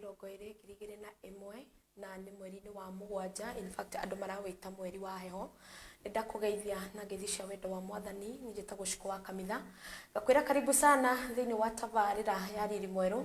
20 2001 na nĩ mweri-inĩ wa mũgwanja. In fact, andũ marawĩta mweri wa heho. Nĩ ndakũgeithia na ngeithi cia wendo wa Mwathani. Niĩ njĩtagwo Shiko wa Kamitha, ngakwĩra karibu sana thĩinĩ wa tabarĩra ya Riri Mwerũ,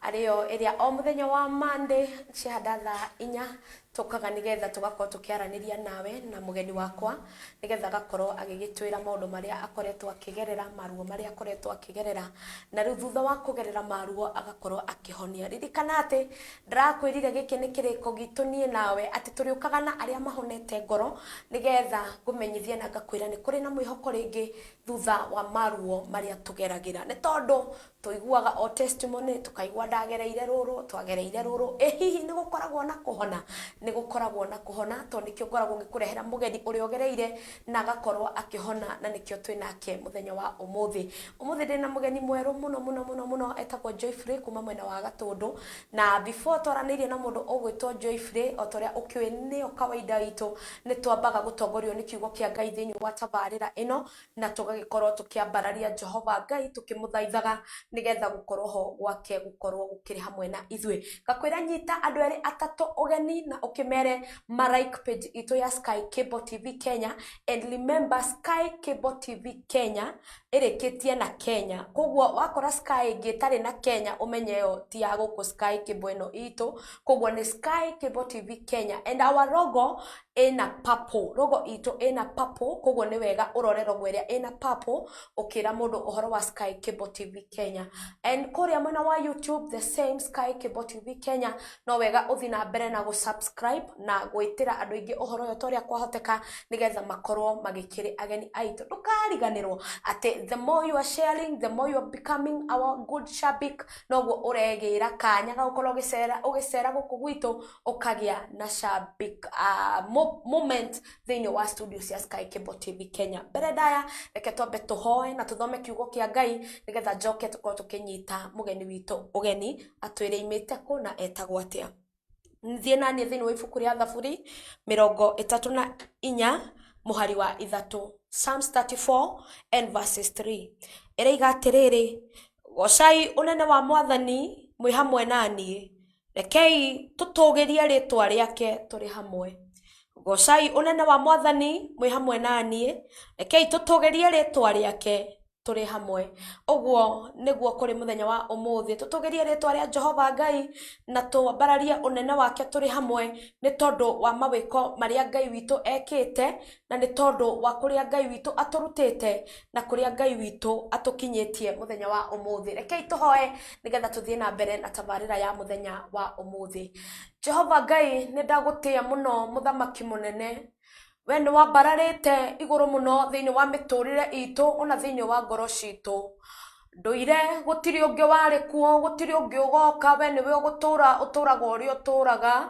arĩyo ĩrĩa o mũthenya wa Monday ciahanda thaa 4 tũkaga nĩgetha tũgakorwo tũkĩaranĩria nawe na mũgeni wakwa, nĩgetha agakorwo agĩgĩtwĩra maũndũ marĩa akoretwo akĩgerera, maruo marĩa akoretwo akĩgerera, na rĩu thutha wa kũgerera maruo agakorwo akĩhonia. Ririkana atĩ ndĩrakwĩrire gĩkĩ nĩ kĩrĩko gitũ niĩ nawe, atĩ tũrĩũkaga na arĩa mahonete ngoro, nĩgetha ngũmenyithie na ngakwĩra nĩ kũrĩ na mwĩhoko rĩngĩ thutha wa maruo marĩa tũgeragĩra, nĩ tondũ tũiguaga o testimony, tũkaigua ndagereire rũrũ, twagereire rũrũ. Ĩ hihi nĩ gũkoragwo na kũhona? Nĩ gũkoragwo na kũhona, tondũ nĩkĩo ngoragwo ngĩkũrehera mũgeni ũrĩa ũgereire na agakorwo akĩhona, na nĩkĩo twĩ nake mũthenya wa ũmũthĩ. Ũmũthĩ ndĩna mũgeni mwerũ mũno mũno mũno mũno, etagwo Joyfrey kuma mwena wa Gatũndũ. Na before twaranĩirie na mũndũ ũgwĩtwo Joyfrey, o ta ũrĩa ũkĩũĩ nĩyo kawaida itũ, nĩ twambaga gũtongorio nĩ kiugo kĩa Ngai thĩinĩ wa tabarĩra ĩno, na tũgagĩkorwo tũkĩambararia Jehova Ngai tũkĩmũthaithaga nĩgetha gũkorwo ho gwake gũkorwo gũkĩrĩ hamwe na ithuĩ. Ngakwĩra nyita andũ erĩ atatũ ũgeni na ũkĩmere ma like page itũ ya Sky Cable TV Kenya. And remember, Sky Cable TV Kenya ĩrĩkĩtie na Kenya, koguo wakora Sky ĩngĩ ĩtarĩ na Kenya, ũmenye ĩyo ti ya gũkũ Sky Cable ĩno itũ. Koguo nĩ Sky Cable TV Kenya, and our logo ĩna purple, logo itũ ĩna purple. Koguo nĩ wega ũrore logo ĩrĩa ĩna purple ũkĩra mũndũ ũhoro wa Sky Cable TV Kenya. And kũrĩa mwena wa YouTube, the same, Sky Cable TV Kenya. No wega ũthiĩ na mbere na gũ-subscribe na gwĩtĩra andũ aingĩ ũhoro ũyũ ta ũrĩa kwahoteka, nĩgetha makorwo magĩkĩrĩ ageni aitũ. Ndũkariganĩrwo atĩ the more you are sharing, the more you are becoming our good shabik, noguo ũregĩra kanya ga gũkorwo ũgĩcera ũgĩcera gũkũ gwitũ, ũkagĩa na shabik moment thĩinĩ wa studio cia Sky Cable TV Kenya. Mbere ndaya, reke twambe tũhoe na tũthome kiugo kĩa Ngai, nĩgetha njoke tũkorwo tũkĩnyita mũgeni witũ ũgeni, atwĩre imĩte kũ na etagwo atĩa. Thiĩ naniĩ thĩinĩ wa ibuku rĩa Thaburi 34 mũhari wa 3, Psalms 34 and verses 3. Ĩraiga atĩrĩrĩ, "Gocai ũnene wa Mwathani mwĩ hamwe na niĩ, rekei tũtũgĩrie rĩtwa rĩake tũrĩ hamwe." Gocai ũnene wa Mwathani mwĩ hamwe na niĩ, rekei tũtũgĩrie rĩtwa rĩake tũrĩ hamwe. Ũguo nĩguo kũrĩ mũthenya wa ũmũthĩ, tũtũgĩrie rĩtwa rĩa Jehova Ngai na twambararie ũnene wake tũrĩ hamwe, nĩ tondũ wa mawĩko marĩa Ngai witũ ekĩte, na nĩ tondũ wa kũrĩa Ngai witũ atũrutĩte na kũrĩa Ngai witũ atũkinyĩtie mũthenya wa ũmũthĩ. Rekei tũhoe nĩgetha tũthiĩ na mbere na tabarĩra ya mũthenya wa ũmũthĩ. Jehova Ngai, nĩ ndagũtĩĩa mũno, mũthamaki mũnene. We nĩ wambararĩte igũrũ mũno thĩinĩ wa mĩtũrĩre itũ ona thĩinĩ wa ngoro citũ. Ndũire gũtirĩ ũngĩ warĩ kuo, gũtirĩ ũngĩ ũgoka, we nĩwe ũgũtũra ũtũraga ũrĩa ũtũraga,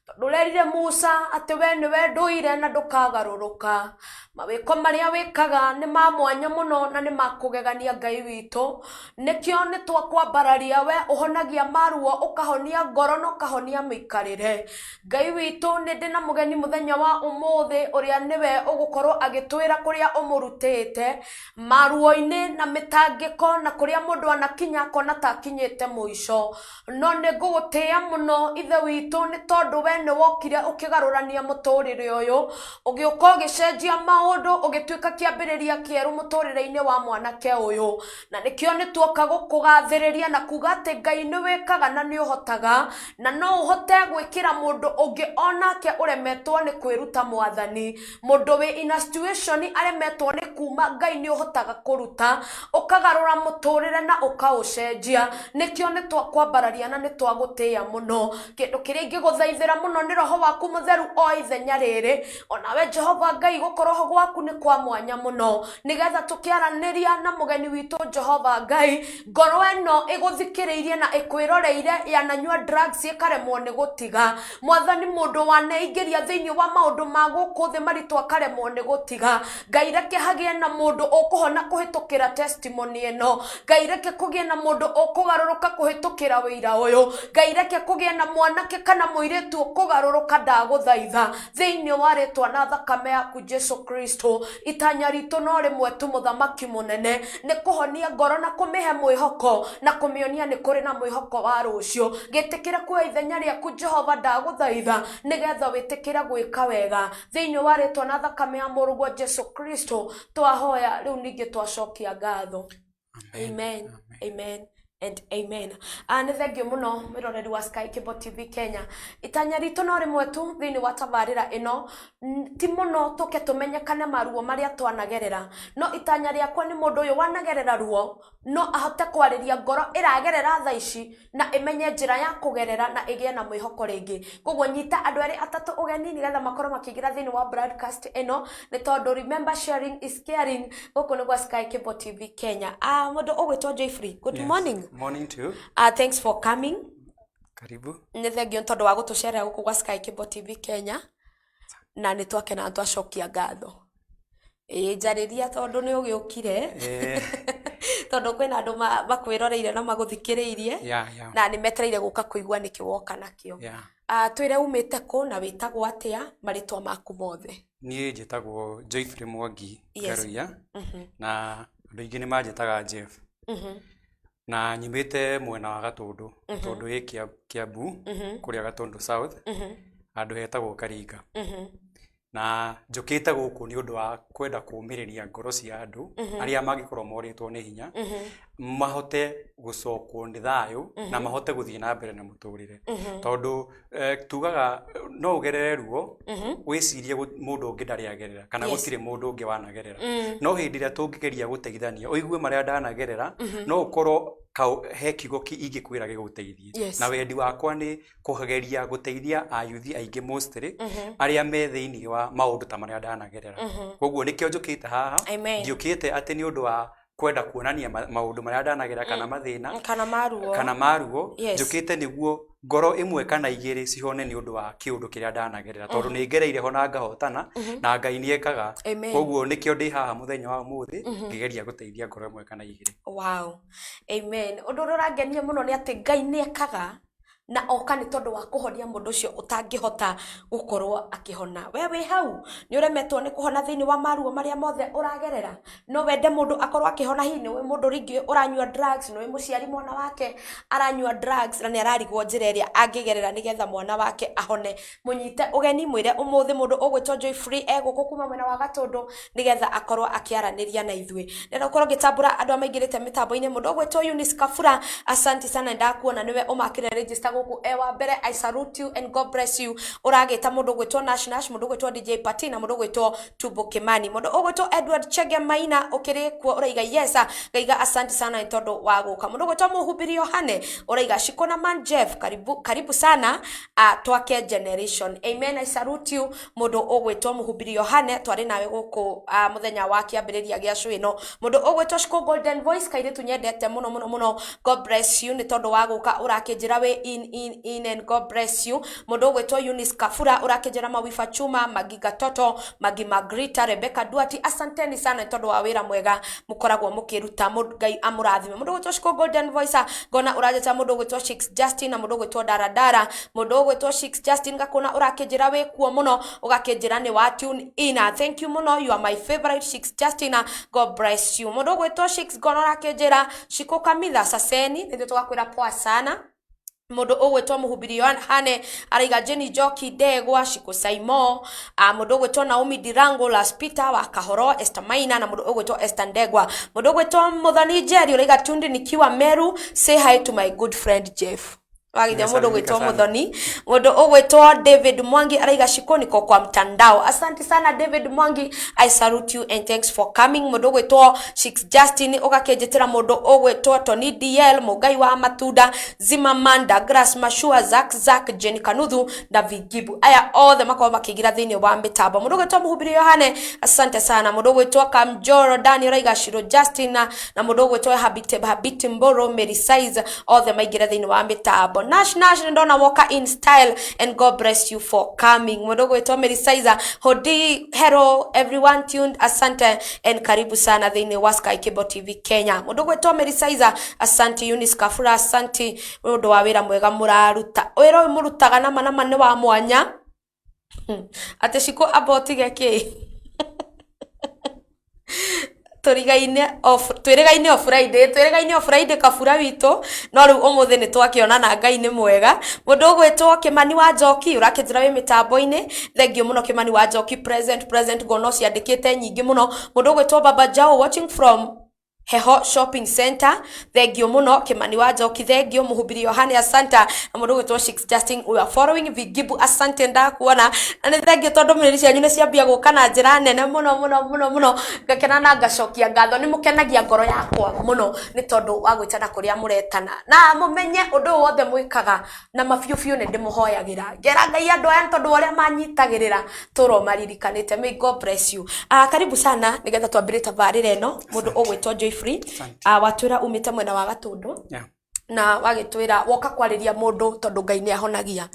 tondũ ũrerire Musa atĩ we nĩwe ndũire na ndũkagarũrũka. Mawĩko marĩa wĩkaga nĩ ma mwanya mũno na nĩ makũgegania, Ngai witũ. Nĩkĩo nĩ twakwambararia. We ũhonagia maruo, ũkahonia ngoro na ũkahonia mĩikarĩre. Ngai witũ, nĩ ndĩ na mũgeni mũthenya wa ũmũthĩ, ũrĩa nĩwe ũgũkorwo agĩtwĩra kũrĩa ũmũrutĩte maruo-inĩ na mĩtangĩko, na kũrĩa mũndũ anakinya akona ta akinyĩte mũico. No nĩ ngũgũtĩĩa mũno, Ithe witũ, nĩ tondũ we nĩ wokire ũkĩgarũrania mũtũrĩre ũyũ, ũgĩũka ũgĩcenjia maũndũ, ũgĩtuĩka kĩambĩrĩria kĩerũ mũtũrĩre-inĩ wa mwanake ũyũ. Na nĩkĩo nĩ tuoka gũkũgathĩrĩria na kuga atĩ Ngai nĩ wĩkaga na nĩ ũhotaga, na no ũhote gwĩkĩra mũndũ ũngĩ onake ũremetwo nĩ kwĩruta. Mwathani, mũndũ wĩ in a situation aremetwo nĩ kuma, Ngai nĩ ũhotaga kũruta, ũkagarũra mũtũrĩre na ũkaũcenjia. Nĩkĩo nĩ twakwambararia na nĩ twagũtĩĩa mũno. Kĩndũ kĩrĩa ingĩgũthaithĩra mũno nĩ Roho waku Mũtheru o ithenya rĩrĩ. Onawe Jehova Ngai, gũkorwo ho gwaku nĩ kwa mwanya mũno, nĩgetha tũkĩaranĩria na mũgeni witũ, Jehova Ngai, ngoro ĩno ĩgũthikĩrĩirie na ĩkwĩroreire yananyua drugs ĩkaremwo nĩ gũtiga. Mwathani, mũndũ waneingĩria thĩinĩ wa maũndũ ma gũkũ thĩ maritũ akaremwo nĩ gũtiga, Ngai, reke hagĩe na mũndũ ũkũhona kũhĩtũkĩra testimony ĩno. Ngai, reke kũgĩe na mũndũ ũkũgarũrũka kũhĩtũkĩra wĩira ũyũ. Ngai, reke kũgĩe na mwanake kana mũirĩtu. Kũgarũrũka ndagũthaitha thĩinĩ wa rĩtwa na thakame yaku Jesu Kristo. Itanya ritũ no rĩmwe tu, Mũthamaki mũnene, nĩ kũhonia ngoro na kũmĩhe mwĩhoko na kũmĩonia nĩ kũrĩ na mwĩhoko wa rũciũ. Gĩtĩkĩre kuoya ithenya rĩaku Jehova ndagũthaitha, nĩgetha wĩtĩkĩre gwĩka wega. Thĩinĩ wa rĩtwa na thakame ya Mũrũguo Jesu Kristo twahoya, rĩu ningĩ twacokia ngatho. Amen, amen and amen. Nĩ thengio mũno mwĩroreri wa Sky Cable TV Kenya. Itanya ritũ no rĩmwe tu thĩinĩ wa tabarĩra ĩno, ti mũno tũke tũmenyekane maruo marĩa twanagerera, no itanya rĩakwa nĩ mũndũ ũyũ wanagerera ruo no ahote kwarĩria ngoro ĩragerera thaa ici na ĩmenye njĩra ya kũgerera na ĩgĩe na mwĩhoko rĩngĩ. Koguo nyita andũ erĩ atatũ ũgeni nĩgetha makorwo makĩingĩra thĩinĩ wa broadcast ĩno, nĩ tondũ remember, sharing is caring. Gũkũ nĩ gwa Sky Cable TV Kenya. Mũndũ ũgwĩtwo Joyfrey, good Yes. morning. Morning to you. Thanks for coming. Karibu. Nĩ thengio nĩ tondũ wa gũtũcerera gũkũ gwa Sky Cable TV Kenya, na nĩ twakena na twacokia ngatho. Ĩĩ, njarĩria tondũ nĩ ũgĩũkire. Tondũ kwĩna andũ makwĩroreire na magũthikĩrĩirie na nĩ metereire gũka kũigua nĩkĩ woka nakĩo. Twĩre umĩte kũ na wĩtagwo atĩa, marĩtwa maku mothe. Niĩ njĩtagwo Joyfrey Mwangi Ngaruiya, na andũ aingĩ nĩ manjĩtaga Jeff. Na nyumĩte mwena wa Gatũndũ, Gatũndũ ĩ Kiambu, kũrĩa Gatũndũ South, handũ hetagwo Karinga. Na njũkĩte gũkũ nĩ ũndũ wa kwenda kũũmĩrĩria ngoro cia andũ arĩa mangĩkorwo morĩtwo nĩ hinya, mahote gũcokwo nĩ thayũ na mahote gũthiĩ na mbere na mũtũrĩre. Tondũ tugaga no ũgerere ruo, wĩcirie mũndũ ũngĩ ndarĩ agerera kana gũtirĩ mũndũ ũngĩ wanagerera. No hĩndĩ ĩrĩa tũngĩgeria gũteithania, ũigue marĩa ndanagerera, no ũkorwo he kiugo ingĩkwĩra gĩgũteithie. Na wendi wakwa nĩ kũgeria gũteithia ayuthi aingĩ mostly arĩa me thĩinĩ wa maũndũ ta marĩa ndanagerera. Koguo nĩkĩo njũkĩte haha. Amen. Ndiũkĩte atĩ nĩ ũndũ wa kwenda kuonania maũndũ marĩa ndanagerera kana mathĩna kana maruo, kana maruo. Njũkĩte nĩguo ngoro ĩmwe kana igĩrĩ cihone nĩ ũndũ wa kĩũndũ kĩrĩa ndanagerera, tondũ nĩ ngereire ho na ngahotana, na Ngai nĩ ekaga. Amen. Koguo nĩkĩo ndĩ haha mũthenya wa ũmũthĩ ngĩgeria gũteithia ngoro ĩmwe kana igĩrĩ. Wow. Amen. Ũndũ ũrĩa ũrangenia mũno nĩ atĩ Ngai nĩ ekaga na oka nĩ tondũ wa kũhonia mũndũ ũcio ũtangĩhota gũkorwo akĩhona. We wĩ hau nĩ ũremetwo nĩ kũhona thĩinĩ wa maruo marĩa mothe ũragerera, no wende mũndũ akorwo akĩhona. Hihi nĩ ũĩ mũndũ rĩngĩ ũranyua drugs, nĩ ũĩ mũciari mwana wake aranyua drugs na nĩ ararigwo njĩra ĩrĩa angĩgerera nĩgetha mwana wake ahone. Mũnyite ũgeni, mwĩre ũmũthĩ mũndũ ũgwĩtwo Joy Free e gũkũ kuma mwena wa Gatũndũ nĩgetha akorwo akĩaranĩria na ithuĩ. Ndĩrenda gũkorwo ngĩtambũra andũ arĩa maingĩrĩte mĩtambo-inĩ. Mũndũ ũgwĩtwo Eunice Kabura, asanti sana, nĩndakuona nĩwe ũmakĩre register gũkũ e wa mbere. I salute you and God bless you. Ũragĩta mũndũ ũgwĩtwo Nash Nash, mũndũ ũgwĩtwo DJ Pati na mũndũ ũgwĩtwo Tumbo Kimani. Mũndũ ũgwĩtwo Edward Chege Maina ũkĩrĩ kuo ũraiga yes, ngaiga asanti sana nĩ tondũ wa gũka. Mũndũ ũgwĩtwo Mũhubiri Yohane ũraiga Shikona man Jeff, karibu, karibu sana twake generation. Amen, I salute you. Mũndũ ũgwĩtwo Mũhubiri Yohane, twarĩ nawe gũkũ mũthenya wa kĩambĩrĩria gĩa show ĩno. Mũndũ ũgwĩtwo Shiko Golden Voice, kairĩtu nyendete mũno mũno mũno, God bless you nĩ tondũ wa gũka ũrakĩnjĩra wĩ in in in and God bless you. Mũndũ ũgwĩtwo Eunice Kabura ũrakĩnjĩra Mawiba Chuma, Magi Gatoto, Magi Magrita, Rebecca Duati, asanteni sana nĩ tondũ wa wĩra mwega mũkoragwo mũkĩruta, Ngai amũrathime. Mũndũ ũgwĩtwo Shiko Golden Voice, ngona ũranjĩta mũndũ ũgwĩtwo Shix Justin na mũndũ ũgwĩtwo Daradara. Mũndũ ũgwĩtwo Shix Justin, ngakũona ũrakĩnjĩra wĩ kuo mũno, ũgakĩnjĩra nĩ wa tune in. Thank you mũno, you are my favorite Shix Justin, God bless you. Mũndũ ũgwĩtwo Shix, ngona ũrakĩnjĩra Shiko Kamitha Saseni, nĩthuĩ tũgakwĩra poa sana. Mũndũ ũgwĩtwo Mũhubiri Yohane araiga Jenny Njoki Ndegwa, Shiko Saimo, mũndũ ũgwĩtwo Naomi Dirango, Las Peter wa Kahoro, Esther Maina na mũndũ ũgwĩtwo Esther Ndegwa. Mũndũ ũgwĩtwo Muthoni Njeri ũraiga tundi nikiwa Meru, say hi to my good friend Jeff. Wagithia mũndũ Nimesalimika ũgwĩtwo sana. Muthoni. Mũndũ ũgwĩtwo David Mwangi araiga Shiko niko kwa mtandao. Asante sana David Mwangi, I salute you and thanks for coming. Mũndũ ũgwĩtwo Shix Justin ũgakĩnjĩtĩra mũndũ ũgwĩtwo Tony DL, Mũngai wa Matunda, Zimmerman, Douglas Mashua, Zack Zack, Jenny Kanuthu na Vigibu. Aya othe makorwo makĩingĩra thĩinĩ wa mĩtambo. Mũndũ ũgwĩtwo Mũhubiri Yohane, asante sana. Mũndũ ũgwĩtwo Kamjoro Daniel ũraiga Shiro Justin na mũndũ ũgwĩtwo Habit Habit Mboro, Mary Size, othe maingĩra thĩinĩ wa mĩtambo. Mĩtambo. Nash Nash nĩ ndona woka in style, and God bless you for coming. Mũndũ ũgwĩtwo Mary Saiza hodi, hello everyone tuned, asante and karibu sana thĩinĩ wa Sky Cable TV Kenya. Mũndũ ũgwĩtwo Mary Saiza, asante. Eunice Kafura, asante nĩ ũndũ wa wĩra mwega mũraruta. Wĩra ũyũ mũrutaga nama nama nĩ wa mwanya. Atĩ cikũ amba ũtige kĩ tũrigaine o twĩrĩgaine o Friday, twĩrĩgaine o Friday kabura witũ, no rĩu ũmũthĩ nĩ twakĩonana, Ngai nĩ mwega. Mũndũ ũgwĩtwo Kĩmani wa Njoki ũrakĩnjĩra wĩ mĩtambo-inĩ, thengiũ mũno Kĩmani wa Njoki, present present, ngona ũciandĩkĩte nyingĩ mũno. Mũndũ ũgwĩtwo Baba Jao watching from Heho Shopping Center, thengiũ mũno Kĩmani wa Njoki, thengiũ Mũhubiri Yohane, asante. Na mũndũ ũgwĩtwo Shix Justin, we are following Vigibu, asante, ndakuona na nĩ thengiũ tondũ ndũmĩrĩri cianyu nĩ ciambia gũka na njĩra nene mũno mũno mũno mũno, ngakena na ngacokia ngatho. Nĩ mũkenagia ngoro yakwa mũno nĩ tondũ wa gwĩtana kũrĩa mũretana, na mũmenye ũndũ ũyũ wothe mwĩkaga na mabiũ biũ nĩ ndĩmũhoyagĩra, ngera Ngai andũ aya nĩ tondũ wa ũrĩa manyitagĩrĩra tũro maririkanĩte. May God bless you. Karibu sana nĩgetha twambĩrĩrie tabarĩra ĩno. Mũndũ ũgwĩtwo Joyfree, watwĩra umĩte mwena wa Gatũndũ na wagĩtwĩra woka kwarĩria mũndũ tondũ Ngai nĩ ahonagia.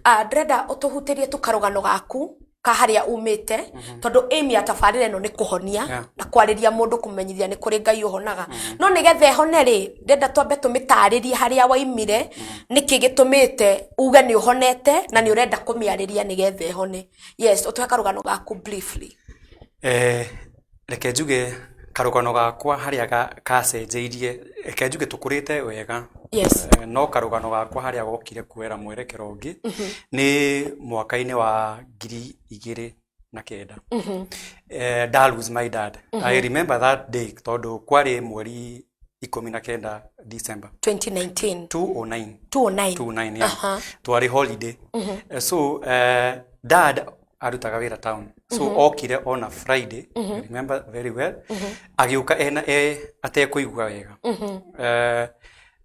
Ndĩrenda ũtũhutĩrie tu karũgano gaku ka harĩa umĩte, tondũ aim ya tabarĩra ĩno nĩ kũhonia na kwarĩria mũndũ, kũmenyithia nĩ kũrĩ Ngai ũhonaga. No nĩgetha ĩhone rĩ, ndĩrenda twambe tũmĩtarĩrie harĩa waimire, nĩkĩ gĩtũmĩte uge nĩ ũhonete na nĩ ũrenda kũmĩarĩria nĩgetha ĩhone. Yes, ũtũhe karũgano gaku briefly. Reke njuge karũgano gakwa harĩa kacenjeirie, reke njuge tũkũrĩte wega. No karũgano gakwa harĩa gokire kuoera mwerekero ũngĩ nĩ mwaka-inĩ wa 2009. Nda lose my dad. I remember that day tondũ kwarĩ mweri 19 December. 2019? 209. 209. 29, yeah. Twarĩ holiday. So dad arutaga wĩra town, so okire on a Friday, I remember very well, agĩũka ena atekũigua wega.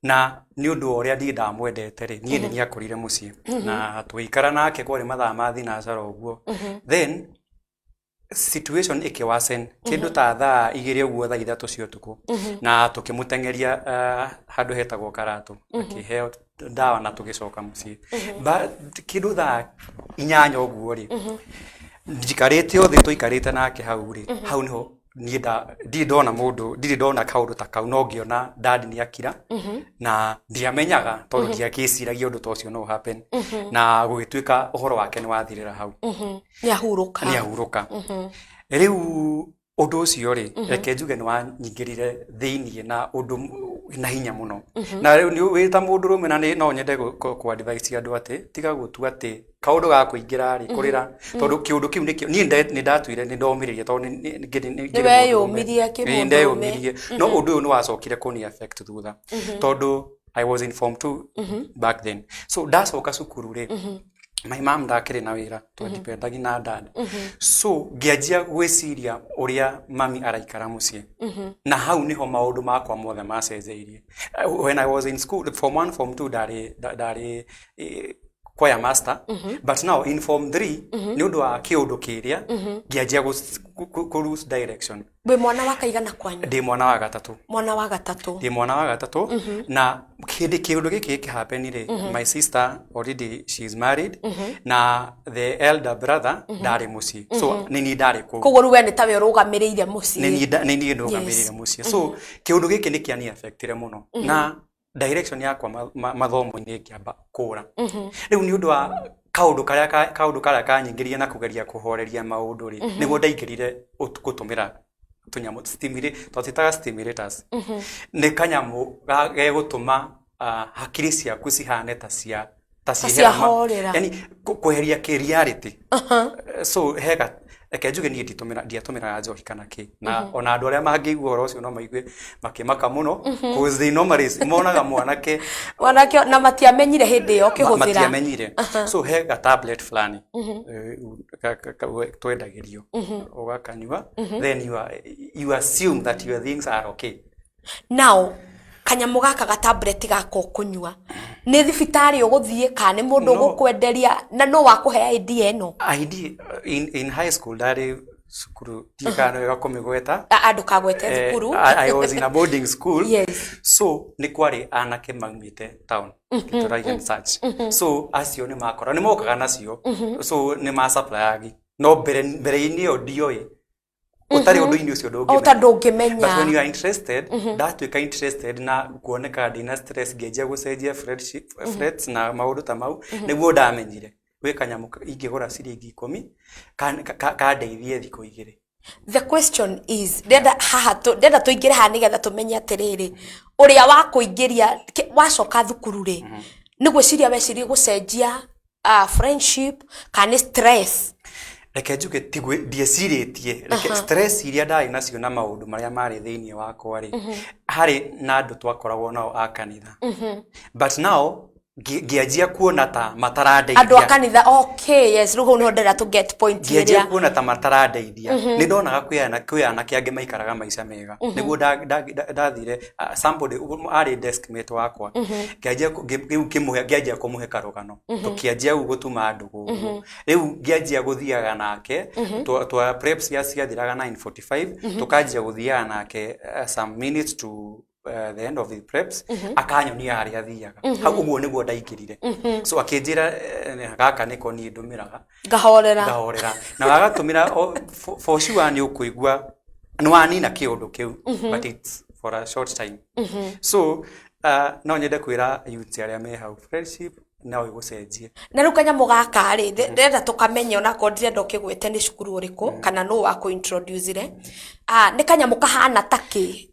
Na nĩ ũndũ wa ũrĩa niĩ ndamwendete rĩ, niĩ nĩ niakorire mũciĩ na tũgĩikara nake, kwarĩ mathaa ma thinacara ũguo. Then situation ĩkĩwasen kĩndũ ta thaa 2 ũguo, thaa 3 cia ũtukũ, na tũkĩmũteng'eria handũ hetagwo Karatũ, akĩheo ndawa na tũgĩcoka mũciĩ. But kĩndũ thaa 8 ũguo rĩ, njikarĩte o thĩ tũikarĩte nake hau rĩ, hau nĩho niĩ ndirĩ ndona mũndũ, ndirĩ ndona kaũndũ ta kau, no ngĩona dad nĩ akira na ndiamenyaga tondũ ndiakĩciragia ũndũ ta ũcio no happen, na gũgĩtuĩka ũhoro wake nĩ wathirĩra hau. Nĩ ahurũka. Nĩ ahurũka. Rĩu ũndũ ũcio rĩ, reke njuge nĩ wanyingĩrire thĩiniĩ na ũndũ na hinya mũno, na rĩu nĩ wĩ ta mũndũrũme na no nyende kũ advise andũ atĩ tiga gũtua atĩ kaũndũ gakũingĩra rĩ kũrĩra, tondũ kĩũndũ kĩu nĩkĩo niĩ nĩ ndatuire nĩ ndomĩrĩria tondũ ngĩrĩ Nĩ weyũmirie kĩmũndũrũme. Nĩ ndeyũmirie, no ũndũ ũyũ nĩ wacokire kũni affect thutha tondũ I was in form 2 back then. So ndacoka cukuru rĩ, my mom ndakĩrĩ na wĩra, twandipendagi na dad, so ngĩanjia gwĩciria ũrĩa mami araikara mũciĩ, na hau nĩho maũndũ makwa mothe macenjeirie. When I was in school, form 1, form 2, ndarĩ choir master, but now in form 3, nĩ ũndũ wa kĩũndũ kĩrĩa, ngĩanjia kũ lose direction. Wĩ mwana wa kaigana kwanyu? Ndĩ mwana wa gatatũ. Mwana wa gatatũ. Ndĩ mwana wa gatatũ, na kĩndĩ kĩũndũ gĩkĩ gĩkĩhappen rĩ, my sister already she is married, na the elder brother ndarĩ mũciĩ, so nĩ niĩ ndarĩ kũu. Koguo rĩu we nĩ tawe ũrũgamĩrĩire mũciĩ. Nĩ niĩ ndũgamĩrĩire mũciĩ, so kĩũndũ gĩkĩ nĩ kĩani affectire mũno na direction yakwa mathomo-inĩ ngĩamba kũra. Rĩu nĩ ũndũ wa kaũndũ karĩa kanyingĩrire na kũgeria kũhoreria maũndũ rĩ, nĩguo ndaingĩrire gũtũmĩra tũnyamũ twatwĩtaga stimulators. Nĩ kanyamũ gegũtũma hakiri ciaku cihane ta cia ta ciehera ciahorera. Yani kweheria kĩ reality. So hega reke njuge niĩ ndiatũmĩraga njohi kana kĩ, na ona andũ arĩa mangĩigua ũhoro ũcio no maigue makĩmaka mũno, cause they normally monaga mwanake Mwanake na matiamenyire hĩndĩ ĩyo ũkĩhũthĩra. Matiamenyire. So he ga tablet fulani twendagĩrio, ũgakanyua, then you assume that your things are okay. Now kanyamũ gaka ga tablet gaka ũkũnyua, nĩ thibitarĩ ũgũthiĩ kana nĩ mũndũ No. ũgũkwenderia, na no wakũhe idea ĩno? ID in high school ndarĩ Cukuru ndiũĩ kana nĩ wega kũmĩgweta. Ah, ndũkagwete thukuru. I was in a boarding school. Yes. So nĩ kwarĩ anake maumĩte town, Gĩthurai and such. So acio nĩ makora nĩ mokaga nacio, so nĩ ma supplyagi, no mbere mbere-inĩ ĩyo ndioĩ, ũtarĩ ũndũ-inĩ ũcio ndũngĩmenya. Ũta ndũngĩmenya. But when you are interested, ndatuĩka interested na kuoneka ndĩna stress, ngĩanjia gũcenjia friendship, friends na maũndũ ta mau, nĩguo ndamenyire gwĩ kanyamũ ingĩgũra ciringi 10 kandeithie thikũ 2. The question is, ndenda haha ndenda tũingĩre haha nĩgetha tũmenye atĩrĩrĩ, ũrĩa wakũingĩria wacoka thukuru rĩ, nĩ gwĩciria weciria gũcenjia friendship kana nĩ stress? Reke njuge ti ndiecirĩtie, reke stress iria ndarĩ nacio na maũndũ marĩa marĩ thĩinĩ wakwa rĩ, harĩ na andũ twakoragwo nao a kanitha, but now ngĩanjia kuona ta matarandeithia. Andũ a kanitha, okay, yes, rĩu hau nĩho ndĩrenda to get point. Ngĩanjia ĩrĩa kuona ta matarandeithia. Nĩ ndonaga kwĩ anake angĩ maikaraga maica mega, nĩguo ndathire somebody arĩ desk mate wakwa, ngĩanjia rĩu ngĩmũhe, ngĩanjia kũmũhe karũgano, tũkĩanjia rĩu gũtuma ndũgũ ũguo. Rĩu ngĩanjia gũthiaga nake twa preps ciathiraga 9:45, tũkanjia gũthiaga nake some minutes to the end of the preps, akanyonia harĩa athiaga hau. Ũguo nĩguo ndaingĩrire. So akĩnjĩra, gaka nĩko niĩ ndũmĩraga. Ngahorera. Ngahorera. Na wagatũmĩra for sure nĩ ũkũigua nĩ wanina kĩũndũ kĩu, but it's for a short time. So no nyende kwĩra youths arĩa me hau, friendship no ĩgũcenjie. Na rĩu kanyamũ gaka rĩ, ndĩrenda tũkamenye, onakorwo ndirenda ũkĩgwete nĩ cukuru ũrĩkũ kana nũ wa kũ-introduce-ire. Ah, nĩ kanyamũ kahana takĩ?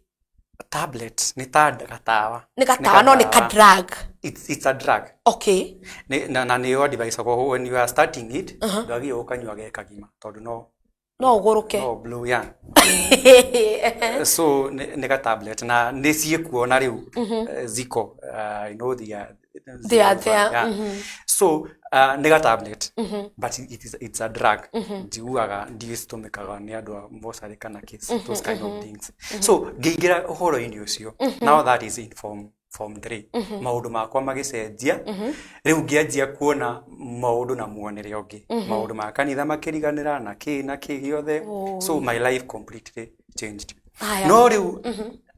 Tablet nĩ ta gatawa. Nĩ gatawa, no nĩ ka drug? It's a drug. Na nĩ advisable when you are starting it, ndwagĩrĩirwo gũkanyua ge kagima tondũ no No ũgũrũke. No blow, yeah. So nĩ ga tablet na nĩ ciĩkuo na rĩu ziko, I know they are They are there. Yeah. So nĩ ga tablet, but it's a drug. Njiguaga ndiũ citũmĩkaga nĩ andũ a mocarĩ kana kids, those kind of things. So ngĩingĩra ũhoro-inĩ ũcio, now that is in form 3, maũndũ makwa magĩcenjia. Rĩu ngĩanjia kuona maũndũ na muonere ũngĩ, maũndũ ma kanitha makĩriganĩra na kĩ na kĩ gĩothe. So my life completely changed. Aya. No rĩu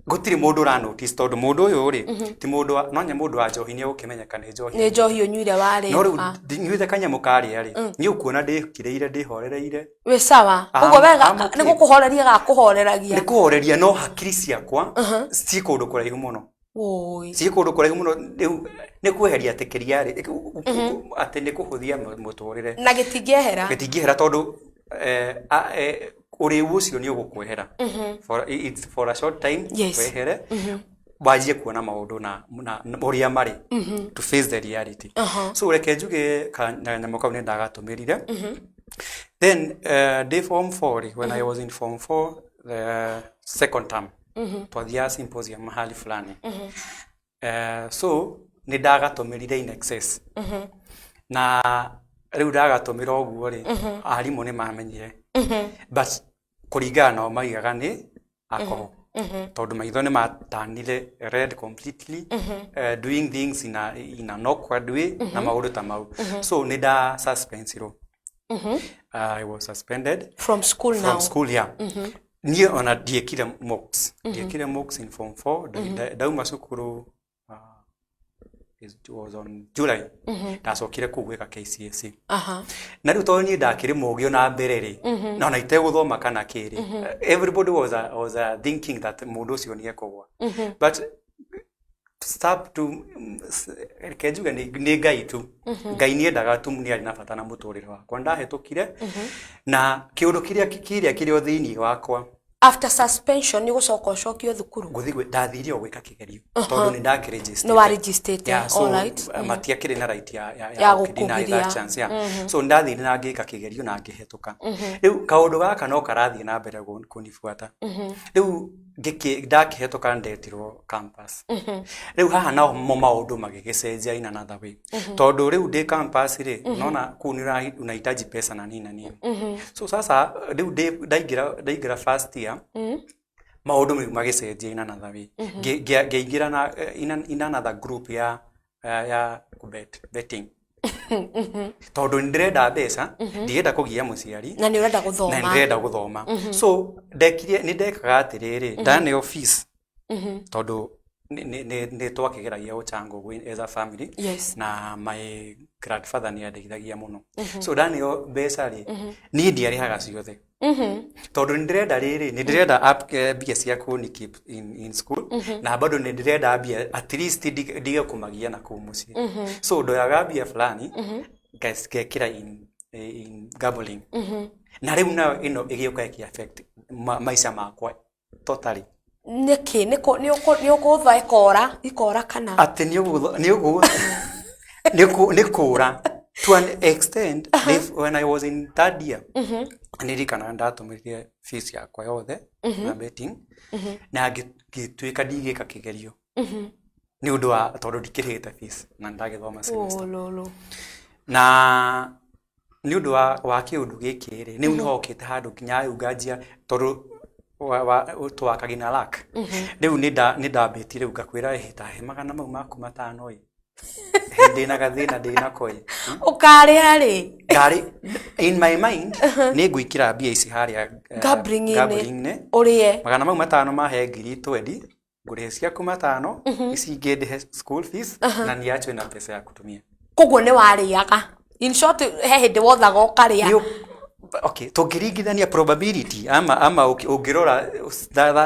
gũtirĩ mũndũ ũra notice tondũ mũndũ ũyũ rĩ ti mũndũ wa, no nya mũndũ wa njohi nĩ egũkĩmenyeka nĩ njohi. Nĩ njohi ũnyuire warĩ. No rĩu nyuĩte kanyamũ karĩa rĩ, niĩ ũkuona ndĩkirĩire, ndĩhorereire. Wĩ sawa. Ũguo wega. I'm okay. Nĩ gũkũhoreria gakũhoreragia. Nĩ kũhoreria, no hakiri ciakwa ciĩ kũndũ kũraihu mũno. Woi. Ciĩ kũndũ kũraihu mũno. Rĩu nĩ kweheria atĩ kĩrĩa rĩ, atĩ nĩ kũhũthia mũtũrĩre. Na gĩtingĩehera. Gĩtingĩehera tondũ ũrĩu ũcio nĩ ũgũkwehera it's for a short time. Wehere, wanjie kuona maũndũ na ũrĩa marĩ, to face the reality. So reke njuge kanyamũ kau nĩ ndagatũmĩrire. Then day form 4 rĩ, when I was in form 4, the second term, twathiaga symposium mahali fulani. So nĩ ndagatũmĩrire in excess, na rĩu ndagatũmĩra ũguo rĩ, arimũ nĩ mamenyire, but kũringana nao maigaga nĩ alcohol tondũ maitho nĩ matanire red completely, doing things in an awkward way na maũndũ ta mau. So nĩ nda suspensirwo. I was suspended from school from now. School, yeah. Niĩ ona ndiĩkire mocks, ndiĩkire mocks in form 4. Ndauma cukuru, it was on July, ndacokire kũu gwĩka KCSE. Na rĩu tondũ niĩ ndakĩrĩ mũgĩ ona mbere rĩ, na ona itegũthoma kana kĩrĩ, everybody was thinking that mũndũ ũcio nĩ ekũgwa, but stop to reke njuge nĩ Ngai tu. Ngai nĩ endaga tu, nĩ arĩ na bata na mũtũrĩre wakwa. Ndahĩtũkire na kĩũndũ kĩrĩa kĩrĩ o thĩinĩ wakwa. After suspension nĩ gũcoka ũcokio thukuru? Gũthiĩ ndathire o gwĩka kĩgerio tondũ nĩ ndakĩregister. Nĩ waregistrĩte. Yeah, so Alright. Matiakĩrĩ na right ya Ya gũkĩ deny gũkũgiria. that chance, yeah. So ndathire na ngĩka kĩgerio na ngĩhetũka. Rĩu kaũndũ gaka no karathiĩ na mbere kũnibuata. Rĩu ndakĩhetũka, ndetirwo campus. Rĩu haha nao mo maũndũ magĩgĩcenjia in another way, tondũ rĩu ndĩ campus rĩ, naona kũu nĩ unahitaji pesa na nini na nini. So sasa rĩu ndaingĩra first year, maũndũ rĩu magĩcenjia in another way. Ngĩingĩra na in another group ya betting. Tondũ nĩ ndĩrenda mbeca, ndirenda kũgia mũciari. Na nĩ ũrenda Na nĩ gũthoma. Ndĩrenda gũthoma. So ndekire, nĩ ndekaga atĩrĩrĩ, ndaneo fees, tondũ nĩ twakĩgeragia gũchanga ũguo as a family. Na my grandfather nĩ andeithagia mũno. So ndaneo mbeca rĩ, niĩ ndiarĩhaga ciothe tondũ nĩ ndĩrenda rĩrĩ, nĩ ndĩrenda mbia cia kũni keep in school, na bado nĩ ndĩrenda mbia at least ndige kũmagia na kũu mũciĩ. So ndoyaga mbia fulani ngekĩra in gambling, na rĩu nayo ĩno ĩgĩũka ĩkĩ affect maica makwa totally. Nĩkĩ nĩ ũgũtha ĩkora ikora kana? Atĩ nĩ ũgũ nĩ kũra to an extent. When I was in third year, nĩririkanaga ndatũmĩrire fees yakwa yothe na betting, na ngĩtuĩka ndigĩka kĩgerio nĩ ũndũ wa tondũ ndikĩrĩhĩte fees na ndagĩthoma semester. Ololo. Na nĩ ũndũ wa kĩũndũ gĩkĩ rĩ, rĩu nĩ hokĩte handũ nginya rĩu nganjia tondũ twakagi na luck. Rĩu nĩ ndambĩtie rĩu ngakwĩra, ĩ tahe 500 mau maku ĩ, ndĩna gathĩna ndĩnako ĩ. Ũkarĩha rĩ? Ngarĩ in my mind nĩ ngwĩkĩra mbia ici harĩa gambling-inĩ. Gambling-inĩ. Ũrĩe. 500 mahe 20,000, ngũrĩhe ciaku 500, ici ingĩ ndĩhe school fees na niachwe na pesa ya kutumia. Koguo nĩ warĩaga, in short, he hĩndĩ wothaga ũkarĩa. Okay, tũngĩringithania probability ama ũngĩrora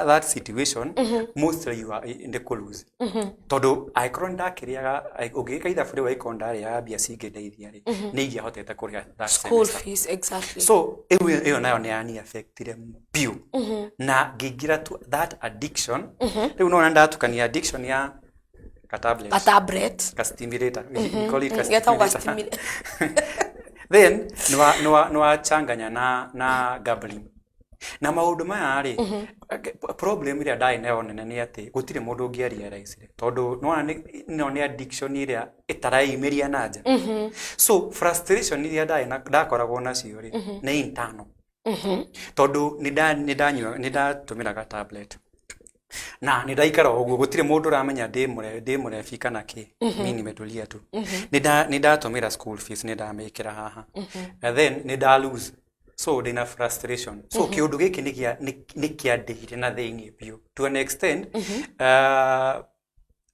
that situation, mostly you are nĩ kũ lose, tondũ angĩkorwo nĩ ndakĩrĩaga, ũngĩgĩka ithabu rĩu, angĩkorwo ndarĩaga mbia cingĩndeithia rĩ, nĩ ingĩahotete kũrĩha that school semester. Fees, exactly. So ĩyo nayo nĩ yani affectire biũ na ngĩingĩra to that addiction. Rĩu nona ndatukania addiction ya ka tablet, ka tablet, ka stimulator, we call it ka Getagwo stimulator. Then nĩwachanganya na gambling na maũndũ maya rĩ, problem ĩrĩa ndarĩ nayo nene nĩ atĩ gũtirĩ mũndũ ũngĩarealizire, tondũ nĩwona ĩno nĩ addiction ĩrĩa ĩtareyumĩria na nja. So frustration iria ndarĩ ndakoragwo nacio rĩ, nĩ internal, tondũ nĩ ndatũmĩraga tablet na nĩ ndaikara ũguo, gũtirĩ mũndũ ũramenya ndĩ mũrebi kana kĩ. Mi nimetulia tu. Nĩ ndatũmĩra school fees, nĩ ndamĩkĩra haha, and then nĩ nda lose, so ndĩna frustration. So kĩũndũ gĩkĩ nĩ kĩandĩire na thĩinĩ biũ to an extent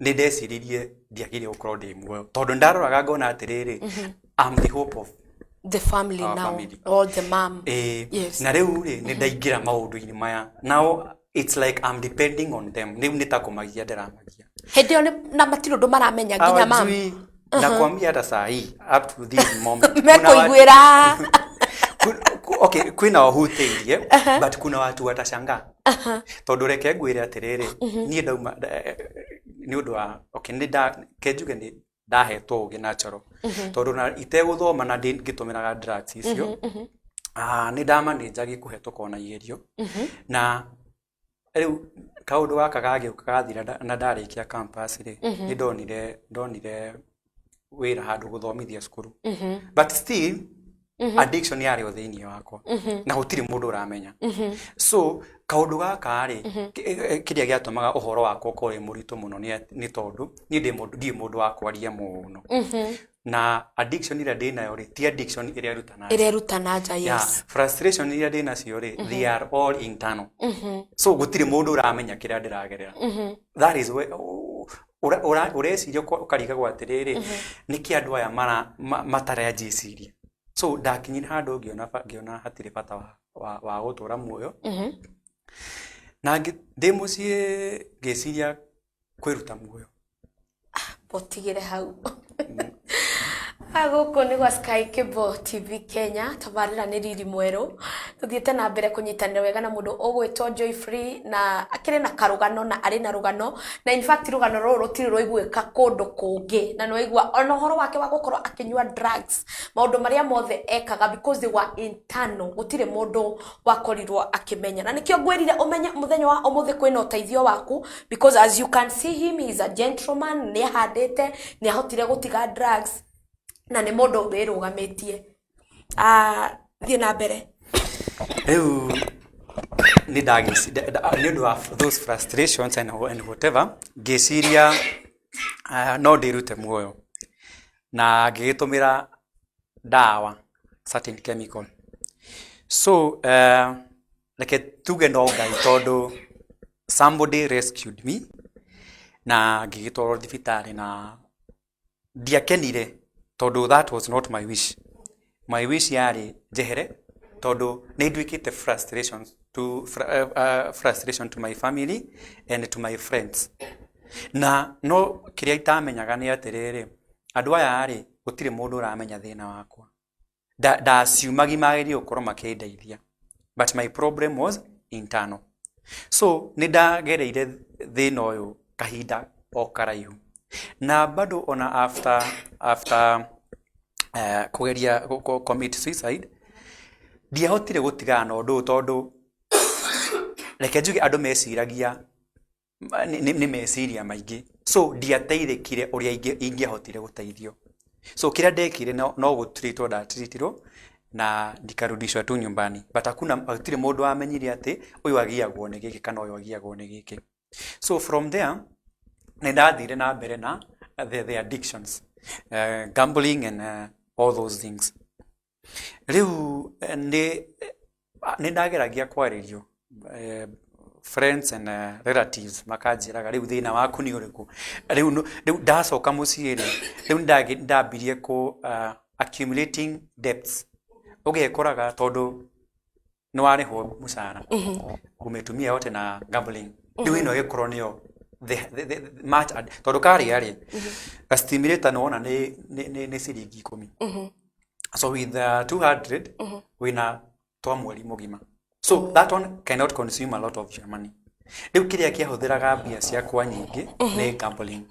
nĩ ndeciririe ndiagĩrĩire gũkorwo ndĩ muoyo, tondũ ndaroraga ngona atĩrĩrĩ, I'm the hope of the family our now family. Or the mom. Ĩĩ. Yes. Na rĩu rĩ, nĩ ndaingĩra maũndũ-inĩ maya. Now it's like I'm depending on them. Rĩu nĩ ta kũmagia ndĩramagia. Hĩndĩ ĩyo na matirĩ ũndũ maramenya nginya mam? Hawajui. Nakwambia hata saa hii, up to this moment, kuna mekũiguĩra. Okay, kwĩna wahutĩirie, but kuna watu watashangaa, tondũ reke ngwĩre atĩrĩrĩ, niĩ ndauma nĩ ũndũ wa, okay, nĩ nda ke njuge nĩ ndahetwo ũgĩ natural, tondũ na itegũthoma na ngĩtũmĩraga drugs icio, nĩ ndamanĩnjagi kũhetũka ona igerio. Na rĩu kaũndũ gaka gagĩũka gathira na ndarĩkia campus rĩ, nĩ ndonire wĩra handũ gũthomithia cukuru, but still addiction yarĩ o thĩinĩ wakwa na gũtirĩ mũndũ ũramenya. So kaũndũ gaka rĩ, kĩrĩa gĩatũmaga ũhoro wakwa ũkorwo wĩ mũritũ mũno nĩ tondũ niĩ ndĩ mũndũ, ndirĩ mũndũ wa kwaria mũno, na addiction ĩrĩa ndĩ nayo rĩ, ti addiction ĩrĩa ĩruta na nja. Ĩrĩa ĩruta na nja. Yeah, frustration iria ndĩ nacio rĩ, they are all internal, so gũtirĩ mũndũ ũramenya kĩrĩa ndĩragerera. That is where ũreciria ũkarigagwo atĩrĩrĩ, nĩkĩ andũ aya mataranjĩciria? So ndakinyire handũ ngĩona hatirĩ bata wa gũtũra muoyo, na ndĩ mũciĩ ngĩciria kwĩruta muoyo. Ũtigĩre hau. Gũkũ nĩ gwa Sky Cable TV Kenya, tabarĩra nĩ riri mwerũ. Tũthiĩte na mbere kũnyitanĩra wega na mũndũ ũgwĩtwo Joy Free, na akĩrĩ na karũgano, na arĩ na rũgano, na in fact rũgano rũrũ rũtirĩ rwaiguĩka kũndũ kũngĩ. Na nĩwaigua ona ũhoro wake wa gũkorwo akĩnyua drugs, maũndũ marĩa mothe ekaga, because they were internal, gũtirĩ mũndũ wakorirwo akĩmenya. Na nĩkĩo ngwĩrire ũmenye mũthenya wa ũmũthĩ kwĩna ũteithio waku, because as you can see him, he is a gentleman, nĩ ahandĩte, nĩ ahotire gũtiga drugs, na nĩ mũndũ wĩrũgamĩtie. Thiĩ na mbere. Rĩu nĩ nĩ ũndũ wa those frustrations and whatever, ngĩciria no ndĩrute muoyo. Na ngĩgĩtũmĩra ndawa, certain chemical. So reke tuge no Ngai tondũ somebody rescued me na ngĩgĩtwarwo thibitarĩ na ndiakenire tondũ that was not my wish. My wish yarĩ njehere tondũ nĩ nduĩkĩte frustration to, frustration to my family and to my friends. Na no kĩrĩa itamenyaga nĩ atĩrĩrĩ, andũ aya rĩ, gũtirĩ mũndũ ũramenya thĩna wakwa. Ndaciumagi magĩrĩire gũkorwo makĩndeithia. But my problem was internal. So nĩ ndagereire thĩna ũyũ kahinda o karaihu. Na bado ona after kũgeria commit suicide, ndiahotire gũtigana na ũndũ ũyũ tondũ reke njuge andũ meciragia nĩ meciria maingĩ. So ndiateithĩkire ũrĩa ingĩahotire gũteithio. So kĩrĩa ndekire no gũtreatwo ndatreatirwo na nikarudishwa tu nyumbani. But hakuna, gũtirĩ mũndũ wamenyire atĩ ũyũ agiagwo nĩ gĩkĩ kana ũyũ agiagwo nĩ gĩkĩ. So from there nĩ ndathire na mbere na the addictions, gambling and all those things. Rĩu nĩ ndageragia kwarĩrio friends and relatives makanjĩraga rĩu thĩna waku nĩ ũrĩkũ. Rĩu ndacoka mũciĩ rĩ, rĩu nĩ ndambirie kũ accumulating debts. Ũgekoraga tondũ nĩ warĩhwo mũcara umetumia yote na gambling. Rĩu ĩno ĩgĩkorwo nĩyo the much tondũ karĩa rĩ gastimulator nĩ wona nĩ ciringi 10. So with 200 wĩna twa mweri mũgima. So that one cannot consume a lot of your money. Rĩu kĩrĩa kĩahũthĩraga mbia ciakwa nyingĩ nĩ gambling.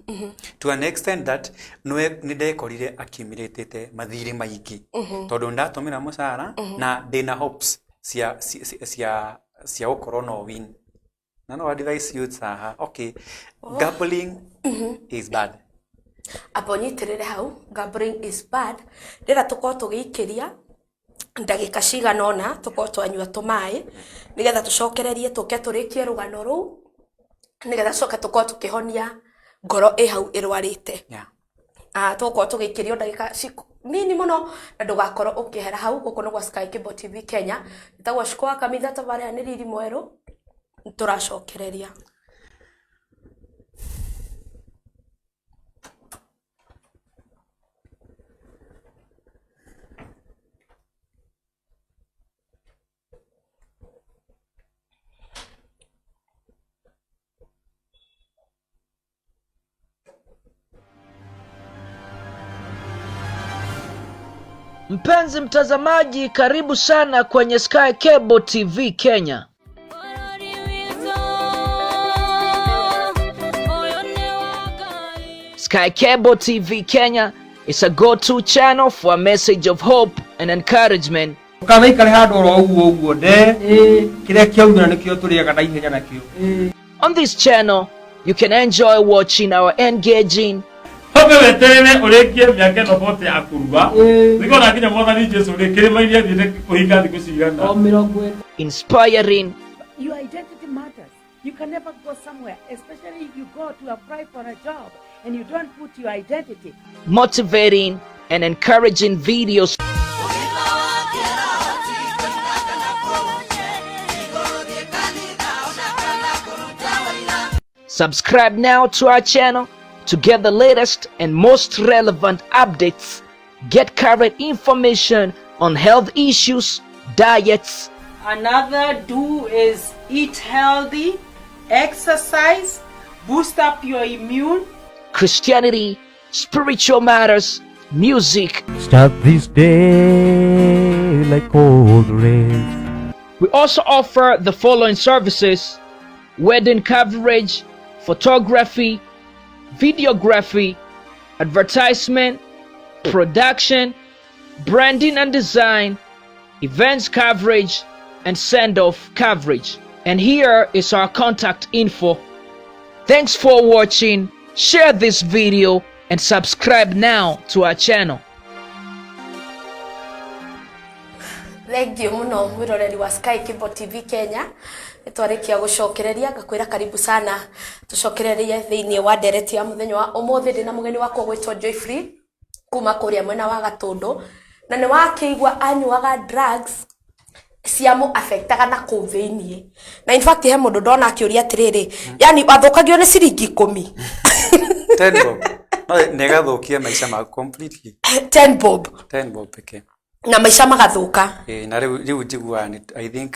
To an extent that nĩ ndekorire accumulated mathirĩ maingĩ tondũ ndatũmĩra mũcara na ndĩna hopes cia gũkorwo no win. Na no advice youths haha, okay, gambling is bad. Amba ũnyitĩrĩre hau, gambling is bad. Ndĩrenda tũkorwo tũgĩikĩria ndagĩka cigana ũna, tũkorwo twanyua tũmaĩ nĩgetha tũcokererie, tũke tũrĩkie rũgano rũu, nĩgetha tũcoke tũkorwo tũkĩhonia ngoro ĩ hau ĩrwarĩte. Tũgũkorwo tũgĩikĩrio ndagĩka nini mũno na ndũgakorwo ũkĩehera hau. Gũkũ nĩ gwa Sky Cable TV Kenya. Njĩtagwo Shiko wa Kamitha, tabarĩra nĩ Riri Mwerũ. Nĩtũracokereria. Mpenzi mtazamaji, karibu sana kwenye Sky Cable TV Kenya. Sky Cable TV Kenya is a go-to channel for a message of hope and encouragement. Kana ikare handũ oro ũguo ũguo nde kĩrĩa kĩaumĩra nĩkĩo tũrĩaga na ihenya nakĩo. On this channel, you can enjoy watching our engaging Hoke weterere ũrĩkie mĩaka ĩno 40 ya kũrua nĩkona nginya mwathani Jesu rĩ kĩrĩma-inĩ athiĩte kũhinga thikũ cigana. Inspiring, Your identity matters. You can never go somewhere, especially if you go to apply for a job and you don't put your identity. Motivating, and encouraging videos. Subscribe now to our channel to get the latest and most relevant updates. Get current information on health issues, diets, Another do is eat healthy, exercise, boost up your immune. Christianity, spiritual matters, music. Start this day like all the rest. We also offer the following services: wedding coverage, photography, videography, advertisement, production, branding and design, events coverage, and send-off coverage. And here is our contact info. Thanks for watching. Share this video and subscribe now to our channel. Thank you muno mwiroreri wa Sky Cable TV Kenya. Nĩtwarĩkia gũcokereria, ngakwĩra karibu sana tũcokererie thĩinĩ wa ndereti ya mũthenya wa ũmũthĩ. Ndĩna mũgeni wakwa gwĩtwo Joyfree. Kuma kũrĩa mwena wa Gatũndũ, na nĩ wakĩigua anyuaga drugs ciamũ affectaga na kũu thĩiniĩ. Na in fact he mũndũ ndona akĩũria atĩrĩrĩ, yani wathũkagio nĩ ciringi 10. 10 bob no nĩ ĩgathũkia maica maku completely. 10 bob. 10 bob pekee. Na maica magathũka. Ĩĩ, na rĩu njiguaga nĩ I think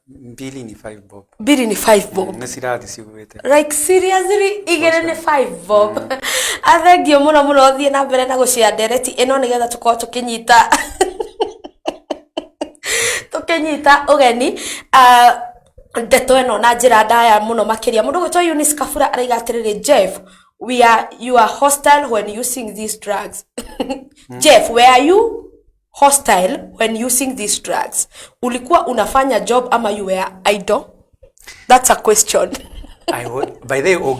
mbili ni 5 bob. Mbiri ni 5 bob. Nĩ cirathi cigwĩte. Like seriously, 2 nĩ 5 bob. Athengio mũno mũno, thiĩ na mbere na gũshare ndereti ĩno nĩgetha tũkorwo tũkĩnyita ũgeni ndeto ĩno na njĩra ndaya mũno makĩria. Mũndũ gwĩtwo Eunice Kabura araiga atĩrĩrĩ, Jeff, we are you are hostile when using these drugs. Jeff, were you hostile when using these drugs? Ulikuwa unafanya job ama you were idle? That's a question. I would, by the way,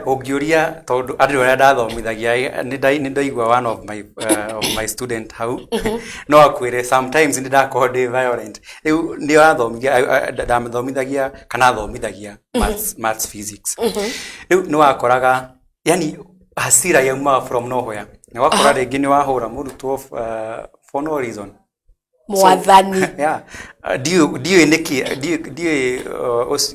ũngĩũria tondũ andũ arĩa ndathomithagia nĩ ndaigua one of my student hau no akwĩre sometimes nĩ ndakorwo ndĩ violent. Rĩu nĩ arathomithia, ndathomithagia kana athomithagia maths, physics. Rĩu nĩ wakoraga yani hasira yaumaga from nowhere, nĩ wakora rĩngĩ nĩ wahũra mũrutwo for no reason. Mwathani. Yeah. Ndiũĩ nĩkĩ ndiũĩ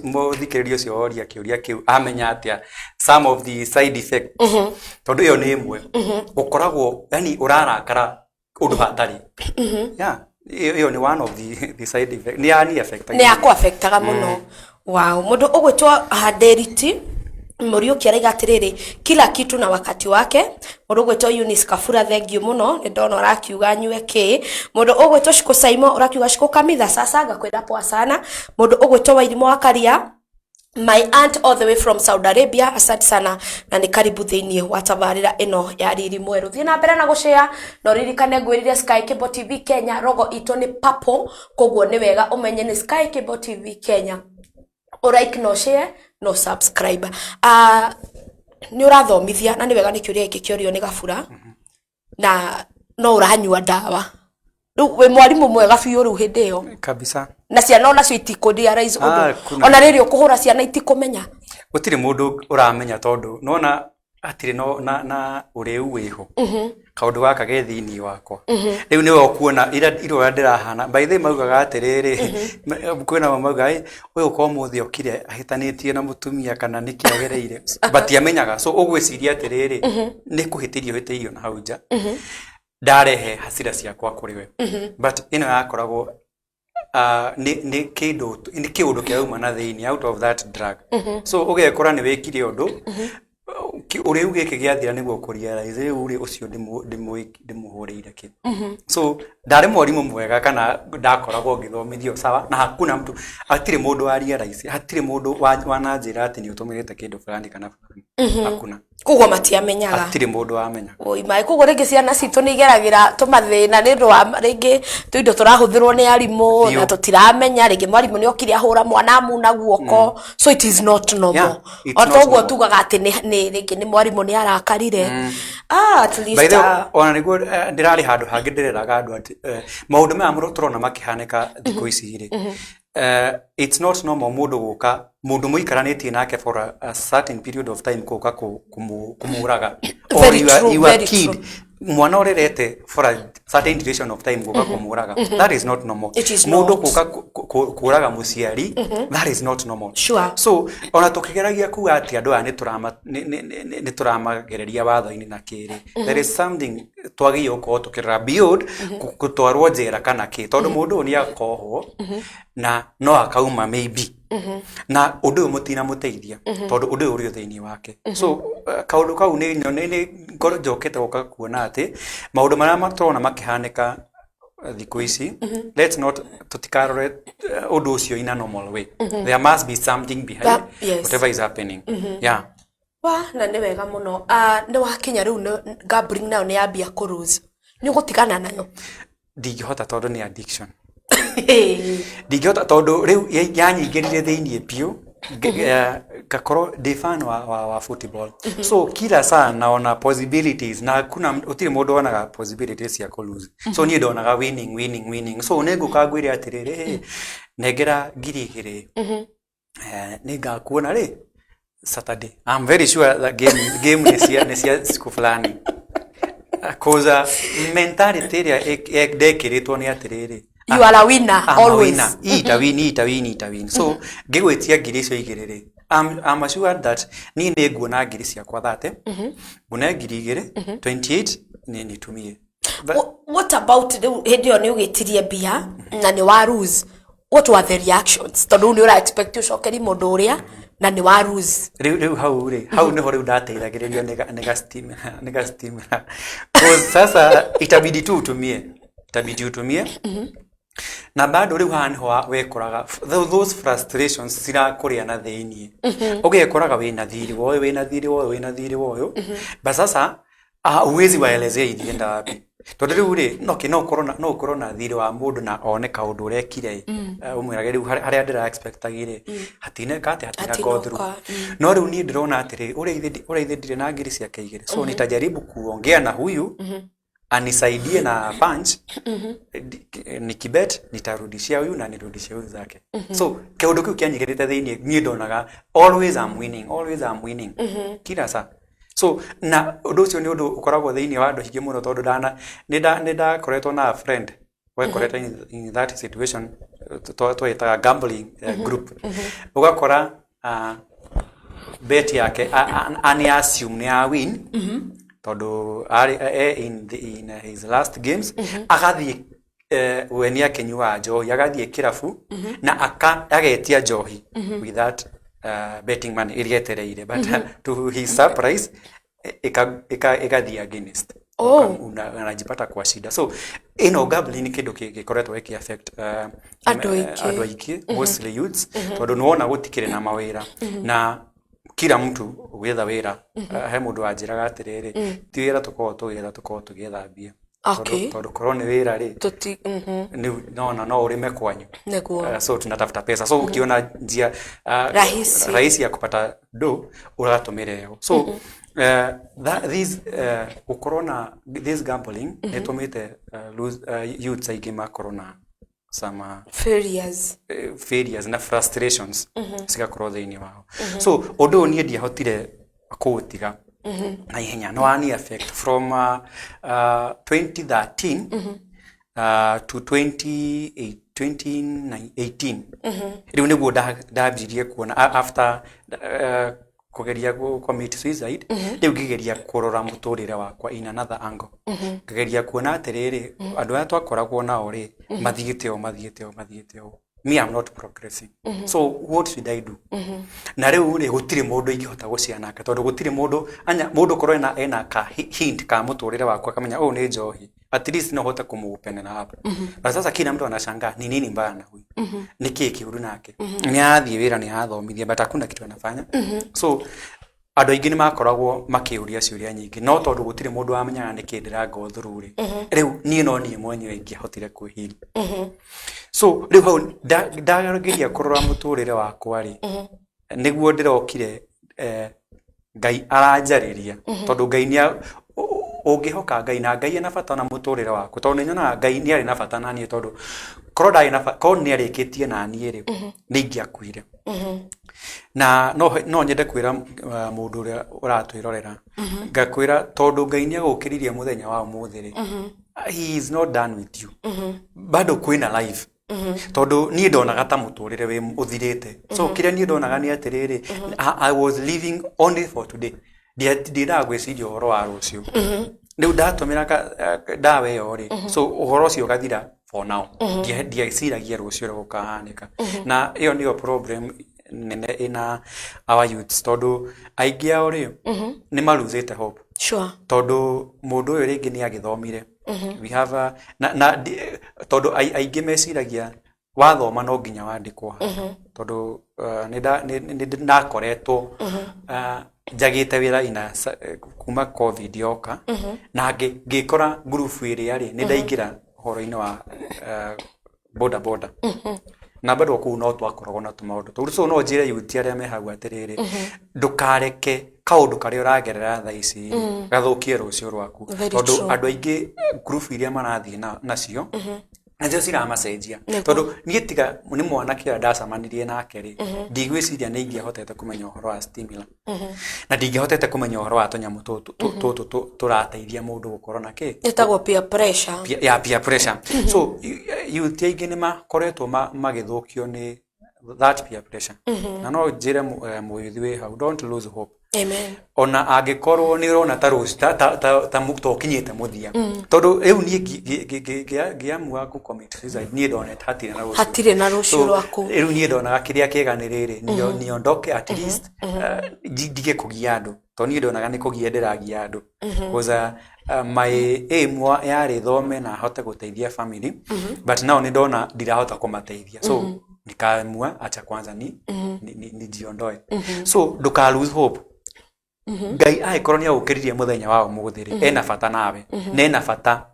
mũthikĩrĩria ũcio woria kĩũria kĩu amenya atĩa some of the side effects, tondũ ĩyo nĩ ĩmwe ũkoragwo yani ũrarakara ũndũ hatarĩ. Yeah, ĩyo nĩ one of the side effect nĩ yani affect. Nĩ yakũ affectaga mũno. Wow. Mũndũ ũgwĩtwo Haderiti Mũriũki araiga atĩrĩrĩ, kila kitu na wakati wake. Mũndũ ũgwĩtwo Eunice Kabura, thengiũ mũno, nĩ ndona ũrakiuga nyue kĩ. Mũndũ ũgwĩtwo Shiko Saimo ũrakiuga Shiko Kamitha, sasa ngakwĩra poa sana. Mũndũ ũgwĩtwo Wairimũ wa Karia, my aunt all the way from Saudi Arabia, asante sana na nĩ karibu thĩinĩ wa tabarĩra ĩno ya Riri Mwerũ. Thiĩ na mbere na gũshare na ũririkane ngwĩrire Sky Cable TV Kenya logo itũ nĩ purple, koguo nĩ wega ũmenye nĩ Sky Cable TV Kenya. Ũ like no share no subscribe. Nĩ ũrathomithia na nĩ wega nĩ kĩũria gĩkĩ kĩorio nĩ Gabura, na no ũranyua ndawa, rĩu wĩ mwarimũ mwega biũ rĩu hĩndĩ ĩyo? Kabisa. Na ciana onacio itikũ realize Ah, ũndũ kuna. Ona rĩrĩ ũkũhũra ciana itikũmenya? Gũtirĩ mũndũ ũramenya, tondũ nona hatirĩ no, na ũrĩu wĩho, kaũndũ gaka ge thĩinĩ wakwa. Rĩu nĩwe ũkuona ira ũrĩa ndĩrahana. By the way, maugaga atĩrĩrĩ, kwĩna maugaga, "Ĩ, ũyũ ko ũmũthĩ okire ahĩtanĩtie na mũtumia kana nĩkĩ agereire?" Batiamenyaga, so ũgwĩciria atĩrĩrĩ, nĩ kũhĩtĩrio hĩtĩirio na hau nja, ndarehe hasira ciakwa kũrĩ we. But ĩno yakoragwo nĩ kĩndũ, nĩ kĩũndũ kĩrauma na thĩinĩ out of that drug. So ũgekora nĩ wĩkire ũndũ ũrĩu gĩkĩ gĩathira nĩguo kũ realize rĩu rĩ ũcio ndĩmũhũrĩire kĩ. So ndarĩ mwarimũ mwega kana ndakoragwo ngĩthomithio sawa, na hakuna mtu, hatirĩ mũndũ wa realize, hatirĩ mũndũ wananjĩra atĩ nĩ ũtũmĩrĩte kĩndũ fulani kana fulani, hakuna. Koguo matiamenyaga? Hatirĩ mũndũ wamenya. Oi maĩ, koguo rĩngĩ ciana citũ nĩ igeragĩra tũmathĩna nĩ ũndũ wa rĩngĩ tũindo tũrahũthĩrwo nĩ arimũ na Biũ. tũtiramenya. Rĩngĩ mwarimũ nĩ okire ahũra mwana amuna guoko, so it is not normal. Yeah, it's O not toguo normal. tugaga atĩ nĩ rĩngĩ nĩ mwarimũ nĩ arakarire, at By least the way, ona nĩguo ndĩrarĩ handũ hangĩ ndĩreraga andũ atĩ maũndũ maya mũno tũrona makĩhanĩka thikũ ici rĩ, it's not normal mũndũ gũka, mũndũ mũikaranĩtie nake for a certain period of time, gũka kũmũraga. Or Very your, true, your very kid, true. Mwana ũrerete for a certain duration of time, gũka kũmũraga, that is not normal. It is Mũndũ not. gũka kũraga mũciari, that is not normal. So ona tũkĩgeragia kuga atĩ andũ aya nĩ tũramagereria watho-inĩ na kĩrĩ, there is something twagĩrĩirwo gũkorwo tũkĩrora beyond gũtwarwo njera kana kĩ, tondũ mũndũ ũyũ nĩ akohwo na no akauma maybe, na ũndũ ũyũ mũtinamũteithia, tondũ ũndũ ũyũ ũrĩ o thĩinĩ wake. So kaũndũ kau nĩ ngoro njokete gũka kuona atĩ maũndũ marĩa tũrona makĩhanĩka thikũ ici, let's not, tũtikarore ũndũ ũcio in a normal way. There must be something behind whatever is happening, yeah. Wa na nĩ wega mũno. Nĩ wakinya rĩu gambling nayo nĩ yambia kũ lose, nĩ ũgũtigana nayo? Ndingĩhota, tondũ nĩ addiction. Ndingĩhota, tondũ rĩu yanyingĩrire thĩinĩ biũ. Ngakorwo ndĩ fan wa football, so kila saa naona possibilities na hakuna gũtirĩ mũndũ wonaga possibilities cia kũ lose. So niĩ ndonaga winning, winning, winning. So nĩ ngũka ngwĩre atĩrĩrĩ, "Hey, nengera 2000, nĩ ngakuona rĩ Saturday." I'm very sure that game nĩ cia siku fulani. Cause mentality ĩrĩa ndekĩrĩtwo nĩ atĩrĩrĩ, You are a winner I'm a always. winner. Hii itawin, hii itawin, hii itawin. So ngĩgwĩtia ngiri icio igĩrĩ rĩ, I'm assured that niĩ nĩ nguona ngiri ciakwa 30, ngune ngiri igĩrĩ, 28 nĩ nitumie. What about rĩu hĩndĩ ĩyo nĩ ũgĩtirie mbia na nĩ wa lose, what were the reactions, tondũ rĩu nĩ ũra expect ũcokeri mũndũ ũrĩa na nĩ wa lose? Rĩu hau rĩ, hau nĩho rĩu ndateithagĩrĩrio nĩ gastimera. Cause sasa itabidi tu utumie, itabidi utumie na bado rĩu haha nĩho wekoraga those frustrations cirakũrĩa na thĩiniĩ, ũgekoraga wĩna thirĩ wa ũyũ, wĩna thirĩ wa ũyũ, wĩna thirĩ wa ũyũ, but sasa huwezi waelezea ilienda wapi, tondũ rĩu rĩ no kĩ no ũkorwo na thirĩ wa mũndũ na one kaũndũ ũrekire ĩ, ũmwĩrage rĩu harĩa ndĩra expectagi rĩ, hatineka atĩ hatina go through. Hatinoka. No rĩu niĩ ndĩrona atĩrĩ, ũrĩa ithe ndirĩ na ngiri ciake igĩrĩ, so nitajaribu kuongea na huyu anisaidie na punch. Nikibet nitarudishia huyu na nirudishie huyu zake. So kĩũndũ kĩu kĩanyingĩrĩte thĩiniĩ, niĩ ndonaga always I'm winning, always I'm winning, kila saa. So na ũndũ ũcio nĩ ũndũ ũkoragwo thĩiniĩ wa andũ aingĩ mũno, tondũ ndana nĩ ndakoretwo na a friend wekorete in that situation twĩtaga gambling group. Ũgakora bet yake nĩ assume nĩ ya win, tondũ arĩ in his last games, agathiĩ we nĩ akĩnyuaga njohi, agathiĩ kĩrabu na agetia njohi with that betting money ĩrĩa etereire, but to his surprise ĩgathiĩ against. Anajipata kwa shida. So ĩno gambling nĩ kĩndũ gĩkoretwo gĩkĩ affect Andũ aingĩ. Andũ aingĩ, mostly youths, tondũ nĩwona gũtikĩrĩ na mawĩra na kila mtu gwetha wĩra. He mũndũ wanjĩraga atĩrĩrĩ, ti wĩra tũkoragwo tũgĩetha, tũkoragwo tũgĩetha mbia. Tondũ korwo nĩ wĩra rĩ, Tuti nĩ nona no ũrĩme kwanyu. So tunatafuta pesa, so ukiona njia Rahisi. Rahisi ya kupata do, ũratũmĩra ĩyo. So this gũkorwo na this gambling nĩ ĩtũmĩte youths aingĩ makorwo na some Failures. Failures na frustrations cigakorwo thĩinĩ wao. So ũndũ ũyũ niĩ ndiahotire kũũtiga na ihenya, no wani affect from 2013 to 20 2018. Rĩu nĩguo ndambirie kuona after kũgeria commit suicide, rĩu ngĩgeria kũrora mũtũrĩre wakwa in another angle, ngĩgeria kuona atĩrĩrĩ, andũ arĩa twakoragwo nao rĩ, mathiĩte ũũ, mathiĩte ũũ, mathiĩte ũũ, me I'm not progressing, so what should I do? Na rĩu rĩ, gũtirĩ mũndũ ingĩhota gũcia nake, tondũ gũtirĩ mũndũ anya mũndũ korwo ena ka hint ka mũtũrĩre wakwa, akamenya ũyũ nĩ njohi, at least no hote kũmũopenera up. Na sasa kila mtu anashangaa ni nini mbaya na huyu, nĩ kĩĩ kĩũru nake, nĩ arathiĩ wĩra, nĩ arathomithia, but hakuna kitu anafanya. So andũ aingĩ nĩ makoragwo makĩũria ciũria nyingĩ, no tondũ gũtirĩ mũndũ wamenyaga nĩ kĩĩ ndĩra go through rĩ, rĩu niĩ no niĩ mwenyewe ingĩahotire kwĩheal. So rĩu hau ndageria kũrora mũtũrĩre wakwa rĩ, nĩguo ndĩrokire Ngai aranjarĩria, tondũ Ngai nĩ ũngĩhoka Ngai na Ngai ena bata na mũtũrĩre waku, tondũ nĩ nyonaga Ngai nĩ arĩ na bata na niĩ, tondũ korwo ndarĩ na korwo nĩ arĩkĩtie na niĩ rĩ, nĩ ingĩakuire. Na no nyende kwĩra mũndũ ũrĩa ũratwĩrorera, ngakwĩra tondũ Ngai nĩ agũkĩririe mũthenya wa ũmũthĩ rĩ, he is not done with you, bado kwĩna life. Tondũ niĩ ndonaga ta mũtũrĩre wĩ ũthirĩte. So kĩrĩa niĩ ndonaga nĩ atĩrĩrĩ, I was living only for today. Ndiendaga gwĩciria ũhoro wa rũciũ. Rĩu ndatũmĩra ndawa ĩyo rĩ, so ũhoro ũcio ũgathira for now. Ndieciragia rũciũ ũrĩa gũkahanĩka. Na ĩyo nĩyo problem nene ĩna our youths, tondũ aingĩ ao rĩ, nĩ maruzĩte hope. Tondũ mũndũ ũyũ rĩngĩ nĩ agĩthomire, we have a, na tondũ aingĩ meciragia wathoma no nginya wandĩkwo handũ, tondũ nĩ ndakoretwo njagĩte wĩra ina kuma COVID yoka, na ngĩkora ngurubu ĩrĩa rĩ, nĩ ndaingĩra ũhoro-inĩ wa boda boda, na bado kũu no twakoragwo na tũmaũndũ tũu. So no njĩre youth arĩa me hau atĩrĩrĩ, ndũkareke kaũndũ karĩa ũragerera thaa ici gathũkie rũciũ rwaku. Very Tondũ true. Andũ aingĩ ngurubu iria marathiĩ nacio. Na nĩcio ciramacenjia, tondũ niĩ tiga nĩ mwanake ũrĩa ndacemanirie nake rĩ, ndigwĩciria nĩ ingĩahotete kũmenya ũhoro wa stimula, na ndingĩahotete kũmenya ũhoro wa tũnyamũ tũtũ tũtũ tũrateithia mũndũ gũkorwo na kĩ. Ĩtagwo peer pressure. Ya peer pressure. So youth aingĩ nĩ makoretwo magĩthũkio nĩ that peer pressure. Na no njĩre mũyuthi wĩ hau, don't lose hope. Amen. Ona angĩkorwo nĩ ũrona ta rũciũ ta ũkinyĩte mũthia, tondũ rĩu niĩ ngĩamua gũ commit suicide, niĩ ndonete hatirĩ na rũciũ. Hatirĩ na rũciũ So, rwaku. Rĩu niĩ ndonaga kĩrĩa kĩega nĩ rĩrĩ, niondoke, at least ndige kũgia andũ, tondũ niĩ ndonaga nĩ kũgia ndĩragia andũ. Because my aim yarĩ thome na hote gũteithia family, but now nĩ ndona ndirahota kũmateithia, so nikaamua acha kwanza ni nijiondoe. So ndũka lose hope. Ngai angĩkorwo nĩ agũkĩririe mũthenya wa ũmũthĩ rĩ, ena bata nawe, na ena bata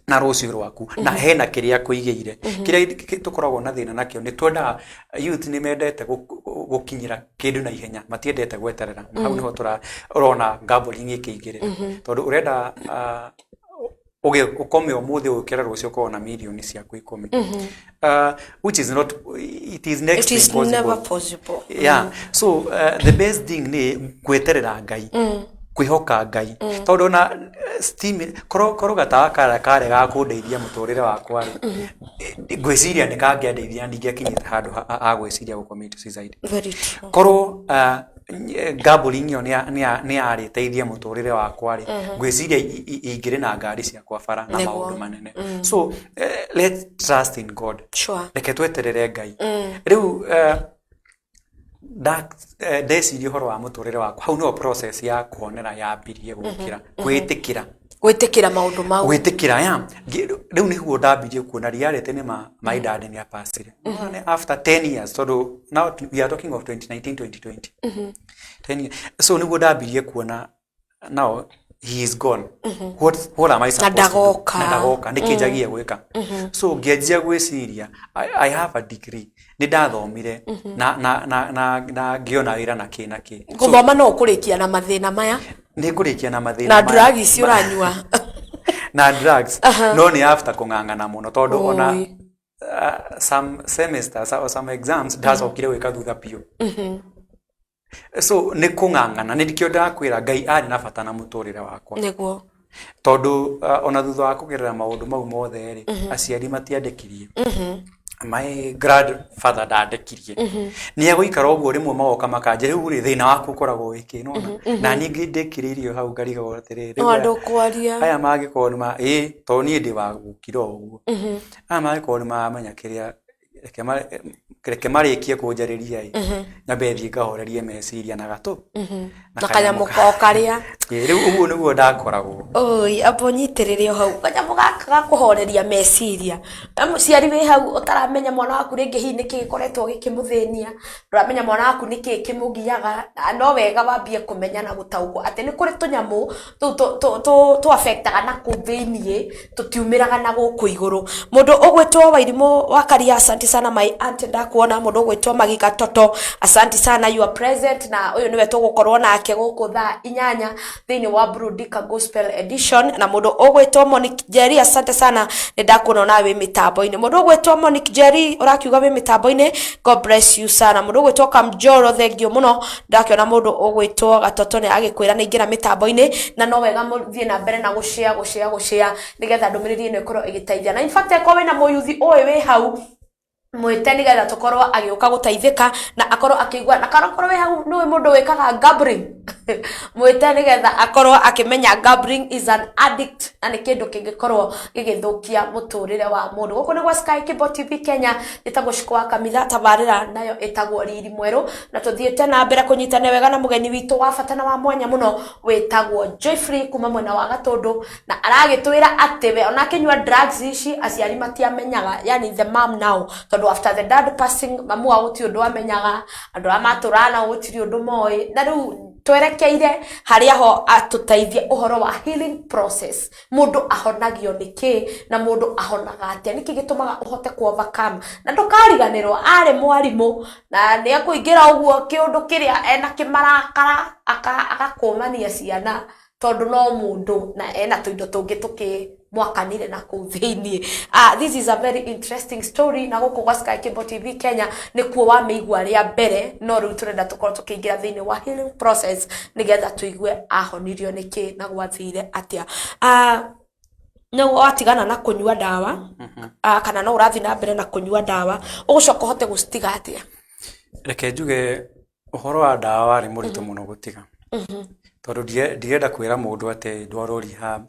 na rũciũ rwaku, na hena kĩrĩa akũigĩire. Kĩrĩa tũkoragwo na thĩna nakĩo nĩ twendaga, youth nĩ mendete gũkinyĩra kĩndũ na ihenya, matiendete gweterera, na hau nĩho tũra ũrona gambling ĩkĩingĩrĩra, tondũ ũrenda ũkome ũmũthĩ, ũkĩra rũciũ ũkorwo na mirioni ciaku 10, which is not, it is next It to is impossible. Never possible. Yeah, so the best thing nĩ gweterera Ngai, kwĩhoka Ngai, tondũ ona steam korwo gatawa karĩa karĩ ga kũndeithia mũtũrĩre wakwa rĩ, ngwĩciria nĩ kangĩandeithia na ndingĩakinyĩte handũ ha gwĩciria gũ commit suicide. Very true. Korwo gambling ĩyo nĩ yarĩteithia mũtũrĩre wakwa rĩ, ngwĩciria ingĩrĩ na ngari ciakwa bara na maũndũ manene. So let's trust in God. Reke tweterere Ngai. Rĩu ndeciria ũhoro wa mũtũrĩre wakwa, hau nĩho process ya kũhonera yambirie gũkĩra kwĩtĩkĩra. Gwĩtĩkĩra maũndũ mau. Gwĩtĩkĩra ya rĩu nĩguo ndambirie kuona reality nĩ ma my dad nĩ apacire after 10 years, tondũ now we are talking of 2019, 2020, 10 years. So nĩguo ndambirie kuona now he is gone, what am I supposed to do? Ndagoka. Na ndagoka, nĩkĩ njagie gwĩka? So ngĩanjia gwĩciria, I have a degree, nĩ ndathomire na ngĩona wĩra na kĩ na kĩ. So, Gũthoma no ũkũrĩkia na mathĩna maya. Nĩ ngũrĩkia na mathĩna Na maya. drugs ici ũranyua. Na drugs, no nĩ after kũng'ang'ana mũno, tondũ ona Oi. Some semesters or some exams ndacokire gwĩka thutha biũ. So nĩ kũng'ang'ana, nĩ kĩo ndakwĩra Ngai arĩ na bata na mũtũrĩre wakwa, tondũ ona thutha wa kũgerera maũndũ mau mothe rĩ, aciari matiandĩkirie, my grandfather ndandekirie, nĩ egũikara ũguo, rĩmwe magoka makanja, rĩu rĩ, thĩna waku ũkoragwo wĩkĩ nona, na niĩ ndĩkĩrĩirio hau ngarigagwo atĩrĩrĩ, No rĩu andũ kwaria. Aya mangĩkorwo nĩ ma ĩ, tondũ niĩ ndĩ wa gũkira o ũguo, aya mangĩkorwo nĩ maramenya kĩrĩa, reke marĩkie kũnjarĩria ĩ, nyambe thiĩ ngahorerie meciria na gatũ Na kanyamũ o karĩa. Ĩ, rĩu ũguo nĩguo ndakoragwo. Oi, amba ũnyitĩrĩre o hau kanyamũ gaka ga kũhoreria meciria. Na mũciari wĩ hau ũtaramenya mwana waku rĩngĩ hihi nĩkĩ gĩkoretwo gĩkĩmũthĩnia, ndũramenya mwana waku nĩkĩ kĩmũgiaga, na no wega wambie kũmenya na gũtaũkwo atĩ nĩ kũrĩ tũnyamũ tũu tũ affectaga na kũu thĩiniĩ, tũtiumĩraga na gũkũ igũrũ. Mũndũ ũgwĩtwo Wairimũ wa Karia, asante sana my aunt, ndakuona. Mũndũ ũgwĩtwo Magika Toto, asante sana, you are present. Na ũyũ nĩwe tũgũkorwo nake gũkũ thaa 8 thĩinĩ wa Burudika Gospel Edition. Na mũndũ ũgwĩtwo Monique Jerry, asante sana, nĩ ndakuona onawe wĩ mĩtambo-inĩ. Mũndũ ũgwĩtwo Monique Jerry, ũrakiuga wĩ mĩtambo-inĩ, God bless you sana. Mũndũ ũgwĩtwo Kamjoro, thank you mũno. Ndakĩona mũndũ ũgwĩtwo Gatoto nĩ agĩkwĩra nĩ ingĩra mĩtambo-inĩ, na no wega mũthiĩ na mbere na gũshare, gũshare, gũshare, nĩgetha ndũmĩrĩri ĩno ĩkorwo ĩgĩteithia. Na in fact, angĩkorwo wĩna mũyuthi ũĩ wĩ hau, mwĩte nĩgetha tũkorwo agĩũka gũteithĩka na akorwo akĩigua. Na kana korwo wĩ hau nĩũĩ mũndũ wĩkaga gambling, mwĩte nĩgetha akorwo akĩmenya gambling is an addict na nĩ kĩndũ kĩngĩkorwo gĩgĩthũkia mũtũrĩre wa mũndũ. Gũkũ nĩ gwa Sky Cable TV Kenya, ĩtagwo Shiko wa Kamitha, tabarĩra nayo ĩtagwo Riri Mwerũ, na tũthiĩte na mbere kũnyitana wega na mũgeni witũ wa bata na wa mwanya mũno wĩtagwo Joyfree kuma mwena wa Gatũndũ, na aragĩtwĩra atĩ we ona akĩnyua drugs ici aciari matiamenyaga, yani the mom now, tondũ after the dad passing, mamu wao gũtirĩ ũndũ amenyaga, andũ arĩa matũraga nao gũtirĩ ũndũ moĩ. Na rĩu twerekeire harĩa ho atũteithie ũhoro wa healing process, mũndũ ahonagio nĩ kĩ na mũndũ ahonaga atĩa, nĩkĩ gĩtũmaga ũhote ku overcome. Na ndũkariganĩrwo arĩ mwarimũ na nĩ ekũingĩra ũguo kĩũndũ kĩrĩa ena kĩmarakara, agakũmania ciana, tondũ no mũndũ na ena tũindo tũngĩ tũkĩ. Mwakanire na kũu thĩinĩ. This is a very interesting story, na gũkũ gwa Sky Cable TV Kenya nĩkuo wamĩigua rĩa mbere, no rĩu tũrenda tũkorwo tũkĩingĩra thĩinĩ wa healing process nĩgetha tũigue ahonirio nĩkĩ na gwathire atĩa. No watigana na kũnyua ndawa, kana no ũrathiĩ na mbere na kũnyua ndawa, ũgũcoka ũhote gũcitiga atĩa? Reke njuge, ũhoro wa ndawa warĩ mũritũ mũno gũtiga, tondũ ndirenda kwĩra mũndũ atĩ ndwarwo rehab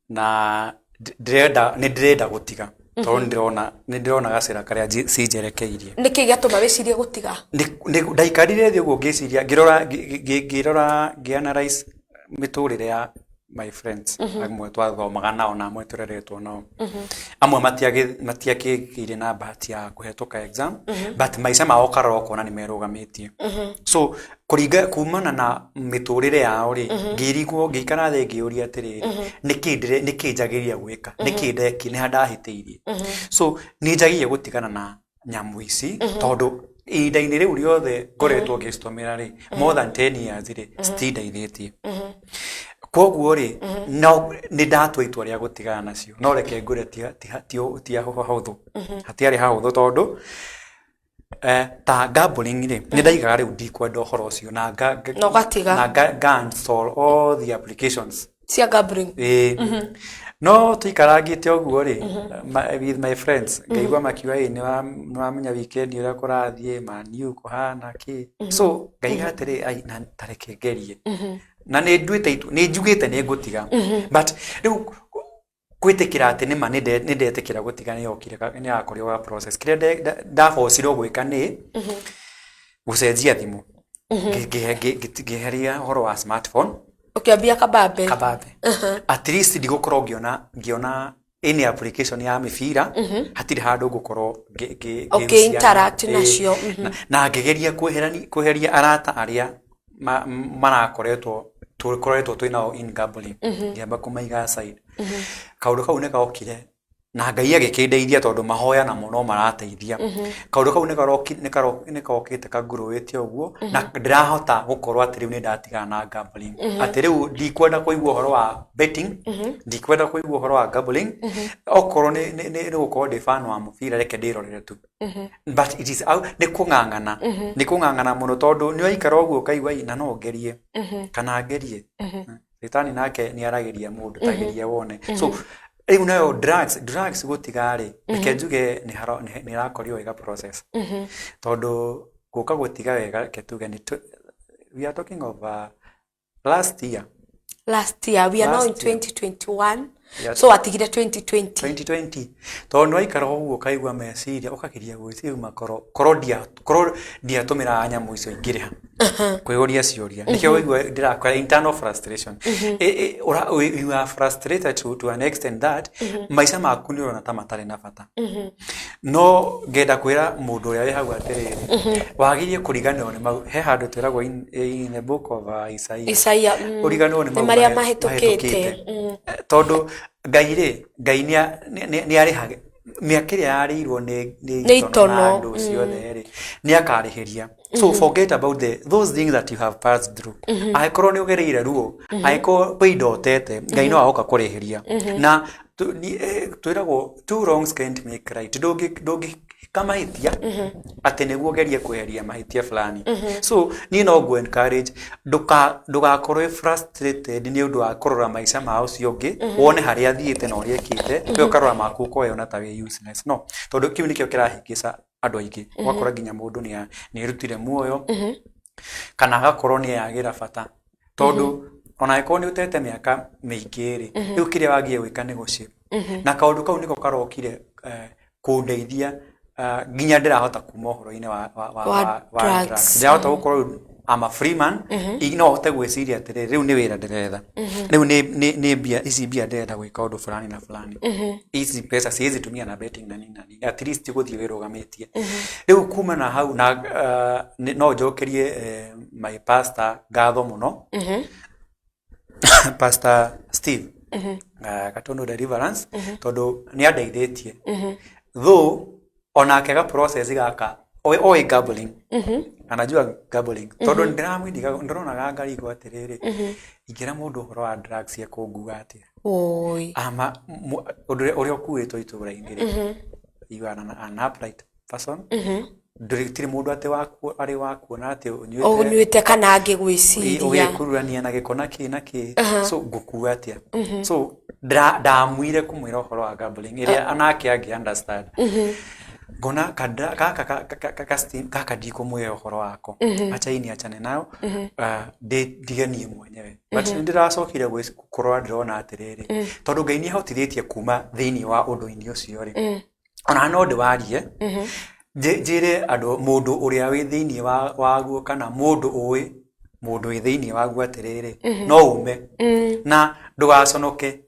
na ndĩrenda, nĩ ndĩrenda gũtiga, tondũ nĩ ndĩrona gacĩra karĩa cinjerekeirie. Nĩkĩ gĩatũma wĩcirie gũtiga? Ndaikarire thĩ ũguo ngĩciria, ngĩrora, ngĩrora, ngĩ-analyse mĩtũrĩre ya my friends, amwe twathomaga nao na amwe tũreretwo nao. Amwe matiakĩgĩire na bahati ya kũhetũka exam, but maica mao ũkarora ũkona nĩ merũgamĩtie. So kũringa kumana na mĩtũrĩre yao rĩ, ngĩrigwo, ngĩikara thĩ ngĩũria atĩrĩrĩ, nĩkĩ njagĩrĩire gwĩka? Nĩkĩ ndeki? Nĩ ha ndahĩtĩirie? So nĩ njagĩrĩire gũtigana na nyamũ ici, tondũ ihinda-inĩ rĩu rĩothe ngoretwo ngĩcitũmĩra rĩ, more than 10 years rĩ, citindeithĩtie. Koguo rĩ, no nĩ ndatua itua rĩa gũtigana nacio. No reke ngwĩre, ti hahũthũ, hatiarĩ hahũthũ, tondũ ta gambling rĩ, nĩ ndaigaga rĩu ndikwenda ũhoro ũcio na Na ũgatiga. Na nga install all the applications cia gambling. Ĩĩ, no tũikarangĩte ũguo rĩ, with my friends, ngaigua makiuga, "Ĩ, nĩ wamenya weekend ũrĩa kũrathiĩ Man U kũhana kĩ?" So ngaiga atĩrĩ, "Ai, na tareke ngerie." Na nĩ nduĩte itua, nĩ njugĩte nĩ ngũtiga, but rĩu gwĩtĩkĩra atĩ nĩma nĩ ndetĩkĩra gũtiga nĩ yokire, nĩ yakorirwo ga process. Kĩrĩa ndabocirwo gwĩka nĩ gũcenjia thimũ. Ngĩeheria ũhoro wa smartphone. Ũkĩambia kabambe. Kabambe. At least ndigũkorwo ngĩona any application ya mĩbira, hatirĩ handũ ngũkorwo Ũkĩ-interact nacio. Na ngĩgeria kweheria arata arĩa marakoretwo, tũkoretwo twĩ nao in gambling, ngĩamba kũmaiga aside. Kaũndũ kau nĩ gokire na Ngai agĩkĩndeithia, tondũ mahoya namo no marateithia. Kaũndũ kau nĩ kokĩte kangurũĩte ũguo, na ndĩrahota gũkorwo atĩ rĩu nĩ ndatigana na gambling, atĩ rĩu ndikwenda kũigua ũhoro wa betting, ndikwenda kũigua ũhoro wa gambling. Okorwo nĩ gũkorwo ndĩ fan wa mũbira, reke ndĩrorere tu. But it is out, nĩ kũng'ang'ana, nĩ kũng'ang'ana mũno, tondũ nĩ waikara ũguo ũkaigua, "Ĩ, na no ngerie, kana ngerie." Ritani nake nĩ aragĩria mũndũ, tageria wone. So rĩu nayo drugs gũtiga rĩ, reke njuge nĩ ĩrakorirwo ĩga process, tondũ gũka gũtiga wega, reke tuge we are talking of last year. Last year. We are now in Last year. 2021. Yeah. So watigire 2020. 2020, tondũ nĩ waikara ũguo ũkaigua meciria, ũkageria gwĩciria makoro korwo ndiatũmĩraga nyamũ icio ingĩrĩha, kwĩyũria ciũria. Nĩkĩo waigua ndĩrakwĩra internal frustration. You are frustrated to an extent that maica maku nĩ ũrona ta matarĩ na bata. No ngenda kwĩra mũndũ ũrĩa wĩ hau atĩrĩrĩ, wagĩrĩire kũriganĩrwo nĩ mau. He handũ twĩragwo in the book of Isaiah, Isaia, ũriganĩrwo nĩ nĩ mau marĩa mahĩtũkĩte. Mahĩtũkĩte. Tondũ Ngai rĩ, Ngai nĩ arĩhaga mĩaka ĩrĩa yarĩirwo nĩ Nĩ itono na itono, andũ ciothe rĩ, nĩ akarĩhĩria. So forget about those things that you have passed through. Angĩkorwo nĩ ũgereire ruo, angĩkorwo kwĩ indo ũtete, Ngai no agoka kũrĩhĩria. Na twĩragwo two wrongs can't make right. Ndũngĩka mahĩtia atĩ nĩguo ũgerie kweheria mahĩtia fulani. So niĩ no ngũ encourage, ndũgakorwo wĩ frustrated nĩ ũndũ wa kũrora maica ma ũcio ũngĩ, wone harĩa athiĩte na ũrĩa ekĩte, we ũkarora maku ũkoyona ta wĩ useless. No tondũ kĩu nĩkĩo kĩrahĩngĩca andũ aingĩ, ũgakora nginya mũndũ nĩ erutire muoyo, kana agakorwo nĩ eyagĩra bata, tondũ ona angĩkorwo nĩ ũtete mĩaka mĩingĩ rĩ, rĩu kĩrĩa wagĩrĩire gwĩka nĩ gũci na kaũndũ kau nĩko karokire kũndeithia, nginya ndĩrahota kuma ũhoro-inĩ wa Wa drugs. Drugs. Ndĩrahota gũkorwo rĩu I'm a free man. No hote gwĩciria atĩrĩrĩ, rĩu nĩ wĩra ndĩretha, rĩu nĩ mbia ici, mbia ndĩrenda gwĩka ũndũ fulani na fulani. Ici mbeca siwezi tumia na betting na nini na nini. At least gũthiĩ wĩrũgamĩtie rĩu kuma na hau. Na no njokerie my pastor ngatho mũno, Pastor Steve Gatondo Deliverance, tondũ nĩ andeithĩtie, though onake ga process gaka. Oĩ gambling, anajua gambling, tondũ ndĩramwĩndiga ndĩronaga ngarigwo atĩrĩrĩ, ingĩra mũndũ ũhoro wa drugs ekũnguga atĩa? Oi. Ama ũndũ ũrĩa ũkuĩtwo itũũra-inĩ rĩ, you are an upright person, gũtirĩ mũndũ atĩ arĩ wa kuona atĩ ũnyuĩte, Ũnyuĩte kana angĩgwĩciria. Ũgĩkururania na gĩko na kĩ na kĩ, so ngũkua atĩa? So ndamwire kũmwĩra ũhoro wa gambling ĩrĩa anake angĩ understand. Ngona gaka gaka ndikũmwĩra ũhoro wako, acha hii niachane nayo, ndige niĩ mwenyewe. But nĩ ndĩracokire kũrora, ndĩrona atĩrĩrĩ, tondũ Ngai nĩ ahotithĩtie kuma thĩinĩ wa ũndũ-inĩ ũcio rĩ, ona no ndĩwarie, njĩre andũ, mũndũ ũrĩa wĩ thĩinĩ waguo kana mũndũ ũĩ mũndũ wĩ thĩinĩ waguo atĩrĩrĩ, no ume na ndũgaconoke.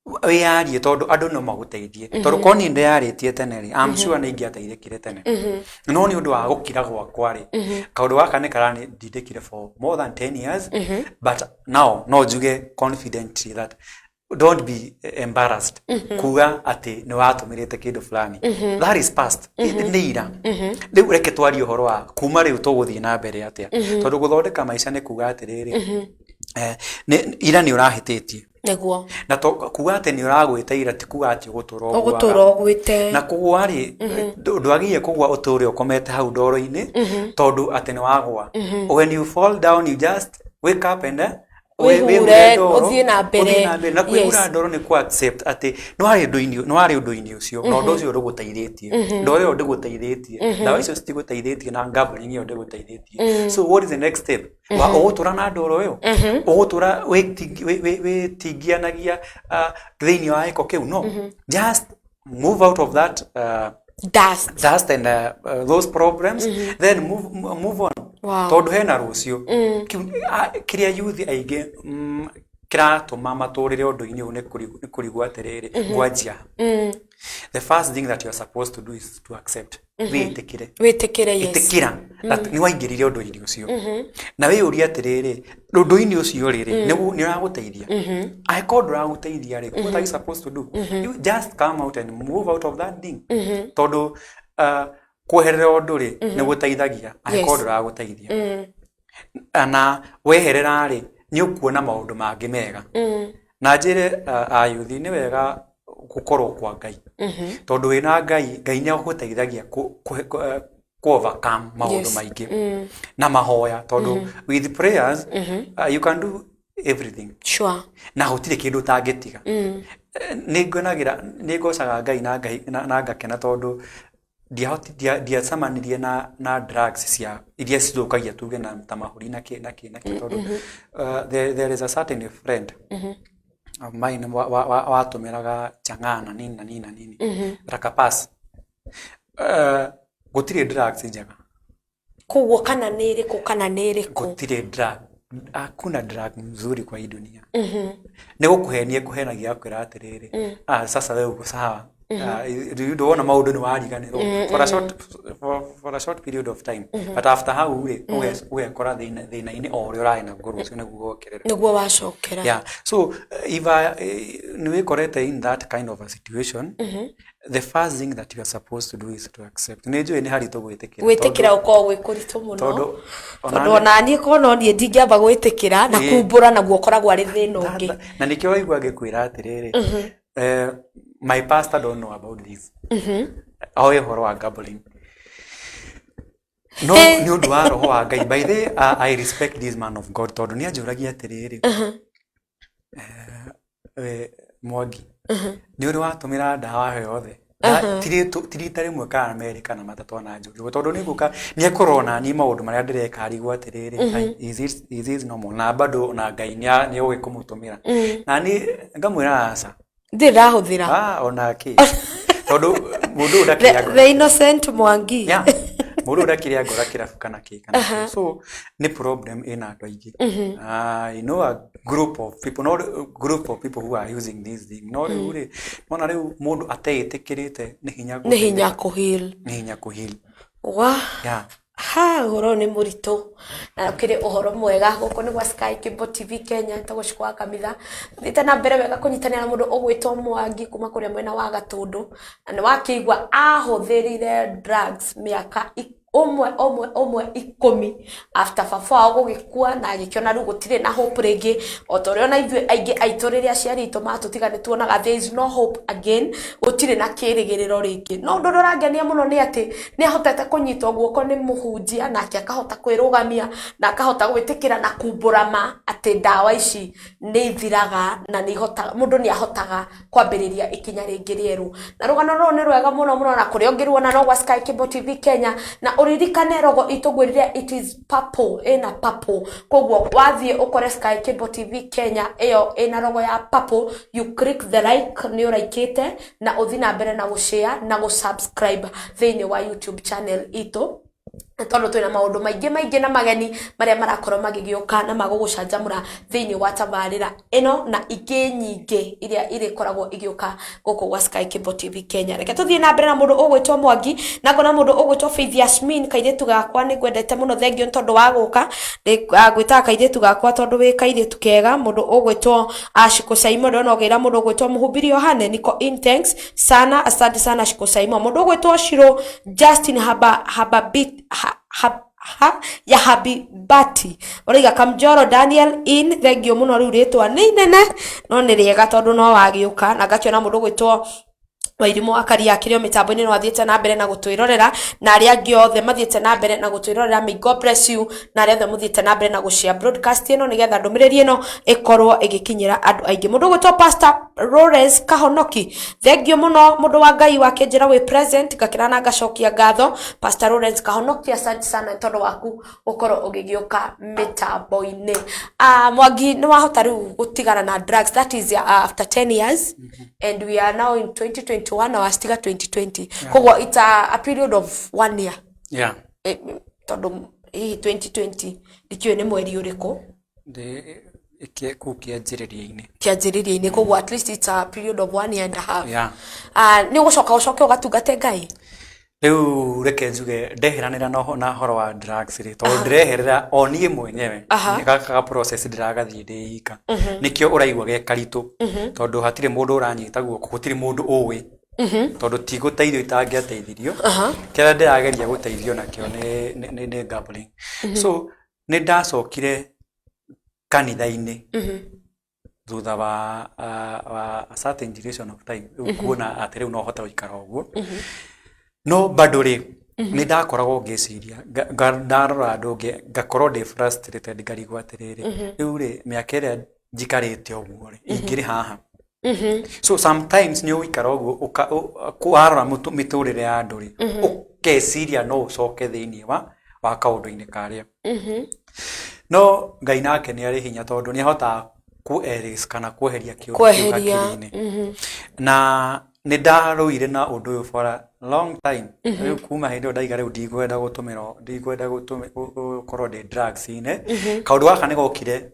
Wĩyarie, tondũ andũ no magũteithie, tondũ korwo niĩ ndĩyarĩtie tene rĩ, I'm sure nĩ ingĩateithĩkire tene. No nĩ ũndũ wa gũkira gwakwa rĩ, kaũndũ gaka nĩ karandindĩkire for more than 10 years. But now no njuge confidently that don't be embarrassed kuga atĩ nĩ watũmĩrĩte kĩndũ fulani. That is past, nĩ ira. Rĩu reke twarie ũhoro wa kuma rĩu tũgũthiĩ na mbere atĩa, tondũ gũthondeka maica nĩ kuga atĩrĩrĩ, ira nĩ ũrahĩtĩtie. Na to kuga atĩ nĩ ũragwĩte ira ti kuga atĩ ũgũtũra Ũgũtũra ũgwĩte. Na kũgũa rĩ, ndwagĩrĩire kũgũa ũtũre ũkomete hau ndoro-inĩ tondũ atĩ nĩ wagũa. When you fall down, you just wake up and Wĩhure, wĩhure ndoro, ũthiĩ na mbere. Ũthiĩ na mbere. Na kwĩhura ndoro nĩ ku accept atĩ nĩ warĩ ũndũ-inĩ ũcio, na ũndũ ũcio ndũgũteithĩtie, ndoro ĩyo ndĩgũteithĩtie, ndawa icio citigũteithĩtie, na gambling ĩyo ndĩgũteithĩtie. So what is the next step? Wa ũgũtũra na ndoro ĩyo, ũgũtũra wĩtingianagia thĩinĩ wa gĩko kĩu? No just move out of that dust, dust and those problems, then move on. Tondũ hena rũciũ. Kĩrĩa youth aingĩ kĩratũma matũrĩre ũndũ-inĩ ũyũ nĩ kũrigwo atĩrĩrĩ, ngwanjia. The first thing that you are supposed to do is to accept, wĩtĩkĩre. Wĩtĩkĩre, yes. Ĩtĩkĩra that nĩ waingĩrire ũndũ-inĩ ũcio, na wĩyũrie atĩrĩrĩ, ũndũ-inĩ ũcio rĩrĩ nĩ ũragũteithia? Angĩkorwo ndũragũteithia rĩ, what are you supposed to do? You just come out and move out of that thing, tondũ kweherera ũndũ rĩ, nĩ gũteithagia angĩkorwo ndũragũteithia. Na weherera rĩ, nĩ ũkuona maũndũ mangĩ mega. Na njĩre ayuthi nĩ wega gũkorwo kwa Ngai, tondũ wĩna Ngai, Ngai nĩ agũteithagia kũ overcome maũndũ maingĩ na mahoya, tondũ with prayers you can do everything. Na gũtirĩ kĩndũ ũtangĩtiga. Nĩ ngenagĩra, nĩ ngocaga Ngai na ngakena tondũ ndiacemanirie na drugs cia iria cithũkagia, tuge na ta mahũri na kĩ na kĩ na kĩ, tondũ there is a certain friend of mine watũmĩraga chang'aa na nini na nini na nini, rakapas. Gũtirĩ drugs njega. Koguo kana nĩ ĩrĩkũ kana nĩ ĩrĩkũ? Gũtirĩ drug, hakuna drug mzuri kwa hii dunia. Nĩ gũkũhenia kũhenagia, akwĩra atĩrĩrĩ, ah, sasa wewe uko sawa. Ah, rĩu ndwona maũndũ nĩ wariganĩrwo for a short period of time, but after hau rĩ, ũgekora thĩna-inĩ o ũrĩa ũrarĩ naguo rũciũ nĩguo wokĩrĩra. Nĩguo wacokera. Yeah, so if nĩ wĩkorete in that kind of a situation, the first thing that you are supposed to do is to accept. Nĩ njũĩ nĩ haritũ gwĩtĩkĩra. Gwĩtĩkĩra gũkoragwo gwĩ kũritũ mũno. Tondũ ona Tondũ ona niĩ korwo no niĩ ndingĩamba gwĩtĩkĩra na kumbũra naguo ũkoragwo arĩ thĩna ũngĩ. Na nĩkĩo waigua ngĩkwĩra atĩrĩrĩ, my pastor don't know about this, oĩ ũhoro wa gambling, no nĩ ũndũ wa roho wa Ngai. By the way, I respect this man of God, tondũ nĩ anjũragia atĩrĩrĩ, Mwangi, nĩ ũrĩ watũmĩra ndawa yothe? Ti rita rĩmwe kana merĩ kana matatũ ananjũria ũguo, tondũ nĩ ngũka nĩ ekũrora niĩ maũndũ marĩa ndĩreka, arigwo atĩrĩrĩ, "Ai, is this normal?" Na bado na Ngai nĩ ũĩ kũmũtũmĩra, na niĩ ngamwĩra aca. Ndirĩ ndahũthĩra. Ah, ona kĩ, tondũ mũndũ ũyũ ndakĩrĩa ngora. The innocent Mwangi. Yeah. Mũndũ ũyũ ndakĩrĩa ngora kĩrabu kana kĩ kana kĩ. So nĩ problem ĩna andũ aingĩ. I know a group of people, not a group of people who are using this thing. No rĩu rĩ, nona rĩu mũndũ ateĩtĩkĩrĩte nĩ hinya Nĩ hinya gũteithĩka. kũheal. Nĩ hinya kũheal. Wa Yeah. Ha, ũhoro ũyũ nĩ mũritũ na ũkĩrĩ ũhoro mwega. Gũkũ nĩ gwa Sky Cable TV Kenya, njĩtagwo Shiko wa Kamitha. Thiĩte na mbere wega kũnyitanĩra na mũndũ ũgwĩtwo Mwangi kuma kũrĩa mwena wa Gatũndũ, na nĩ wakĩigua ahũthĩrire drugs mĩaka ũmwe ũmwe ũmwe 10 after baba wao gũgĩkua, na agĩkĩona rĩu gũtirĩ na hope rĩngĩ, o ta ũrĩa ona ithuĩ aingĩ aitũ rĩrĩa aciari aitũ matũtiga nĩ tuonaga there is no hope again, gũtirĩ na kĩrĩgĩrĩro rĩngĩ. No ũndũ ũrĩa ũrangenia mũno nĩ atĩ nĩ ahotete kũnyitwo guoko nĩ mũhunjia, nake akahota kwĩrũgamia na akahota gwĩtĩkĩra na kumbũra ma atĩ ndawa ici nĩ ithiraga na nĩ ihotaga, mũndũ nĩ ahotaga kwambĩrĩria ikinya rĩngĩ rĩerũ. Na rũgano rũrũ nĩ rwega mũno mũno, na kũrĩa ũngĩruona no gwa Sky Cable TV Kenya. Na ũririkane rogo itũ ngwĩrire it is purple, ĩna purple, koguo wathiĩ ũkore Sky Cable TV Kenya ĩyo ĩna rogo ya purple, you click the like, nĩ ũraikĩte, na ũthiĩ na mbere na gũshare na gũsubscribe thĩinĩ wa YouTube channel itũ, tondũ twĩna maũndũ maingĩ maingĩ na mageni marĩa marakorwo magĩgĩũka na magũgũcanjamũra thĩinĩ wa tabarĩra ĩno na ingĩ nyingĩ iria irĩkoragwo igĩũka gũkũ gwa Sky Cable TV Kenya. Reke tũthiĩ na mbere na mũndũ ũgwĩtwo Mwangi, na ngona mũndũ ũgwĩtwo Faith Yasmin, kairĩtu gakwa nĩ ngwendete mũno, thengio nĩ tondũ wa gũka. Ngwĩtaga kairĩtu gakwa tondũ wĩ kairĩtu kega. Mũndũ ũgwĩtwo Ashiko Saimo, ndĩrona ũgĩra mũndũ ũgwĩtwo Mũhubiri Yohane, niko in, thanks sana, asante sana Shiko Saimo. Mũndũ ũgwĩtwo Shiro Justin Haba Hababit ha, ha, ha, ya Habibati ũraiga Kamjoro Daniel in, thengio mũno. Rĩu rĩtwa nĩ inene no nĩ rĩega tondũ no wagĩũka. Na ngakĩona mũndũ ũgwĩtwo Wairimũ Akaria akĩrĩ o mĩtambo-inĩ, no athiĩte na mbere na gũtwĩrorera, na arĩa angĩ othe mathiĩte na mbere na gũtwĩrorera, may God bless you, na arĩa othe mũthiĩte na mbere na gũshare broadcast ĩno nĩgetha ndũmĩrĩri ĩno ĩkorwo ĩgĩkinyĩra andũ aingĩ. Mũndũ ũgwĩtwo Pastor Lawrence Kahonoki, thengio mũno mũndũ wa Ngai wakĩnjĩra wĩ present, ngakĩra na ngacokia ngatho. Pastor Lawrence Kahonoki, asante sana nĩ tondũ waku gũkorwo ũgĩgĩũka mĩtambo-inĩ. Mwangi, nĩ wahota rĩu gũtigana na drugs, that is after 10 years, and we are now in 2021 na wacitiga 2020, koguo it's a period of one year. Tondũ hihi 2020 ndikĩũĩ nĩ mweri ũrĩkũ. Kũu kĩanjĩrĩria-inĩ. Kĩanjĩrĩria-inĩ, koguo at least it's a period of one year and a half. Nĩ ũgũcoka ũcoke ũgatungate Ngai? Rĩu reke njuge ndeheranĩra na ũhoro wa drugs rĩ, tondũ ndĩreherera o niĩ mwenyewe. Gaka ga process ndĩragathiĩ ndĩ ika, nĩkĩo ũraigua ge karitũ, tondũ hatirĩ mũndũ ũranyita guoko, gũtirĩ mũndũ ũĩ, tondũ ti gũteithio itangĩateithirio. Kĩrĩa ndĩrageria gũteithio nakĩo nĩ gambling. So nĩ ndacokire kanitha-inĩ thutha wa a certain duration of time, rĩu kuona atĩ rĩu no hote gũikara ũguo, no bado rĩ nĩ ndakoragwo ngĩciria, ndarora andũ ngakorwo ndĩ frustrated, ngarigwo atĩrĩrĩ, rĩu rĩ mĩaka ĩrĩa njikarĩte ũguo rĩ ingĩrĩ haha? So sometimes nĩ ũgũikara ũguo warora mĩtũrĩre ya andũ rĩ, ũkeciria no ũcoke thĩinĩ wa kaũndũ-inĩ karĩa. No Ngai nake nĩ arĩ hinya, tondũ nĩ ahotaga ku erase kana kweheria kĩũndũ kĩu Kweheria. hakiri-inĩ. Na nĩ ndarũire na ũndũ ũyũ for a long time. Rĩu kuma hĩndĩ ĩyo ndaiga rĩu ndikwenda gũtũmĩra, ndikwenda gũkorwo ndĩ drugs-inĩ. Kaũndũ gaka nĩ gokire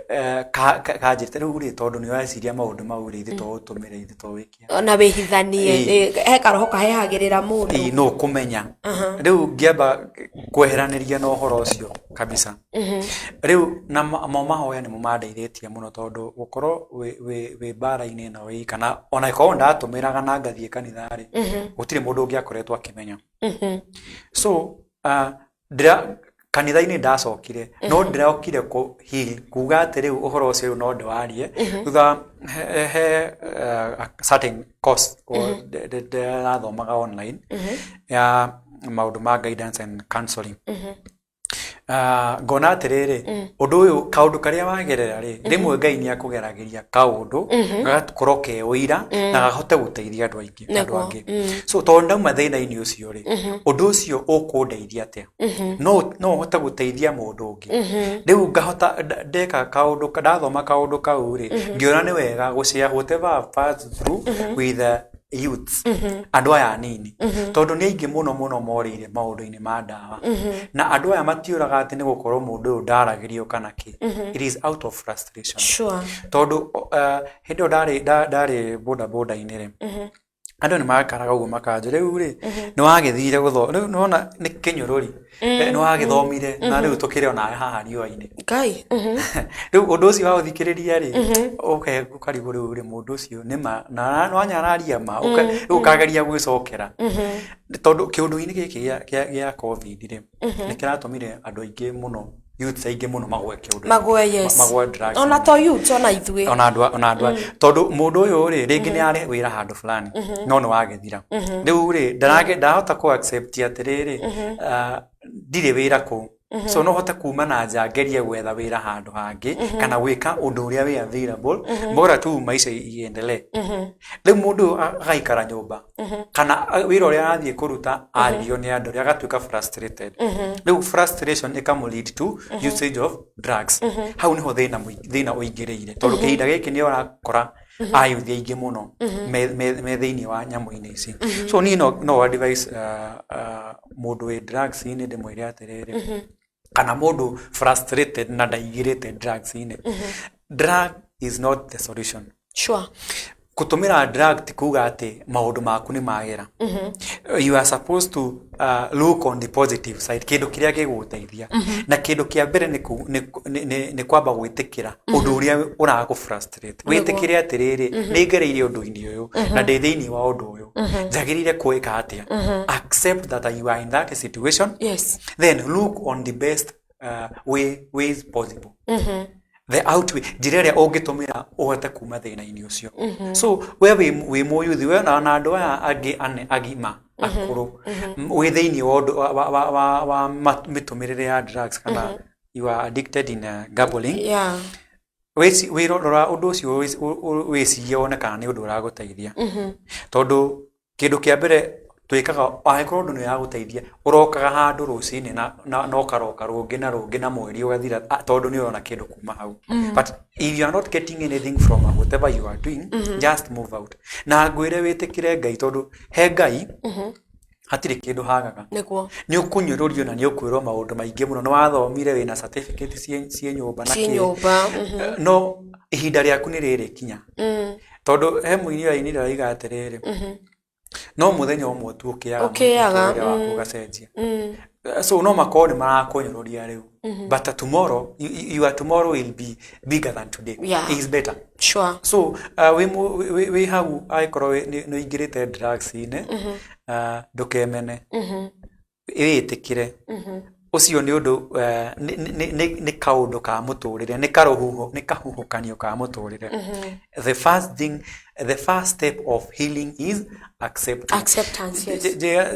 kanjĩrĩte rĩu rĩ, tondũ nĩ ũreciria maũndũ mau rĩ, ithe to ũtũmĩre, ithe to wĩke. Na wĩhithanie. He karoho kahehagĩrĩra mũndũ. Ĩĩ, no kũmenya rĩu ngĩamba kweheranĩria na ũhoro ũcio kabisa. Rĩu na mo mahoya nĩmo mandeithĩtie mũno, tondũ gũkorwo wĩ mbara-inĩ ĩno wĩ kana ona ĩkorwo ndatũmĩraga na ngathiĩ kanitha rĩ, gũtirĩ mũndũ ũngĩakoretwo akĩmenya. So ndĩra kanitha-inĩ ndacokire, no ndĩrokire kũ heal, kuga atĩ rĩu ũhoro ũcio rĩu no ndĩwarie thutha he a certain course ndĩrathomaga online ya maũndũ ma guidance and counseling. Ngona atĩrĩrĩ, ũndũ ũyũ, kaũndũ karĩa wagerera rĩ, rĩmwe Ngai nĩ akũgeragĩria kaũndũ gagakorwo ke ũira na gahote gũteithia andũ aingĩ, andũ angĩ. So tondũ ndauma thĩna-inĩ ũcio rĩ, ũndũ ũcio ũkũndeithia atĩa? No ũhote gũteithia mũndũ ũngĩ. Rĩu ngahota ndeka kaũndũ, ndathoma kaũndũ kau rĩ, ngĩona nĩ wega gũ share whatever I've passed through with the youths, andũ aya anini, tondũ nĩ aingĩ mũno mũno morĩire maũndũ-inĩ ma ndawa, na andũ aya matiũraga atĩ nĩ gũkorwo mũndũ ũyũ ndaragĩrio kana kĩ. It is out of frustration. Tondũ hĩndĩ ĩyo ndarĩ boda boda-inĩ rĩ, Andũ nĩ makaraga ũguo makanjũ rĩu rĩ, nĩ wagĩthire gũthoma rĩu nĩwona nĩ kĩnyũrũri. Nĩ wagĩthomire na rĩu tũkĩrĩ onawe haha riũa-inĩ. Ngai. Rĩu ũndũ ũcio wa gũthikĩrĩria rĩ, ũkarigwo rĩu rĩ, mũndũ ũcio nĩ ma na wanya araria ma, rĩu ũkageria gwĩcokera. Tondũ kĩũndũ-inĩ gĩkĩ gĩa COVID rĩ, nĩ kĩratũmire andũ aingĩ mũno, youths aingĩ mũno magwe kĩũndũ-inĩ. Magwe, yes. Magwe drugs. Ona to youths, ona ithuĩ. Ona andũ ona andũ tondũ mũndũ ũyũ rĩ, rĩngĩ nĩ arĩ wĩra handũ fulani, no nĩ wagĩthira. Rĩu rĩ, ndarahota kũ accept atĩrĩrĩ, ndirĩ wĩra kũu. So no hote kuma na nja ngerie gwetha wĩra handũ hangĩ, kana gwĩka ũndũ ũrĩa wĩ available, bora tu maisha iendelee. Rĩu mũndũ ũyũ agaikara nyũmba, kana wĩra ũrĩa arathiĩ kũruta arĩrio nĩ andũ arĩa, agatuĩka frustrated. Rĩu frustration ĩkamũ lead to usage of drugs. Hau nĩho thĩna ũingĩrĩire, tondũ kĩhinda gĩkĩ nĩ ũrakora ayuthi aingĩ mũno me thĩinĩ wa nyamũ-inĩ ici. So niĩ no advise mũndũ wĩ drugs-inĩ, ndĩmwĩre atĩrĩrĩ, kana mũndũ frustrated na ndaingĩrĩte drugs-inĩ, drug is not the solution. Gũtũmĩra drug ti kuga atĩ maũndũ maku nĩ magĩra. You are supposed to look on the positive side, kĩndũ kĩrĩa gĩgũgũteithia. Na kĩndũ kĩa mbere nĩ kwamba gwĩtĩkĩra ũndũ ũrĩa ũragũ frustrate. Wĩtĩkĩre atĩrĩrĩ, nĩ ngereire ũndũ-inĩ ũyũ na ndĩ thĩinĩ wa ũndũ ũyũ, njagĩrĩire kwĩka atĩa? Accept that you are in that situation. Then look on the best ways possible, the out way, njĩra ĩrĩa ũngĩtũmĩra ũhote kuma thĩna-inĩ ũcio. So we wĩ mũyuthi, we na andũ aya angĩ ane agima akũrũ wĩ thĩinĩ wa ũndũ wa mĩtũmĩrĩre ya drugs, kana you are addicted in gambling, wĩrora ũndũ ũcio, wĩcirie wone kana nĩ ũndũ ũragũteithia. Tondũ kĩndũ kĩa mbere twĩkaga, angĩkorwo ũndũ nĩ ũragũteithia, ũrokaga handũ rũcinĩ na ũkaroka rũngĩ na rũngĩ na mweri ũgathira, tondũ nĩ ũrona kĩndũ kuma hau. But if you are not getting anything from whatever you are doing, just move out. Na ngwĩre wĩtĩkĩre Ngai, tondũ he Ngai hatirĩ kĩndũ hagaga. Nĩ ũkũnyũrũrio na nĩ ũkwĩrwo maũndũ maingĩ mũno, nĩ wathomire, wĩna certificate ciĩ nyũmba na Ciĩ kĩ. nyũmba. No ihinda rĩaku nĩ rĩrĩ kinya, tondũ he mũini ũrainire arauga atĩrĩrĩ, no mũthenya ũmwe tu ũkĩaga, Ũkĩaga, mũtũrĩre waku ũgacenjia. So no makorwo nĩ marakũnyũrũria rĩu, but tomorrow your tomorrow will be bigger than today. Is better. So wĩ hau, angĩkorwo nĩ ũingĩrĩte drugs-inĩ, ndũkemene, wĩĩtĩkĩre ũcio nĩ ũndũ nĩ kaũndũ ka mũtũrĩre, nĩ karũhuho, nĩ kahuhũkanio ka mũtũrĩre. The first thing, the first step of healing is acceptance. Acceptance, yes.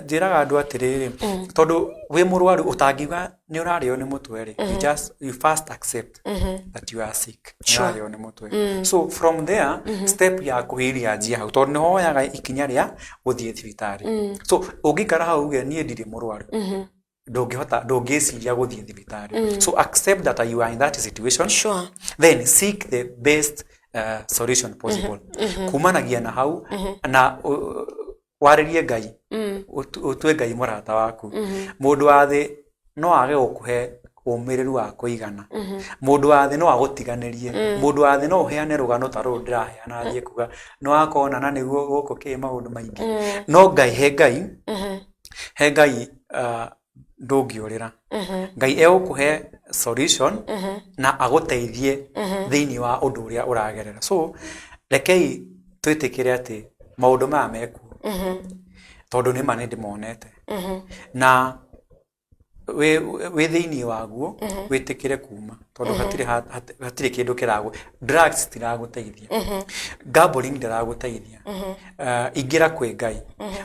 Njĩraga andũ atĩrĩrĩ, tondũ wĩ mũrwaru ũtangiuga nĩ ũrarĩo nĩ mũtwe rĩ, you first accept that you are sick, nĩ ũrarĩo nĩ mũtwe. So from there, step ya kũheal yanjia hau, tondũ nĩ woyaga ikinya rĩa gũthiĩ thibitarĩ. So ũngĩikara hau uge niĩ ndirĩ mũrwaru, ndũngĩhota, ndũngĩciria gũthiĩ thibitarĩ. So accept that you are in that situation. Then seek the best solution possible kumanagia na hau, na warĩrie Ngai, ũtue Ngai mũrata waku. Mũndũ wa thĩ no age gũkũhe ũmĩrĩru wa kũigana, mũndũ wa thĩ no agũtiganĩrie, mũndũ wa thĩ no ũheane rũgano ta rũrũ ndĩraheana, thiĩ kuga nĩ wakona na nĩguo gũkũ kĩ maũndũ maingĩ. No Ngai, he Ngai ndũngĩũrĩra. Ngai egũkũhe solution na agũteithie thĩinĩ wa ũndũ ũrĩa ũragerera. So rekei twĩtĩkĩre atĩ maũndũ maya mekuo, tondũ nĩ ma nĩ ndĩmonete na wĩ thĩinĩ waguo. Wĩtĩkĩre kuma, tondũ hatirĩ kĩndũ kĩragũ, drugs citiragũteithia, gambling ndĩragũteithia. Ingĩra kwĩ Ngai.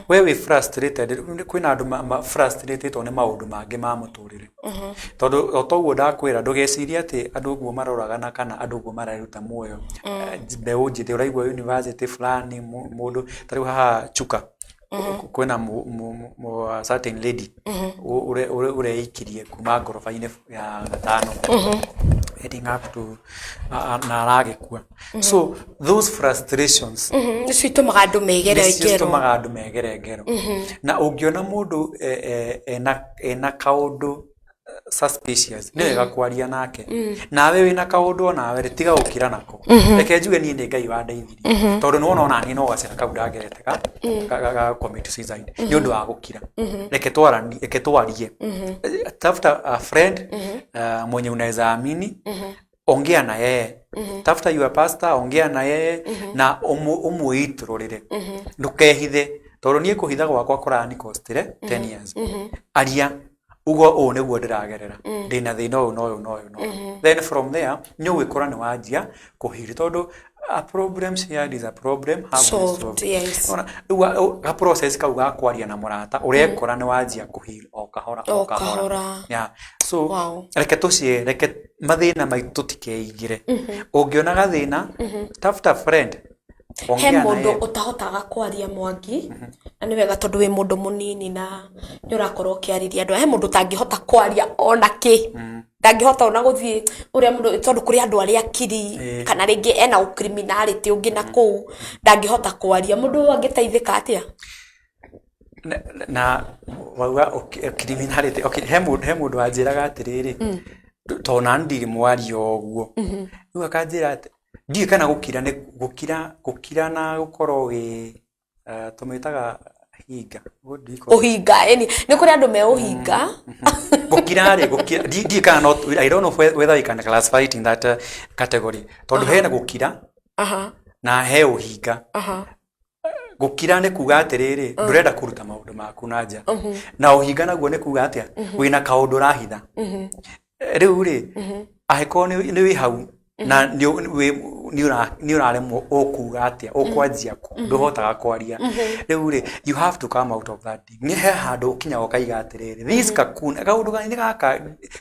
We wĩ frustrated, kwĩna andũ frustrated nĩ maũndũ mangĩ ma mũtũrĩre, tondũ o toguo ndakwĩra, ndũgecirie atĩ andũ ũguo maroragana kana andũ ũguo mareruta muoyo. Mbeũ njĩthĩ ũraigua university fulani, mũndũ ta rĩu haha Chuka kwĩna a certain lady ũreikirie kuma ngoroba-inĩ ya gatano heading up to na aragĩkua. So those frustrations Nĩcio itũmaga andũ megere nĩcio ngero. Citũmaga andũ megere ngero. Na ũngĩona mũndũ ena kaũndũ suspicious nĩ wega kwaria nake nawe wĩna kaũndũ onawe rĩ tiga gũkira nako reke njuge niĩ nĩ ngai wandeithirie tondũ nĩwona ona niĩ no gacĩra kau ndagerete ga ga- ga- ga commit suicide nĩ ũndũ wa gũkira reke twarani reke twarie tafuta a friend mwenye unaweza amini ongea na yeye tafuta your pastor ongea na yeye na ũmwĩitũrũrĩre ndũkehithe tondũ niĩ kũhitha gwakwa kũranikostire 10 years aria ugo ũũ nĩguo ndĩragerera ndĩna thĩna ũyũ na ũyũ na ũyũ na ũyũ then from there nĩ ũgwĩkora nĩ wanjia kũhiri tondũ a problem shared is a problem half Solved, solved. yes. Ona, rĩu ga process kau ga kwaria na mũrata ũrekora nĩ wanjia kũheal o kahora O o kahora kahora. yeah. so Wow. reke tũcie reke mathĩna maitũ tũtikeigĩre ũngĩona gathĩna tafuta friend He ongea na mũndũ yeye. ũtahotaga kwaria mwangi na nĩ wega tondũ wĩ mũndũ mũnini na nĩ ũrakorwo ũkĩarĩria andũ he mũndũ ũtangĩhota kwaria ona kĩ ndangĩhota ona gũthiĩ ũrĩa mũndũ tondũ kũrĩ andũ arĩa akiri kana rĩngĩ ena ũcriminality ũngĩ na kũu ndangĩhota kwaria mũndũ ũyũ angĩteithĩka atĩa na, na wauga criminality okay, he mũndũ he mũndũ wanjĩraga atĩrĩrĩ tondũ nani ndirĩ mwaria ũguo rĩu akanjĩra atĩ ndiũĩ kana gũkira nĩ gũkira gũkira na gũkorwo wĩ tũmĩtaga hinga What do you call it? ũhinga ĩni nĩ kũrĩ andũ me ũhinga gũkira rĩ gũkira ndiũĩ kana no I don't know whether we can classify it in that category tondũ hena gũkira aha na he ũhinga aha gũkira nĩ kuga atĩrĩrĩ ndũrenda kũruta maũndũ maku na nja na ũhinga naguo nĩ kuga atĩa wĩna kaũndũ ũrahitha rĩu rĩ angĩkorwo nĩ wĩ hau na nĩ wĩ- nĩ ũra- nĩ ũraremwo ũkuga atĩa ũkwanjia kũ ndũhotaga kwaria rĩu rĩ you have to come out of that thing nĩ he handũ ũkinyaga ũkaiga atĩrĩrĩ this cocoon kaũndũ kanini gaka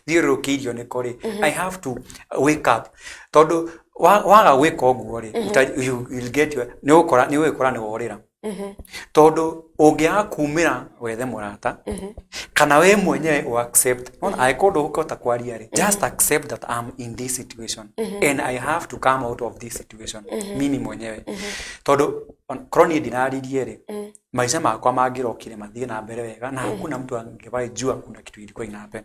thiũrũrũkĩirio nĩko rĩ I have to wake up tondũ waga gwĩka ũguo rĩ you will get your nĩ ũgũkora nĩ ũgũkora nĩ worĩra tondũ ũngĩaga kumĩra wethe mũrata kana we mwenyewe u accept ona angĩkorwo ndũgũkĩhota kwaria rĩ just accept that I'm in this situation and I have to come out of this situation mimi mwenyewe tondũ korwo niĩ ndiraririe rĩ maica makwa mangĩrokire mathiĩ na mbere wega na hakuna mtu angewahi jua kuna kitu ilikuwa ina happen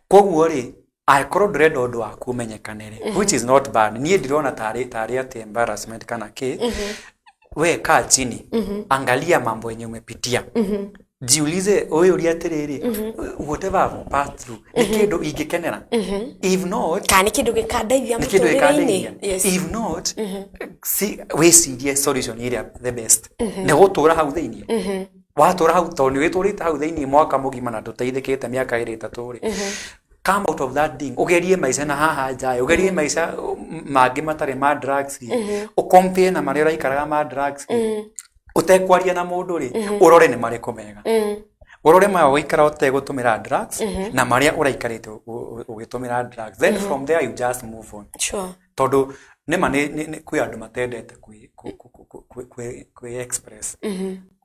koguo rĩ angĩkorwo ndũrenda ũndũ waku ũmenyekane rĩ which is not bad niĩ ndirona tarĩ tarĩ atĩ embarrassment kana kĩ we kaa chini angalia mambo yenye umepitia jiulize ũyũrie atĩrĩrĩ whatever I've passed through nĩ kĩndũ ingĩkenera if not kana nĩ kĩndũ gĩkandeithia nĩ kĩndũ mũtũrĩre-inĩ gĩkandeithia yes if not si wĩcirie solution ĩrĩa the best nĩ gũtũra hau thĩiniĩ watũra hau tondũ nĩ wĩtũrĩte hau thĩiniĩ mwaka mũgima na ndũteithĩkĩte mĩaka ĩrĩ ĩtatũ rĩ come out of that thing ũgerie maica na haha nja ũgerie maica mangĩ matarĩ ma drugs rĩ ũcompare na marĩa ũraikaraga ma drugs rĩ ũtekwaria na mũndũ rĩ ũrore nĩ marĩkũ mega ũrore maya ũgũikara ũtegũtũmĩra drugs na marĩa ũraikarĩte ũgĩtũmĩra drugs then from there you just move on sure tondũ nĩma nĩ kwĩ andũ matendete kwĩ kwĩ kwĩ express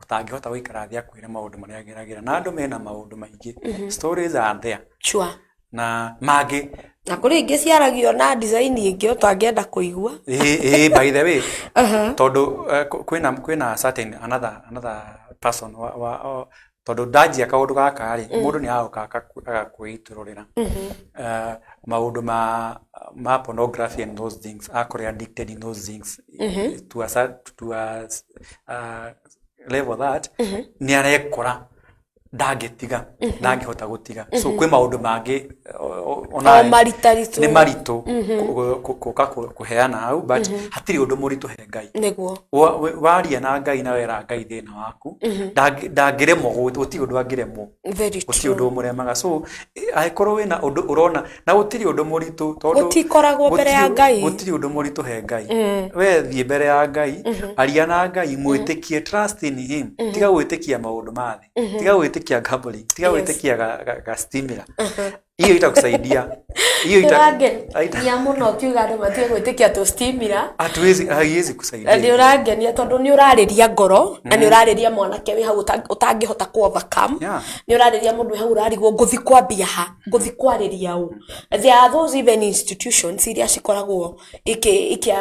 ũtangĩhota gũikara thĩ akwĩre maũndũ marĩa ageragĩra na andũ mena maũndũ maingĩ stories are there sure na mangĩ na kũrĩ ingĩ ciaragio na design ĩngĩ ũtangĩenda kũigua ĩĩ by the way tondũ kwĩna kwĩna certain another another person wa, wa, o, tondũ ndanjia kaũndũ gaka rĩ mũndũ nĩ agoka agakwĩitũrũrĩra maũndũ ma ma pornography and those things akorwo addicted in those things to a, to a level that nĩ arekora ndangĩtiga ndangĩhota gũtiga so kwĩ maũndũ mangĩ O maritaritũ. nĩ maritũ gũka kũheana hau but hatirĩ ũndũ mũritũ he Ngai nĩguo waria na Ngai na wera Ngai thĩna waku ndangĩremwo gũtirĩ ũndũ angĩremwo very gũtirĩ true ũndũ ũmũremaga so angĩkorwo wĩna ũndũ ũrona na gũtirĩ ũndũ mũritũ tondũ Gũtikoragwo mbere ya Ngai. gũtirĩ ũndũ mũritũ he Ngai we thiĩ mbere ya Ngai aria na Ngai mwĩtĩkie trust in him tiga gwĩtĩkia maũndũ ma thĩ tiga gwĩtĩkia gambling tiga gwĩtĩkia ga stimula hiyo itakusaidia hiyo ita Nĩũrangenia mũno ũkiuga andũ matige gwĩtĩkia tũstimira hatuwezi haiwezi kusaidia nĩ ũrangenia tondũ nĩ ũrarĩria ngoro na nĩ ũrarĩria mwanake wĩ hau ũtangĩhota ku overcome Yeah. nĩ ũrarĩria mũndũ wĩ hau ũrarigwo ngũthi kwambia ha ngũthi kwarĩria ũ there are those even institutions iria cikoragwo iki iki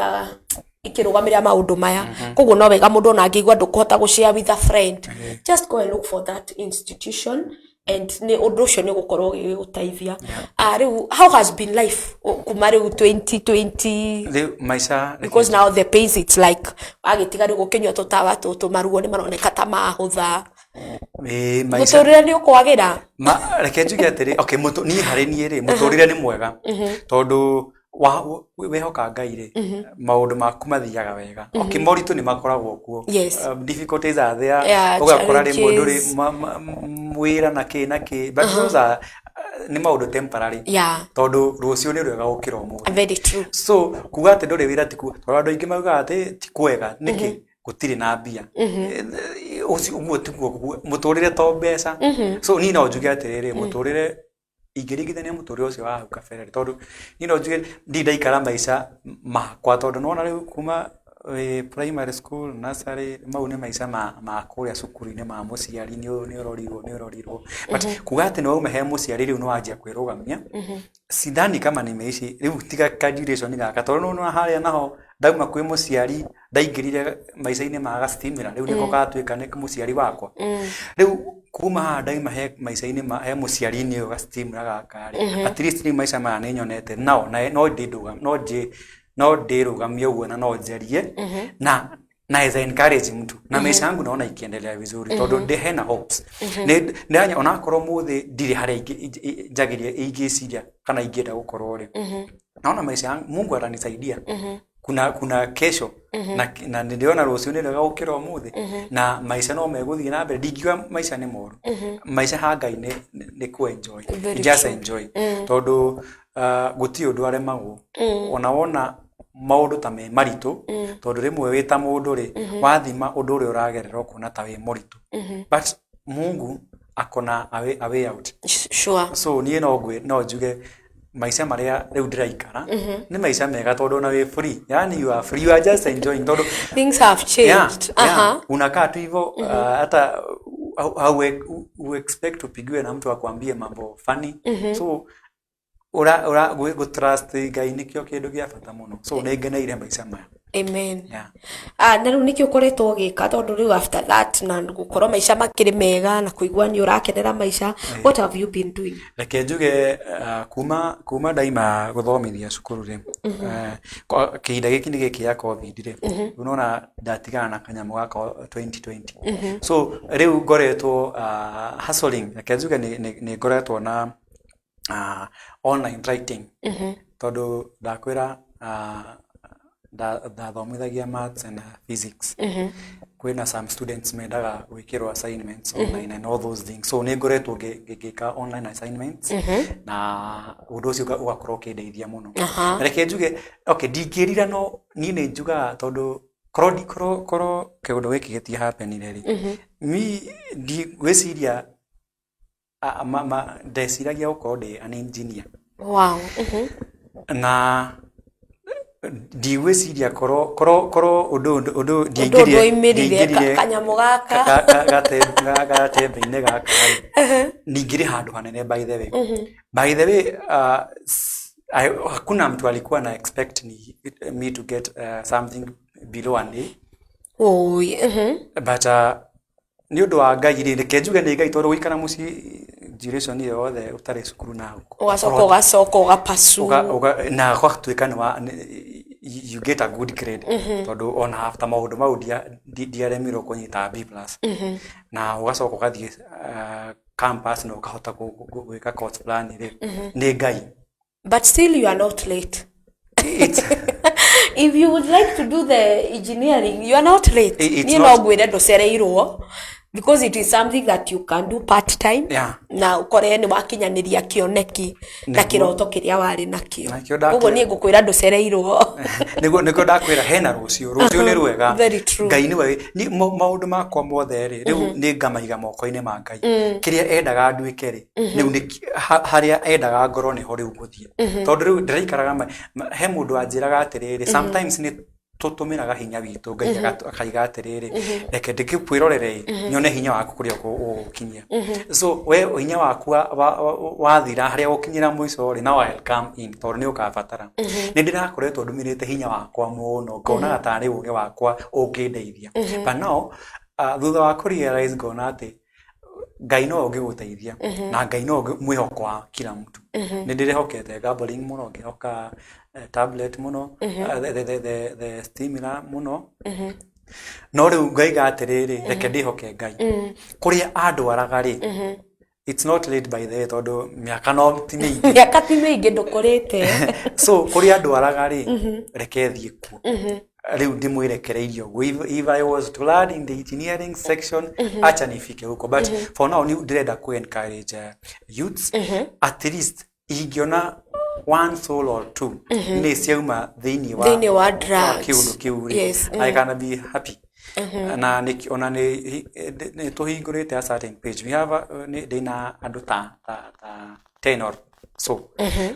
ikĩrũgamĩrĩra maũndũ maya koguo no wega mũndũ ona angĩigua ndũkũhota gũ share with a friend just go and look for that institution And nĩ ũndũ ũcio nĩ ũgũkorwo ũgĩgũteithia. Ah, rĩu how has been life kuma rĩu 2020? Rĩu maica Because now the pains, it's like wagĩtiga rĩu gũkĩnyua tũtawa tũtũ, maruo nĩ maroneka ta mahũtha. Ĩĩ, maica Mũtũrĩre nĩ ũkwagĩra. Ma, reke njuge atĩrĩ, okay, niĩ harĩ niĩ rĩ, mũtũrĩre nĩ mwega tondũ wehoka Ngai rĩ, maũndũ maku mathiaga wega. Okay, moritũ nĩ makoragwo kuo. Difficulties are there. Yeah, Ũgakora rĩmwe ndũrĩ challenges. wĩra na kĩ na kĩ, but those are nĩ maũndũ temporary tondũ rũciũ nĩ rwega gũkĩra ũmũthĩ. Very true. So kuga atĩ ndũrĩ wĩra ti tondũ andũ aingĩ maugaga atĩ ti kwega nĩkĩ gũtirĩ na mbia. Ũcio ũguo tiguo mũtũrĩre to mbeca. So niĩ no njuge atĩrĩrĩ, mũtũrĩre ingĩringithania mũtũrĩre ũcio wa hau kabere rĩ, tondũ niĩ no njuge ndirĩ ndaikara maica makwa, tondũ nĩwona rĩu kuma wĩ primary school, nursery, mau nĩ maica ma kũrĩa cukuru-inĩ ma mũciari, nĩ ũrorirwo nĩ ũrorirwo, but kuga atĩ nĩ wauma he mũciari rĩu nĩ wanjia kwĩrũgamia, sidhani kama nimeishi rĩu tiga ka duration gaka, tondũ nĩwona harĩa naho ndauma kwĩ mũciari ndaingĩrire maica-inĩ ma gastimĩra rĩu nĩko gatuĩka nĩ mũciari wakwa. Rĩu kuma haha ndaima he maica-inĩ ma he mũciari-inĩ ũyũ gastimĩra gaka rĩ, at least rĩu maica maya nĩ nyonete nao na no ndĩndũga no njĩ no ndĩrũgamie ũguo na no njarie na naweza encourage mtu na maisha yangu naona ikiendelea vizuri tondũ ndĩ hena hopes nĩ ndĩranya onakorwo mũthĩ ndirĩ harĩa njagĩrĩire ingĩciria kana ingĩenda gũkorwo rĩ, naona maisha yangu Mungu atanisaidia. Kuna kesho na nĩndĩrona rũciũ nĩ rwega gũkĩra ũmũthĩ na maica no megũthiĩ na mbere. Ndingiuga maica nĩ moru, maica ha Ngai nĩ ku enjoy. Very Just true. enjoy tondũ gũtirĩ ũndũ aremagwo ona wona maũndũ ta me maritũ, tondũ rĩmwe wĩ ta mũndũ rĩ, wathima ũndũ ũrĩa ũragerera ũkona ta wĩ mũritũ, but Mungu akona a way out. So niĩ no njuge maica marĩa rĩu ndĩraikara nĩ maica mega tondũ ona wĩ free, yani you are free, you are just enjoying tondũ Things have changed. Unakaa tu hivyo, hata hau expect upigiwe na mtu akwambie mambo funny. So ura gu trust Ngai nĩkĩo kĩndũ gĩa bata mũno, so nĩ ngeneire maica maya. Amen. Yeah. Ah, na rĩu nĩkĩ ũkoretwo ũgĩka, tondũ rĩu after that na gũkorwo maica makĩrĩ mega na kũigua nĩ ũrakenera maica, what have you been doing? Reke njuge kuma ndaima gũthomithia cukuru rĩ, kĩhinda gĩkĩ nĩ gĩkĩ gĩa COVID rĩ, rĩu nona ndatigana na kanyamũ gaka 2020, so rĩu ngoretwo hustling. Reke njuge nĩ ngoretwo na online writing tondũ ndakwĩra ndathomithagia maths and physics. Kwĩna some students mendaga gwĩkĩrwo assignments online and all those things, so nĩ ngoretwo ngĩka online assignments na ũndũ ũcio ũgakorwo ũkĩndeithia mũno. Reke njuge, okay, ndingĩrira, no niĩ nĩ njugaga tondũ korwo kĩũndũ gĩkĩ gĩti happenire rĩ, mi ngwĩciria ndeciragia gũkorwo ndĩ an engineer. Na ndigwĩciria korwo ũndũ Ũndũ ndiaingĩrire ndwoimĩrire ndiaingĩrire kanyamũ gaka gatembe-inĩ gaka rĩ, ningĩrĩ handũ hanene. By the way, hakuna mtu alikuwa na expect me to get something below an A. Oi. But nĩ ũndũ wa Ngai rĩ, reke njuge nĩ Ngai, tondũ gũikara mũciĩ duration ĩyo yothe ũtarĩ cukuru na Ũgacoka ũgapasu. Na gwatuĩka nĩ wa you get a good grade, tondũ ona after maũndũ mau ndiaremirwo kũnyita B+, na ũgacoka ũgathiĩ campus na ũkahota gwĩka course fulani rĩ, nĩ Ngai. But still you are not late. It's, If you would like to do the engineering, you are not late. It's Niĩ no ngwĩre ndũcereirwo because it is something that you can do part time na ũkore nĩ wakinyanĩria kĩoneki na kĩroto kĩrĩa warĩ nakĩo. Nakĩo Koguo niĩ ngũkwĩra ndũcereirwo. Nĩguo ndakwĩra hena rũciũ, rũciũ nĩ rwega. Very true. Ngai nĩwe maũndũ makwa mothe rĩ, rĩu nĩ ngamaiga moko-inĩ ma Ngai. Kĩrĩa endaga nduĩke rĩ, rĩu nĩ harĩa endaga ngorwo nĩho rĩu ngũthiĩ, tondũ rĩu ndĩraikaraga he mũndũ wanjĩraga atĩrĩrĩ, sometimes nĩ tũtũmĩraga hinya witũ, Ngai akaiga atĩrĩrĩ, reke ndĩkwĩrorere nyone hinya waku kũrĩa ũgũkinyia. So we hinya waku wathira harĩa ũgũkinyĩra mũico rĩ, now I'll come in, tondũ nĩ ũkabatara. Nĩ ndĩrakoretwo ndũmĩrĩte hinya wakwa mũno, ngonaga tarĩ ũgĩ wakwa ũngĩndeithia, but now thutha wa kũ realize ngona atĩ Ngai no ũngĩgũteithia na Ngai no mwĩhoko wa kila mtu. Nĩ ndĩrehokete gambling mũno, ngĩhoka tablet mũno, the stimula mũno. No rĩu ngaiga atĩrĩrĩ, reke ndĩhoke Ngai kũrĩa andwaraga rĩ. It's not late by the way, tondũ mĩaka no ti mĩingĩ. Mĩaka ti mĩingĩ, ndũkũrĩte. So kũrĩa andwaraga rĩ, reke thiĩ kuo. Rĩu ndĩmwĩrekereirie ũguo. If I was to learn in the engineering section, acha nifike huko, but for now nĩ ndĩrenda ku encourage youths. At least ingĩona one soul or two nĩ ciauma thĩinĩ wa Thĩinĩ wa drugs. Kĩũndũ kĩu rĩ, I can be happy. Na nĩ ona nĩ nĩ tũhingũrĩte a certain page. We have ndĩna andũ ta 10 or so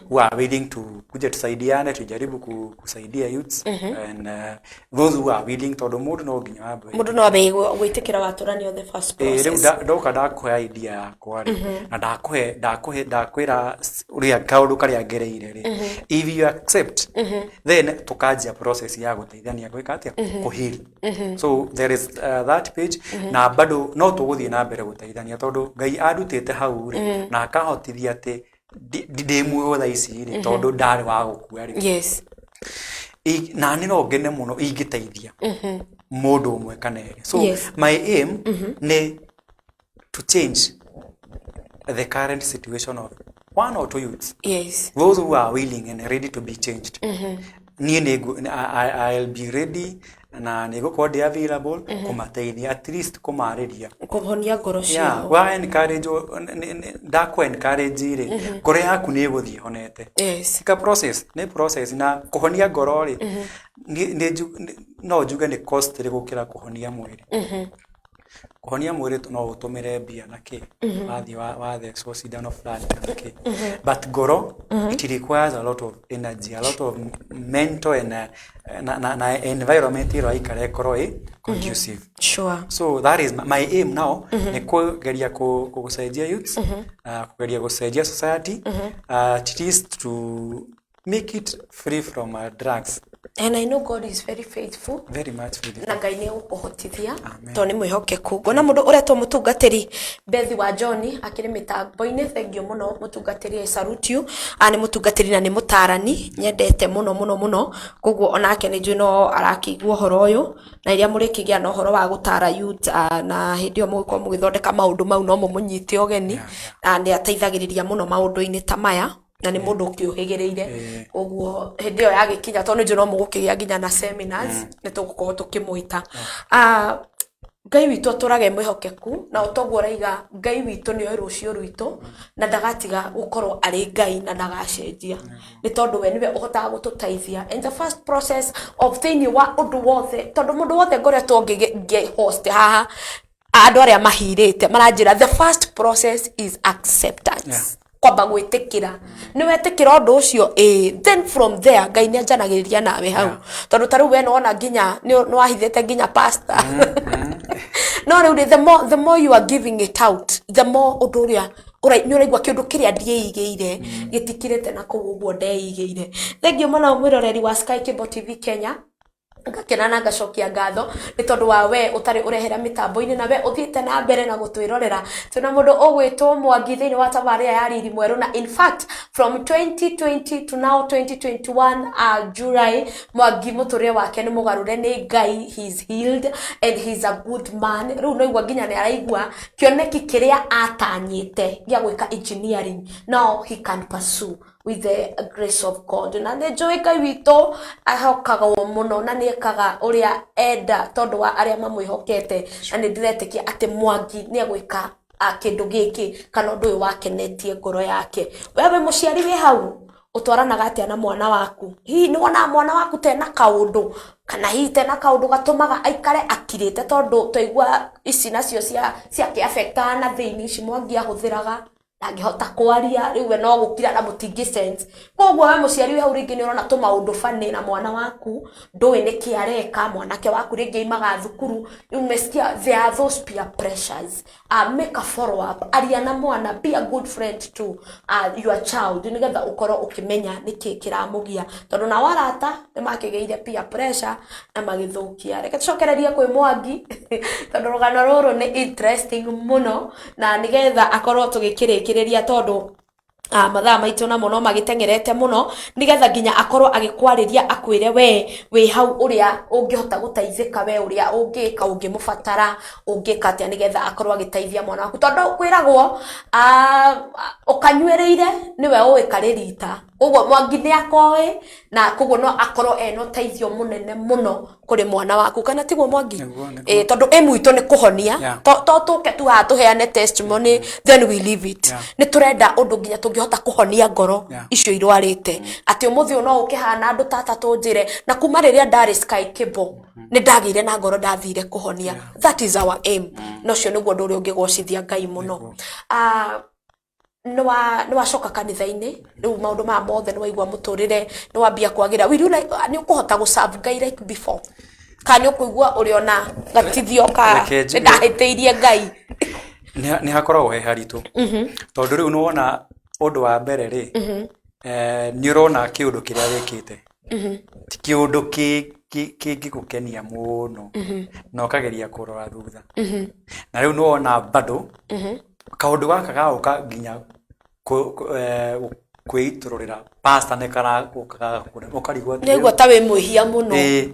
who are willing to kuja tusaidiane, tujaribu kusaidia youths and those who are willing, tondũ mũndũ no nginya wambe Mũndũ no ambe gwĩtĩkĩra watũranio, the first Rĩu process. Ndoka ndakũhe idea yakwa rĩ, na ndakũhe ndakwĩra ũrĩa kaũndũ karĩa ngereire rĩ, if you accept, then tũkanjia process ya gũteithania gwĩka atĩa, kũheal. So there is that page, na bado no tũgũthiĩ na mbere gũteithania, tondũ Ngai andutĩte hau rĩ na akahotithia atĩ ndĩ muoyo thaa ici rĩ, tondũ ndarĩ wa gũkua rĩ. Na nĩ no ngene mũno ingĩteithia mũndũ ũmwe kana erĩ. So my aim nĩ to change the current situation of one or two youths, those who are willing and ready to be changed. Niĩ nĩ I'll be ready na nĩ ngũkorwo ndĩ available kũmateithia, at least kũmarĩria. Kũhonia ngoro ciao. Wa encourage, ndakũ encourage rĩ, ngoro yaku nĩ ĩgũthiĩ honete. Ika process, nĩ process, na kũhonia ngoro rĩ, no njuge nĩ costly gũkĩra kũhonia mwĩrĩ. Kũhonia mwĩrĩ no ũtũmĩre mbia na kĩ, wathiĩ wathecwo cindano fulani kana kĩ, but ngoro, it requires a lot of energy, a lot of mental and na environment ĩrĩa ũraikara ĩkorwo ĩ conducive. So that is my aim now, nĩ kũgeria gũcenjia youths, kũgeria gũcenjia society, at least to make it free from drugs. And I know God is very faithful. Very much faithful. Na Ngai nĩ egũkũhotithia. Amen. Tondũ nĩ mwĩhokeku. Ngona mũndũ ũretwo mũtungatĩri Bethi wa John akĩrĩ mĩtambo-inĩ. Thank you mũno mũtungatĩri, I salute you. Nĩ mũtungatĩri na nĩ mũtarani nyendete mũno mũno mũno, koguo onake nĩ njũĩ no arakĩigua ũhoro ũyũ, na rĩrĩa mũrĩkĩgĩa na ũhoro wa gũtara youth, na hĩndĩ ĩyo mũgĩkorwo mũgĩthondeka maũndũ mau, no mũmũnyite ũgeni. Nĩ ateithagĩrĩria mũno maũndũ-inĩ ta maya na nĩ mũndũ ũkĩũhĩgĩrĩire. Ũguo hĩndĩ ĩyo yagĩkinya, tondũ nĩ njũĩ no mũgũkĩgĩa nginya na seminars, nĩ tũgũkorwo tũkĩmwĩta. Ngai witũ atũrage mwĩhokeku, na o toguo ũraiga, Ngai witũ nĩoĩ rũciũ rwitũ na ndagatiga gũkorwo arĩ Ngai na ndagacenjia, nĩ tondũ we nĩwe ũhotaga gũtũteithia in the first process of thĩinĩ wa ũndũ wothe, tondũ mũndũ wothe ngoretwo ngĩ host haha, andũ arĩa mahirĩte maranjĩra the first process is acceptance. Kwamba gwĩtĩkĩra, nĩ wetĩkĩra ũndũ ũcio ĩĩ, then from there Ngai nĩ anjanagĩrĩria nawe hau, tondũ ta rĩu we nĩwona nginya nĩ wahithĩte nginya pastor, no rĩu rĩ, the more you are giving it out, the more ũndũ ũrĩa nĩ ũraigua kĩũndũ kĩrĩa ndieigĩire gĩtikirĩte na kũu ũguo ndeigĩire. Thank you mũno mwĩroreri wa Sky Cable TV Kenya. Ngakena na ngacokia ngatho nĩ tondũ wa we ũtarĩ ũrehera mĩtambo-inĩ na we ũthiĩte na mbere na gũtwĩrorera. Twĩna mũndũ ũgwĩtwo Mwangi thĩinĩ wa tabarĩra ya Riri Mwerũ, na in fact from 2020 to now 2021 July, Mwangi mũtũrĩre wake nĩ mũgarũre nĩ Ngai. He is healed and he is a good man. Rĩu no igua nginya nĩ araigua kĩoneki kĩrĩa atanyĩte gĩa gwĩka engineering, now he can pursue with the grace of God. Na nĩ njũĩ Ngai witũ ahokagwo mũno na nĩ ekaga ũrĩa enda tondũ wa arĩa mamwĩhokete, na nĩ ndĩretĩkia atĩ Mwangi nĩ egwĩka kĩndũ gĩkĩ kana ũndũ ũyũ wakenetie ngoro yake. We wĩ mũciari wĩ hau, ũtwaranaga atĩa na mwana waku? Hihi nĩ wonaga mwana waku tena kaũndũ, kana hihi tena kaũndũ gatũmaga aikare akirĩte, tondũ twaigua ici nacio cia kĩafectaga na thĩinĩ ici Mwangi ahũthĩraga. Ndangĩhota kwaria rĩu, we no gũkira na mũtingĩ sense. Koguo we mũciari wĩ hau, rĩngĩ nĩ ũrona tũmaũndũ bani na mwana waku, ndũĩ nĩkĩ areka. Mwanake waku rĩngĩ aimaga thukuru, umesikia there are those peer pressures. Make a follow up, aria na mwana, be a good friend to your child, nigetha ukorwo ukimenya niki kiramugia, tondu nao arata nĩ makĩgĩire peer pressure na magĩthũkia. Reke tũcokererie kwĩ Mwangi, tondũ rũgano rũrũ nĩ interesting mũno, na nigetha akorwo tũgĩkĩrĩkĩrĩria, tondũ mathaa maitũ namo no magĩteng'erete mũno, nigetha nginya akorwo agĩkwarĩria, akwĩre we wĩ hau ũrĩa ũngĩhota gũteithĩka, we ũrĩa ũngĩka, ũngĩmũbatara ũngĩka atĩa, nĩgetha akorwo agĩteithia mwana waku, tondũ kwĩragwo ũkanyuĩrĩire nĩwe ũĩ karĩ rita. Koguo Mwangi nĩ akoĩ, na koguo no akorwo ena ũteithio mũnene mũno kũrĩ mwana waku, kana tiguo, Mwangi? Nĩguo, nĩguo. Ĩ, tondũ ĩmu itũ nĩ kũhonia. To tũke tu haha tũheane testimony then we leave it. Nĩ tũrenda ũndũ nginya tũngĩhota kũhonia ngoro icio irwarĩte, atĩ ũmũthĩ ũyũ no ũke haha na andũ tata tũnjĩre na kuma rĩrĩa ndarĩ Sky Cable nĩ ndagĩire na ngoro ndathire kũhonia. That is our aim, na ũcio nĩguo ũndũ ũrĩa ũngĩgocithia Ngai mũno. Ah, nĩ wacoka kanitha-inĩ rĩu, maũndũ maya mothe nĩ waigua mũtũrĩre nĩ wambia kwagĩra. Will you like, nĩ ũkũhota gũ serve Ngai like before, kana nĩ ũkũigua ũrĩ ona gatithio ka Reke nĩ ndahĩtĩirie Ngai? Nĩ hakoragwo he haritũ, tondũ rĩu nĩwona ũndũ wa mbere rĩ, nĩ ũrona kĩũndũ kĩrĩa wĩkĩte ti kĩũndũ kĩngĩgũkenia mũno, na ũkageria kũrora thutha, na rĩu nĩwona bado kaũndũ gaka gagũka nginya kwĩitũrũrĩra pastor nĩ karagũka gagakũrema, ũkarigwo atĩ nĩguo ta wĩ mwĩhia mũno. Ĩĩ.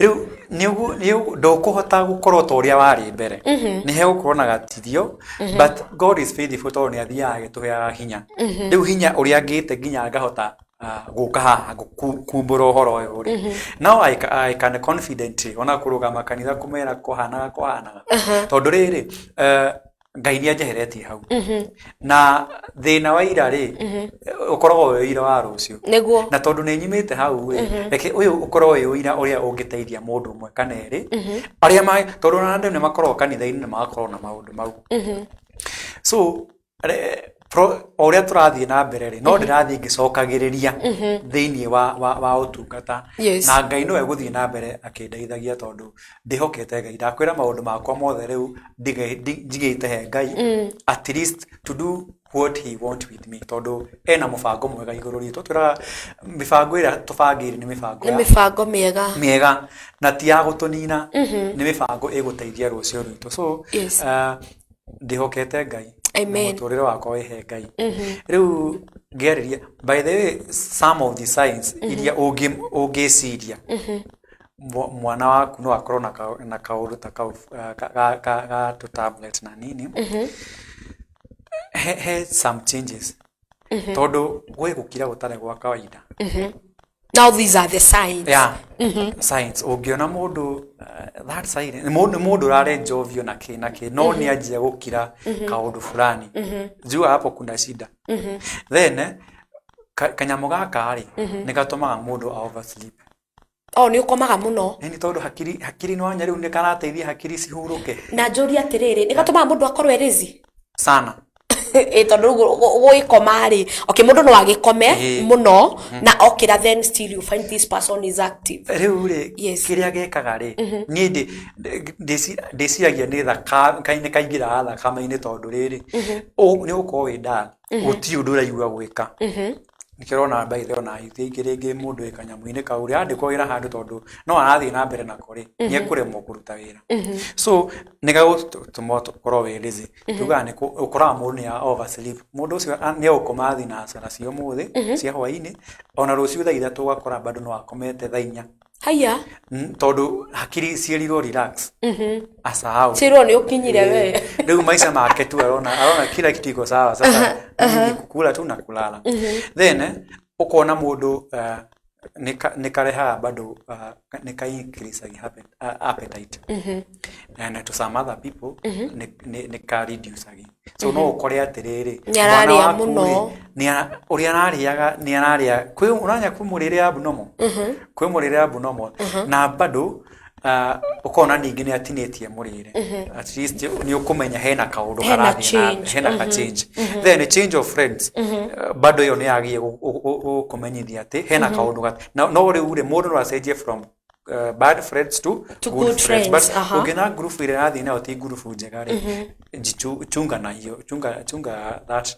Rĩu ndũkũhota gũkorwo ta ũrĩa warĩ mbere, nĩ hegũkorwo na gatithio, but God is faithful, tondũ nĩ athiaga agĩtũheaga hinya. Rĩu hinya ũrĩa ngĩte nginya ngahota gũka haha kumbũra ũhoro ũyũ rĩ, now I can confidently ona kũrũgama kanitha kũmera kũhanaga kũhanaga, tondũ rĩrĩ, Ngai nĩ anjeheretie hau, na thĩna wa ira rĩ, ũkoragwo wĩ ũira wa rũciũ. Na tondũ nĩ nyumĩte hau rĩ, reke ũyũ ũkorwo wĩ ũira ũrĩa ũngĩteithia mũndũ ũmwe kana erĩ arĩa ma, tondũ ona andũ nĩ makoragwo kanitha-inĩ na magakorwo na maũndũ mau. So o ũrĩa tũrathiĩ na mbere rĩ, no ndĩrathiĩ ngĩcokagĩrĩria thĩinĩ wa ũtungata. Na Ngai nowe gũthiĩ na mbere akĩndeithagia, tondũ ndĩhokete Ngai. Ndakwĩra maũndũ makwa mothe rĩu njigĩte he Ngai, at least to do what he want with me, tondũ ena mũbango mwega igũrũ ritũ. Twĩraga mĩbango ĩrĩa tũbangĩire nĩ mĩbango nĩ mĩbango mĩega. Mĩega, na ti ya gũtũnina, nĩ mĩbango ĩgũteithia rũciũ rwitũ. So ndĩhokete Ngai na mũtũrĩre wakwa wĩhe Ngai. Rĩu ngĩarĩria, by the way, some of the signs iria ũngĩciria mwana waku no akorwo na kaũndũ ta kau ga tũ tablet na nini, he some changes, tondũ gwĩ gũkira gũtarĩ gwa kawaida. Now these are the signs. Yeah, signs ũngĩona mũndũ, that sign nĩ mũndũ ũrarĩ jovial na kĩ na kĩ, no nĩ anjia gũkira kaũndũ fulani, jua hapo kuna shida. Then kanyamũ gaka rĩ, nĩ gatũmaga mũndũ a oversleep. Oh, nĩ ũkomaga mũno. Nĩ tondũ hakiri nĩwanya rĩu nĩ karateithia hakiri cihurũke. Na njũrie atĩrĩrĩ, nĩ gatũmaga mũndũ akorwo e lazy? Sana. Ĩ, tondũ rĩu gũgĩkoma rĩ, okay, mũndũ no agĩkome mũno na okĩra, then still you find this person is active. Rĩu rĩ, kĩrĩa gekaga rĩ, niĩ ndĩciragia nĩ kaingĩraga thakame-inĩ, tondũ rĩrĩ, nĩ ũgũkorwo wĩ nda gũtirĩ ũndũ ũraigua gwĩka. Nĩkĩo ũrona by the way ona ithuĩ aingĩ rĩngĩ mũndũ wĩ kanyamũ-inĩ kau rĩ, andĩkwo wĩra handũ, tondũ no arathiĩ na mbere nako rĩ, nĩ ekũremwo kũruta wĩra. So nĩ gagũtũma ũkorwo wĩ lazy. Tugaga nĩ ũkoraga mũndũ nĩ oversleep. Mũndũ ũcio nĩ egũkoma thinacara cia ũmũthĩ cia hwaĩ-inĩ, ona rũciũ thaa 3 ũgakora bado no akomete thaa 4. Haya. Tondũ hakiri ciĩrirwo relax, asahau. Ciĩrwo nĩ ũkinyire we. Rĩu maica make tu arona kila kitu iko sawa, sasa ni kukula tu na kulala. Then ũkona mũndũ nĩ karehaga bado nĩ ka increase appetite, and to some other people nĩ ka reduce. So no ũkore atĩrĩrĩ, Nĩ ararĩa mwana waku mũno. rĩ, ũrĩa ararĩaga nĩ ararĩa kwĩ ũranya kwĩ mũrĩre abnormal, kwĩ mũrĩre abnormal, na bado Ũkona ningĩ nĩ atinĩtie mũrĩre, at least nĩ ũkũmenya hena kaũndũ Hena karathiĩ na change. hena ka change. Then change of friends, bado ĩyo nĩ yagĩrĩire gũkũmenyithia atĩ hena kaũndũ no rĩu rĩ, mũndũ no acenjie from bad friends to To good good friends. But friends, aha. ũngĩona ngurubu ĩrĩa ĩrathiĩ nayo ti ngurubu njega rĩ, chunga na hiyo, chunga that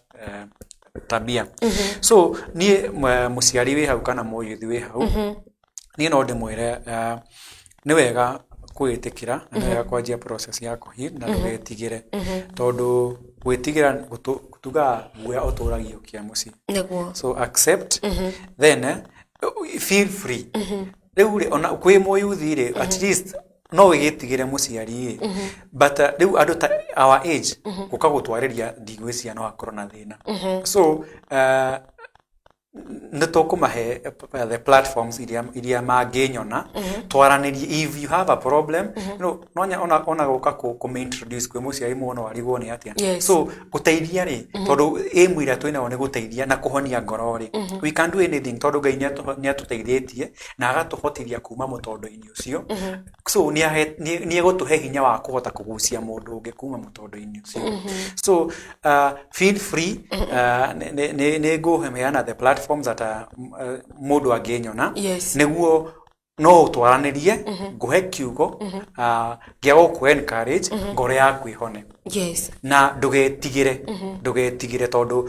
tabia. So niĩ mũciari wĩ hau kana mũyuthi wĩ hau, niĩ no ndĩmwĩre nĩ wega kwĩĩtĩkĩra na nĩ wega kwanjia process ya kũheal na ndũgetigĩre, tondũ gwĩtigĩra tugaga guoya ũtũragio kĩa mũciĩ. So accept, then feel free. Rĩu rĩ, ona kwĩ mũyuthi rĩ, at least no wĩgĩtigĩre mũciari ĩ, but rĩu andũ ta our age gũka gũtwarĩria, ndigwĩciria no akorwo na thĩna. So nĩ tũkũmahe the platforms iria mangĩnyona twaranĩrie. If you have a problem, no ona gũka kũmĩ-introduce kwĩ mũciari, mũno arigwo nĩ atĩa. So gũteithia rĩ, tondũ aim ĩrĩa twĩnayo nĩ gũteithia na kũhonia ngoro rĩ, we can do anything, tondũ Ngai nĩ atũteithĩtie na agatũhotithia kuma mũtondo-inĩ ũcio. So nĩ egũtũhe hinya wa kũhota kũgucia mũndũ ũngĩ kuma mũtondo-inĩ ũcio. So feel free, nĩ ngũheana the platforms that mũndũ angĩnyona nĩguo no ũtwaranĩrie, ngũhe kiugo gĩa gũkũ encourage ngoro yaku ĩhone. Na ndũgetigĩre, tondũ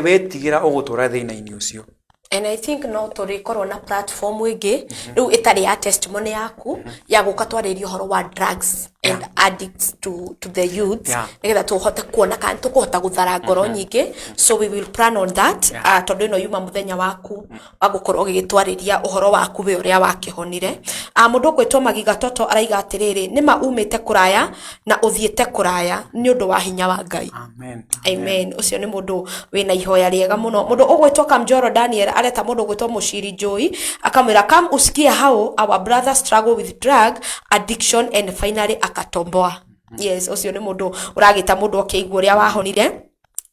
wetigĩra ũgũtũra thĩna-inĩ ũcio. And I think no tũrĩkorwo na platform ĩngĩ rĩu ĩtarĩ ya testimony yaku ya gũka twarĩrie ũhoro wa drugs and addicts to the youths, nĩgetha tũhote kuona kana tũkũhota gũthara ngoro nyingĩ. So we will plan on that, tondũ ĩno yuma mũthenya waku wa gũkorwo ũgĩgĩtwarĩria ũhoro waku we ũrĩa wakĩhonire. Mũndũ ũgwĩtwo Magiga Toto araiga atĩrĩrĩ, nĩma umĩte kũraya na ũthiĩte kũraya nĩ ũndũ wa hinya wa Ngai. Amen. Amen. Ũcio nĩ mũndũ wĩna ihoya rĩega mũno. Mũndũ ũgwĩtwo Kamjoro Daniel areta mũndũ ũgwĩtwo Mũciri Njui, akamwĩra, "Come usikie how our brother struggle with drug addiction and finally akatomboa." Yes, ũcio nĩ mũndũ ũragĩta mũndũ ũkĩigua ũrĩa wahonire.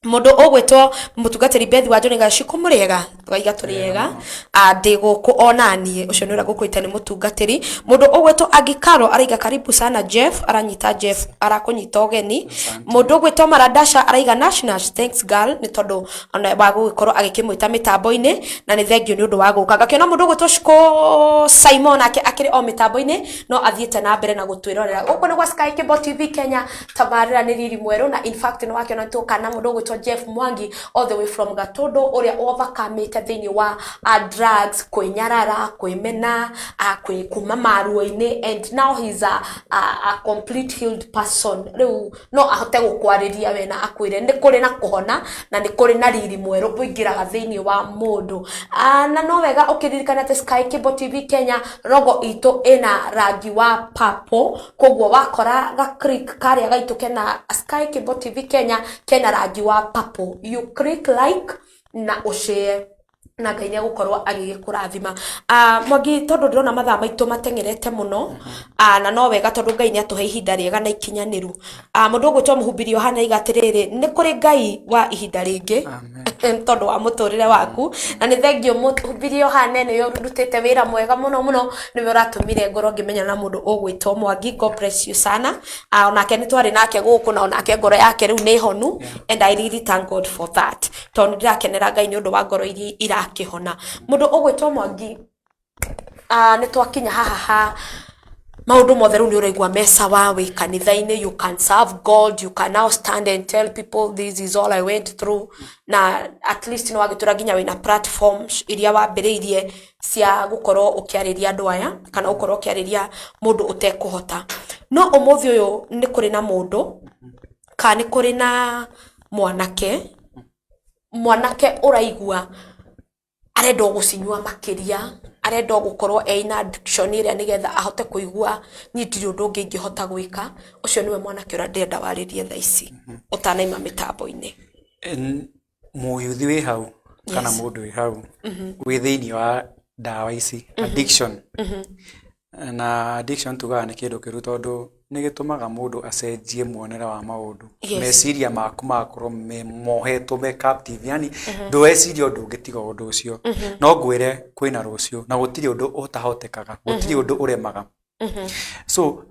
Mũndũ ũgwĩtwo mũtungatĩri Bethi wa John Gacikũ, mũrĩega? Twaiga tũrĩega. Ndĩ gũkũ onaniĩ. Ũcio nĩ ũrĩa ngũkwĩta nĩ mũtungatĩri. Mũndũ ũgwĩtwo Angikaro araiga, "Karibu sana Jeff." Aranyita Jeff, arakũnyita ũgeni. Mũndũ ũgwĩtwo Maradasha araiga, "Nash Nash, thanks girl," nĩ tondũ ona wa gũgĩkorwo agĩkĩmwĩta mĩtambo-inĩ, na nĩ thengiũ nĩ ũndũ wa gũka. Ngakĩona mũndũ ũgwĩtwo Shiko Simon nake akĩrĩ o mĩtambo-inĩ, no athiĩte na mbere na gũtwĩrorera. Gũkũ nĩ gwa Sky Cable TV Kenya, tabarĩra nĩ Riri Mwerũ, na in fact nĩ wakĩona tũka na mũndũ ũgwĩtwo Jeff Mwangi all the way from Gatũndũ, ũrĩa overcomĩte thĩinĩ wa drugs, kwĩnyarara, kwĩmena, kuma maruo-inĩ, and now he's a complete healed person. Rĩu no ahote gũkwarĩria we na akwĩre nĩ kũrĩ na kũhona na nĩ kũrĩ na riri mwerũ ũingĩraga thĩinĩ wa mũndũ. Na no wega ũkĩririkana atĩ Sky Cable TV Kenya logo itũ ĩna rangi wa purple, koguo wakora ga click karĩa gaitũ kena Sky Cable TV Kenya kena rangi wa purple, you click like na ũshare, na Ngai nĩ egũkorwo agĩgĩkũrathima. Mwangi, tondũ ndĩrona mathaa maitũ mateng'erete mũno, na no wega tondũ Ngai nĩ atũhe ihinda rĩega na ikinyanĩru. Mũndũ ũgwĩtwo Mũhumbiri Yohana aiga atĩrĩrĩ, nĩ kũrĩ Ngai wa ihinda rĩngĩ tondũ wa mũtũrĩre waku, na nĩ thengio Mũhumbiri Yohana, nĩwe ũrutĩte wĩra mwega mũno mũno, nĩwe ũratũmire ngorwo ngĩmenyana na mũndũ ũgwĩtwo Mwangi. God bless you sana. Onake nĩ twarĩ nake gũkũ, na onake ngoro yake rĩu nĩ honu, and I really thank God for that, tondũ nĩ ndĩrakenera Ngai nĩ ũndũ wa ngoro iria irakĩhona. Mũndũ ũgwĩtwo Mwangi, nĩ twakinya haha ha maũndũ mothe, rĩu nĩ ũraigua me sawa wĩ kanitha-inĩ. You can serve God, you can now stand and tell people, "This is all I went through," na at least nĩ wagĩtũra nginya wĩna platforms iria wambĩrĩirie cia gũkorwo ũkĩarĩria andũ aya kana gũkorwo ũkĩarĩria mũndũ ũtekũhota. No ũmũthĩ ũyũ nĩ kũrĩ na mũndũ kana nĩ kũrĩ na mwanake ũraigua arenda o gũcinyua makĩria, arenda o gũkorwo ena addiction ĩrĩa nĩgetha ahote kũigua niĩ ndirĩ ũndũ ũngĩ ingĩhota gwĩka. Ũcio nĩwe mwanake ũrĩa ndĩrenda warĩrie thaa ici ũtanaima mĩtambo-inĩ. Mũyuthi wĩ hau kana mũndũ wĩ hau wĩ thĩinĩ wa ndawa ici, addiction, na addiction tugaga nĩ kĩndũ kĩũru tondũ nĩ gĩtũmaga mũndũ acenjie muonere wa maũndũ. Meciria maku magakorwo me mohetwo, me captive, yani ndũreciria ũndũ ũngĩ tiga ũndũ ũcio. No ngwĩre kwĩna rũciũ na gũtirĩ ũndũ ũtahotekaga, gũtirĩ ũndũ ũremaga. So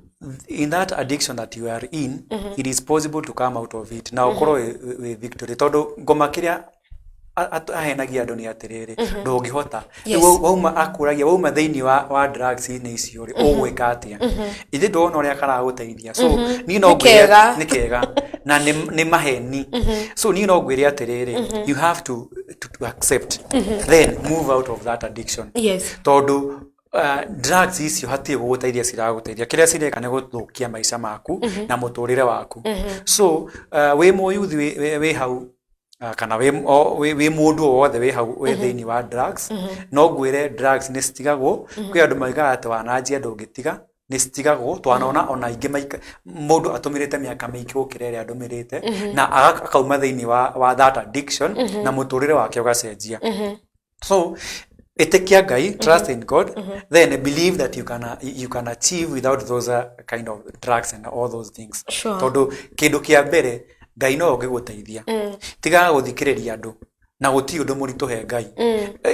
in that addiction that you are in, it is possible to come out of it na ũkorwo wĩ victory, tondũ ngoma kĩrĩa ahenagia andũ nĩ atĩrĩrĩ, ndũngĩhota. Rĩu wauma, akũragia wauma thĩinĩ wa drugs-inĩ icio rĩ, ũgwĩka atĩa? Ithe ndona ũrĩa karagũteithia. So niĩ no Nĩ ngwĩre kega. Nĩ kega na nĩ maheni. So niĩ no ngwĩre atĩrĩrĩ, you have to accept, then move out of that addiction. Tondũ drugs icio hatirĩ gũgũteithia ciragũteithia. Kĩrĩa cireka nĩ gũthũkia maica maku na mũtũrĩre waku. So wĩ mũyuthi wĩ hau, kana wĩ mũndũ o wothe wĩ hau wĩ thĩinĩ wa drugs, no ngwĩre drugs nĩ citigagwo. Kwĩ andũ maugaga atĩ wananjia ndũngĩtiga. Nĩ citigagwo. Twanona ona aingĩ mũndũ atũmĩrĩte mĩaka mĩingĩ gũkĩra ĩrĩa andũmĩrĩte na akauma thĩinĩ wa that addiction na mũtũrĩre wake ũgacenjia. So ĩtĩkia Ngai, trust in God, then believe that you can achieve without those kind of drugs and all those things. Tondũ kĩndũ kĩa mbere, Ngai no ũngĩgũteithia. Tigaga gũthikĩrĩria andũ na gũtirĩ ũndũ mũritũ he Ngai.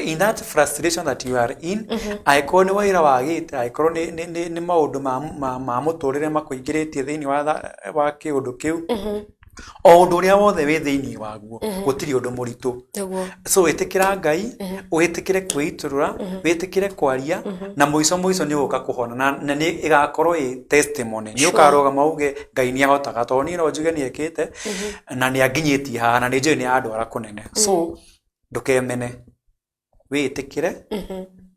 In that frustration that you are in, angĩkorwo nĩ wĩra wagĩte, angĩkorwo nĩ maũndũ ma mũtũrĩre makũingĩrĩtie thĩinĩ wa kĩũndũ kĩu, o ũndũ ũrĩa wothe wĩ thĩinĩ waguo, gũtirĩ ũndũ mũritũ. So ĩtĩkĩra Ngai, wĩtĩkĩre kwĩitũrũra, wĩtĩkĩre kwaria, na mũico mũico nĩ ũgũka kũhona na nĩ ĩgakorwo ĩ testimony. Nĩ ũkarũgama uge Ngai nĩ ahotaga, tondũ niĩ no njuge nĩ ekĩte na nĩ anginyĩtie haha na nĩ njũĩ nĩ andwara kũnene. So ndũkemene, wĩĩtĩkĩre,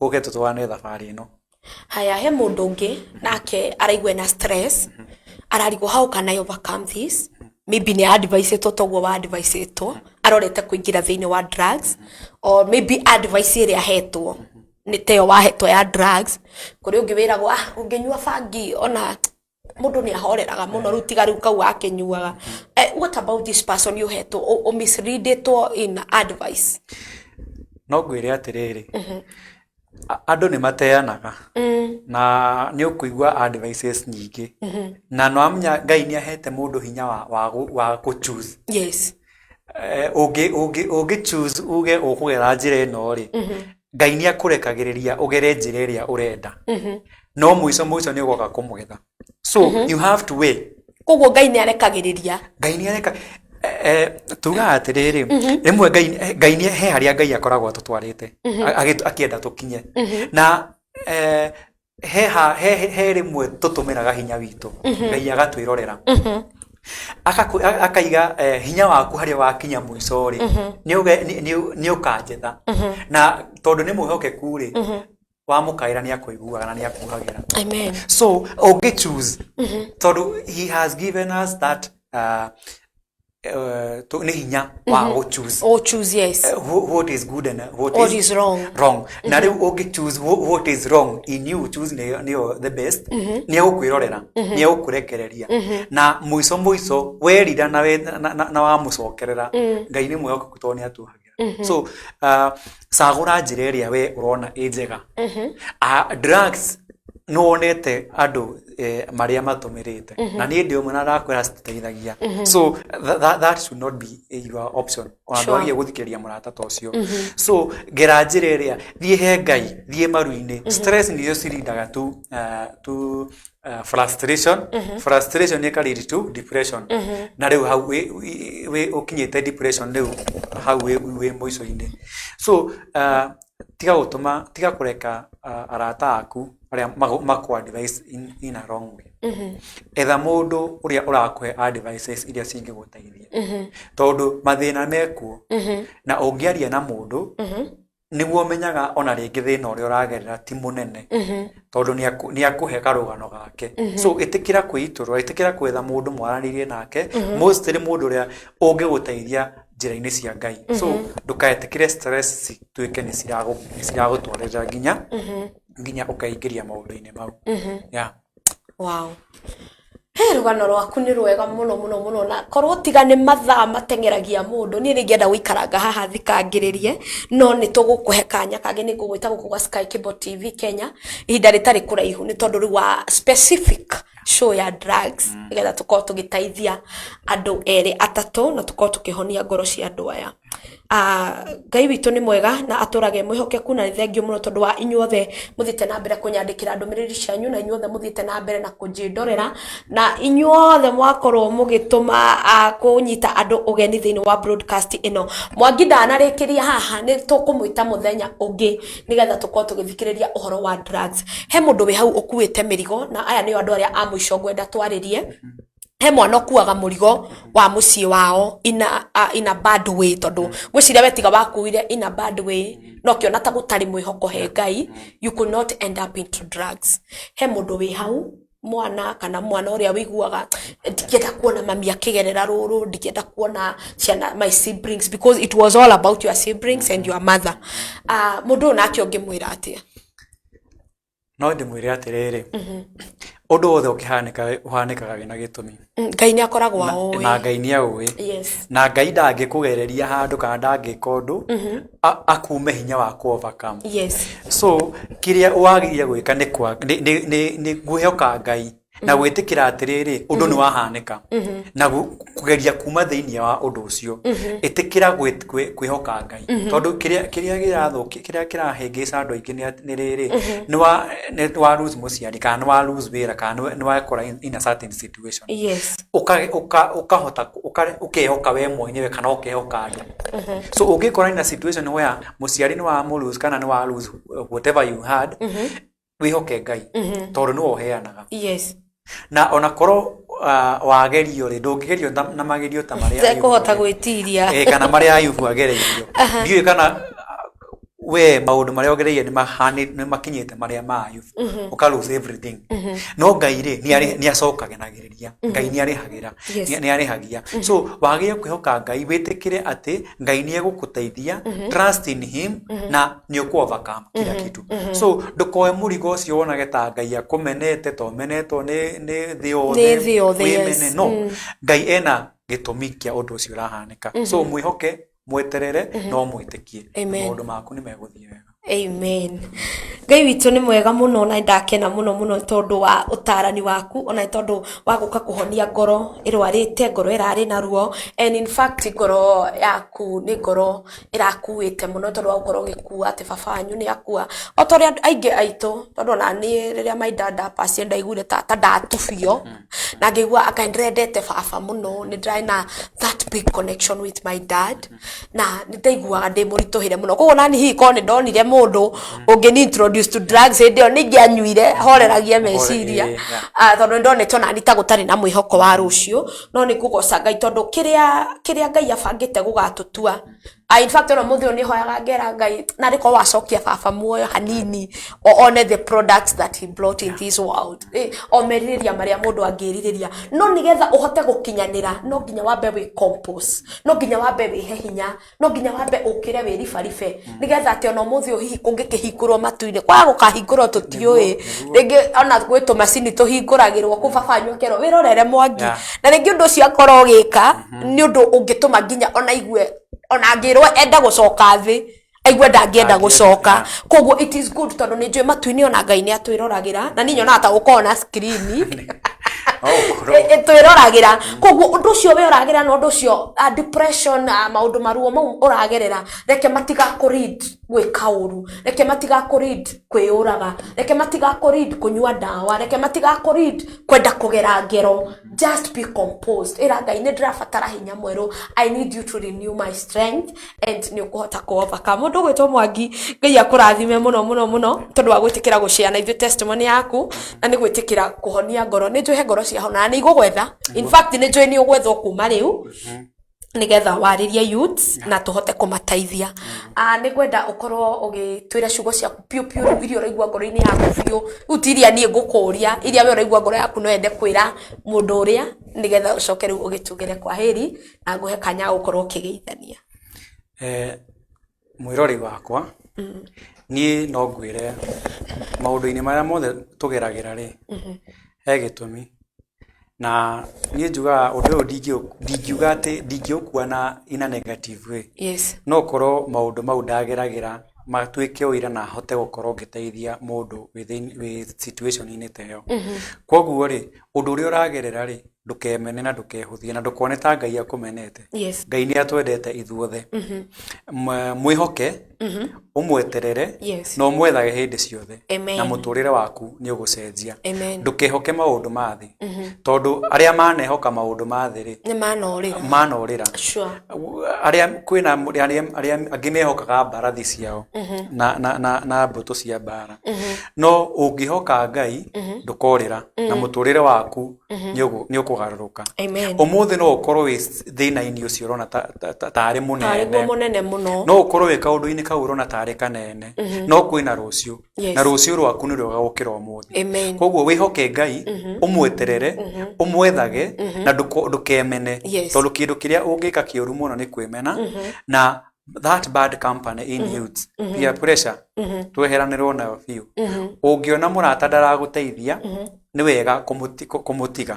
ũke tũtwarane thabarĩ ĩno. Haya, he mũndũ ũngĩ nake araigua ena stress, ararigwo, how can I overcome this? Maybe nĩ adviceĩtwo toguo wa adviceĩtwo, arorete kũingĩra thĩinĩ wa drugs, or maybe advice ĩrĩa ahetwo nĩ teyo wahetwo ya drugs. Kũrĩ ũngĩ wĩragwo, ah, ũngĩnyua bangi ona mũndũ nĩ ahoreraga mũno, rĩu tiga rĩu kau akĩnyuaga. What about this person ũhetwo ũ misleadĩtwo in advice? No ngwĩre atĩrĩrĩ, andũ nĩ mateanaga na nĩ ũkũigua advices nyingĩ, na nĩwamenya Ngai nĩ ahete mũndũ hinya wa gũ choose. Ũngĩ choose uge ũkũgera njĩra ĩno rĩ, Ngai nĩ akũrekagĩrĩria ũgere njĩra ĩrĩa ũrenda, no mũico mũico nĩ ũgoka kũmwetha. So you have to weigh. Koguo Ngai nĩ arekagĩrĩria? Ngai nĩ areka. Tugaga atĩrĩrĩ, rĩmwe Ngai nĩ he harĩa Ngai akoragwo atũtwarĩte, akĩenda tũkinye, na he rĩmwe tũtũmĩraga hinya witũ, Ngai agatwĩrorera, akaiga hinya waku harĩa wakinya mũico rĩ, nĩ ũkanjetha. Na tondũ nĩ mwĩhokeku rĩ, wamũkaĩra nĩ akũiguaga na nĩ akuhagĩra. Amen. So ũngĩ choose, tondũ he has given us that nĩ hinya wa gũ choose. Oh, choose, yes. What is good and what What is is wrong. Wrong. Na rĩu ũngĩ choose what is wrong in you, choose nĩyo the best, nĩ egũkwĩrorera, nĩ egũkũrekereria, na mũico mũico werira na wamũcokerera, Ngai nĩ mwĩhokeku tondũ nĩ atuhagĩra. So cagũra njĩra ĩrĩa we ũrona ĩ njega. Drugs nĩ wonete andũ marĩa matũmĩrĩte, na niĩ ndĩ ũmwe na ndakwĩra cititeithagia. So that should not be your option. Ona ndwagĩrĩire gũthikĩrĩria mũrata ta ũcio. So gera njĩra ĩrĩa, thiĩ he Ngai, thiĩ maru-inĩ. Stress nĩcio cirindaga tu frustration. Frustration ĩka lead to depression, na rĩu hau wĩ ũkinyĩte depression, rĩu hau wĩ mũico-inĩ. So tiga gũtũma, tiga kũreka arata aku arĩa makũ advice in a wrong way. Etha mũndũ ũrĩa ũrakũhe advices iria cingĩgũteithia, tondũ mathĩna mekuo, na ũngĩaria na mũndũ nĩguo ũmenyaga ona rĩngĩ thĩna ũrĩa ũragerera ti mũnene, tondũ nĩ akũhe karũgano gake. So ĩtĩkĩra kwĩitũrũra, ĩtĩkĩra gwetha mũndũ mwaranĩrie nake, mostly mũndũ ũrĩa ũngĩgũteithia njĩra-inĩ cia Ngai. So ndũkaetĩkĩre stress cituĩke nĩ ciragũtwarĩrĩra nginya ũkeingĩria maũndũ-inĩ mau, yeah. Wow, he rũgano rwaku nĩ rwega mũno mũno mũno, na korwo tiga nĩ mathaa mateng'eragia mũndũ, niĩ nĩngĩenda gũikaranga haha thikangĩrĩrie, no nĩ tũgũkũhe kanya kangĩ. Nĩ ngũgwĩta gũkũ gwa Sky Cable TV Kenya ihinda rĩtarĩ kũraihu, nĩ tondũ rĩu wa specific show ya drugs, nĩgetha tũkorwo tũgĩteithia andũ erĩ atatũ na tũkorwo tũkĩhonia ngoro cia andũ aya. Ah, Ngai witũ nĩ mwega na atũrage mwĩhokeku na nĩ thengiũ mũno tondũ wa inyuothe mũthiĩte na mbere kũnyandĩkĩra ndũmĩrĩri cianyu na inyuothe mũthiĩte na mbere na kũnjĩndorera na inyuothe mwakorwo mũgĩtũma ah, kũnyita andũ ũgeni thĩinĩ wa broadcast ĩno. Mwangi ndanarĩkĩria haha nĩ tũkũmwĩta mũthenya ũngĩ nĩgetha tũkorwo tũgĩthikĩrĩria ũhoro wa drugs. He mũndũ wĩ hau ũkuĩte mĩrigo na aya nĩo andũ arĩa a mũico ngwenda twarĩrie. He mwana ũkuaga mũrigo wa mũciĩ wao in a, in a bad way tondũ ngwĩciria we tiga wakuire in a bad way no ũkĩona ta gũtarĩ mwĩhoko he Ngai, you could not end up into drugs. He mũndũ wĩ hau mwana kana mwana ũrĩa wĩiguaga ndingĩenda kuona mami akĩgerera rũrũ, ndingĩenda kuona ciana my siblings, because it was all about your siblings and your mother. Mũndũ ũyũ nake ũngĩmwĩra atĩa? No ndĩmwĩre atĩrĩrĩ, ũndũ wothe ũkĩhanĩka ũhanĩkaga wĩna gĩtũmi. Ngai nĩ akoragwo aũĩ. Na Ngai nĩ aũĩ. Yes. Na Ngai ndangĩkũgereria handũ kana ndangĩka ũndũ akume hinya wa kũ overcome. Yes. So kĩrĩa wagĩrĩire gwĩka nĩ kwa nĩ nĩ nĩ nĩ kwĩhoka Ngai na gwĩtĩkĩra atĩrĩrĩ, ũndũ nĩ wahanĩka na kũgeria kuma thĩinĩ wa ũndũ ũcio. Ĩtĩkĩra kwĩhoka Ngai tondũ kĩrĩa kĩrĩa kĩrathũkia, kĩrĩa kĩrahĩngĩca andũ aingĩ nĩ rĩrĩ, nĩ wa lose mũciari kana nĩ wa lose wĩra kana nĩ wekora in a certain situation. Yes. Ũkahota ũkehoka we mwenyewe kana ũkehoka andũ. So ũngĩkora in a situation where mũciari nĩ wa lose kana nĩ wa lose whatever you had, wĩhoke Ngai tondũ nĩwe ũheanaga. Yes. Na ona korwo wagerio rĩ, ndũngĩgerio na magerio ta marĩa Ayubu Tekũhota gwĩtiria. Kana marĩa Ayubu agereirio. Ndiũĩ kana we maũndũ marĩa ũgereire nĩ makinyĩte marĩa ma Ayubu, ũka lose everything. No Ngai rĩ, nĩ acokanagĩrĩria, Ngai nĩ arĩhagĩra, Yes. nĩ arĩhagia. So wagĩrĩire kwĩhoka Ngai, wĩtĩkĩre atĩ Ngai nĩ egũgũteithia, trust in him na nĩ ũkũ overcome kila kitu. So ndũkoe mũrigo ũcio wonage ta Ngai akũmenete, ta ũmenetwo nĩ thĩ yothe, Nĩ thĩ yothe, yes. wĩmene. No, Ngai ena gĩtũmi kĩa ũndũ ũcio ũrahanĩka. So mwĩhoke, mweterere, no mwĩtĩkie. Amen. Maũndũ maku nĩ megũthiĩ wega. Amen. Ngai witũ nĩ mwega mũno na ndakena mũno mũno tondũ wa ũtarani waku, ona nĩ tondũ wa gũka kũhonia ngoro ĩrwarĩte, ngoro ĩrarĩ na ruo, and in fact ngoro yaku nĩ ngoro ĩrakuĩte mũno tondũ wa gũkorwo ũgĩkua atĩ baba wanyu nĩ akua. O ta ũrĩa aingĩ aitũ, tondũ ona niĩ rĩrĩa my dad apassire ndaiguire ta ndatubio, na ngĩigua anga nĩ ndĩrendete baba mũno, nĩ ndĩrarĩ na that big connection with my dad, na nĩ ndaiguaga ndĩ mũritũhĩre mũno. Koguo nani hihi korwo nĩ ndonire mũndũ ũngĩ ni introduce to drugs hĩndĩ ĩyo nĩ ingĩanyuire horeragie meciria. Tondũ nĩ ndonete onani ta gũtarĩ na mwĩhoko wa rũciũ, no nĩ ngũgoca Ngai tondũ kĩrĩa Ngai abangĩte gũgatũtua. In fact ona mũthĩ ũyũ nĩ hoyaga ngera Ngai narĩ korwo wacokia baba muoyo hanini one the products that he brought in this world. O merirĩria marĩa mũndũ angĩrirĩria, no nĩgetha ũhote gũkinyanĩra no nginya wambe wĩ compose, no nginya wambe wĩhe hinya, no nginya wambe ũkĩre wĩribaribe, nĩgetha atĩ ona ũmũthĩ ũyũ hihi kũngĩkĩhingũrwo matu-inĩ, kwaga gũkahingũrwo tũtiũĩ, rĩngĩ ona gwĩ tũmacini tũhingũragĩrwo kũu baba wanyu akerwo wĩrorere Mwangi, na rĩngĩ ũndũ ũcio akorwo ũgĩka nĩ ũndũ ũngĩtũma nginya ona aigue ona angĩrwo enda gũcoka thĩ aigue ndangĩenda gũcoka. Koguo it is good tondũ nĩ njũĩ matu-inĩ ona Ngai nĩ atwĩroragĩra, na niĩ nyonaga ta gũkoragwo na screen ĩtwĩroragĩra. Koguo ũndũ ũcio we ũragerera na ũndũ ũcio depression, maũndũ maruo mau ũragerera, reke matigakũ lead gwĩka ũru, reke matigakũ lead kwĩyũraga, reke matigakũ lead kũnyua ndawa, reke matigakũ lead kwenda kũgera ngero. Just be composed. Ĩra Ngai nĩ ndĩrabatara hinya mwerũ, I need you to renew my strength, and nĩ ũkũhota kũ overcome. Mũndũ ũgwĩtwo Mwangi, Ngai akũrathime mũno mũno mũno tondũ wa gwĩtĩkĩra gũshare na ithuĩ testimony yaku, na nĩ gwĩtĩkĩra kũhonia ngoro. Nĩ njũĩ he ngoro ciahona na nĩ igũgwetha. In fact nĩ njũĩ nĩ ũgwethwo kuma rĩu nĩgetha warĩrie youths na tũhote kũmateithia. Nĩ ngwenda ũkorwo ũgĩtwĩra ciugo ciaku piũ piũ rĩu iria ũraigua ngoro-inĩ yaku biũ, rĩu ti iria niĩ ngũkũria, iria we ũraigua ngoro yaku no yende kwĩra mũndũ ũrĩa, nĩgetha ũcoke rĩu ũgĩtugĩre kwaheri na ngũhe kanya ga gũkorwo ũkĩgeithania. Mwĩroreri wakwa, niĩ no ngwĩre maũndũ-inĩ marĩa mothe tũgeragĩra rĩ, he gĩtũmi. Na niĩ njugaga ũndũ ũyũ ndingiuga atĩ ndingĩũkua na in a negative way. Yes. No ũkorwo maũndũ mau ndageragĩra matuĩke ũira na hote gũkorwo ngĩteithia mũndũ wĩ situation-inĩ ta ĩyo. Koguo rĩ, ũndũ ũrĩa ũragerera rĩ, Ndũkemene na ndũkehũthie na ndũkone ta Ngai akũmenete. Ngai nĩ atwendete ithuothe. Mwĩhoke, ũmweterere na ũmwethage hĩndĩ ciothe. Amen. Na mũtũrĩre waku nĩ ũgũcenjia. Amen. Ndũkehoke maũndũ ma thĩ. Tondũ arĩa manehoka maũndũ ma thĩ rĩ, Nĩ manorĩra. manorĩra. Sure. Arĩa kwĩna arĩa arĩa angĩ mehokaga mbarathi ciao na mbũtũ cia mbara. No ũngĩhoka Ngai ndũkorĩra na mũtũrĩre waku nĩ ũkũgarũrũka. Amen. Ũmũthĩ no ũkorwo wĩ thĩna-inĩ ũcio ũrona tarĩ Tarĩ guo mũnene. mũnene mũno. No ũkorwo wĩ kaũndũ-inĩ kau ũrona tarĩ kanene. No kwĩna rũciũ. Na rũciũ rwaku nĩ rwega gũkĩra ũmũthĩ. Amen. Koguo wĩhoke Ngai, ũmweterere, ũmwethage na ndũkemene. Tondũ kĩndũ kĩrĩa ũngĩka kĩũru mũno nĩ kwĩmena na that bad company in youth, peer pressure, tweheranĩrwo nayo biũ. Ũngĩona mũrata ndaragũteithia, nĩ wega kũmũtiga.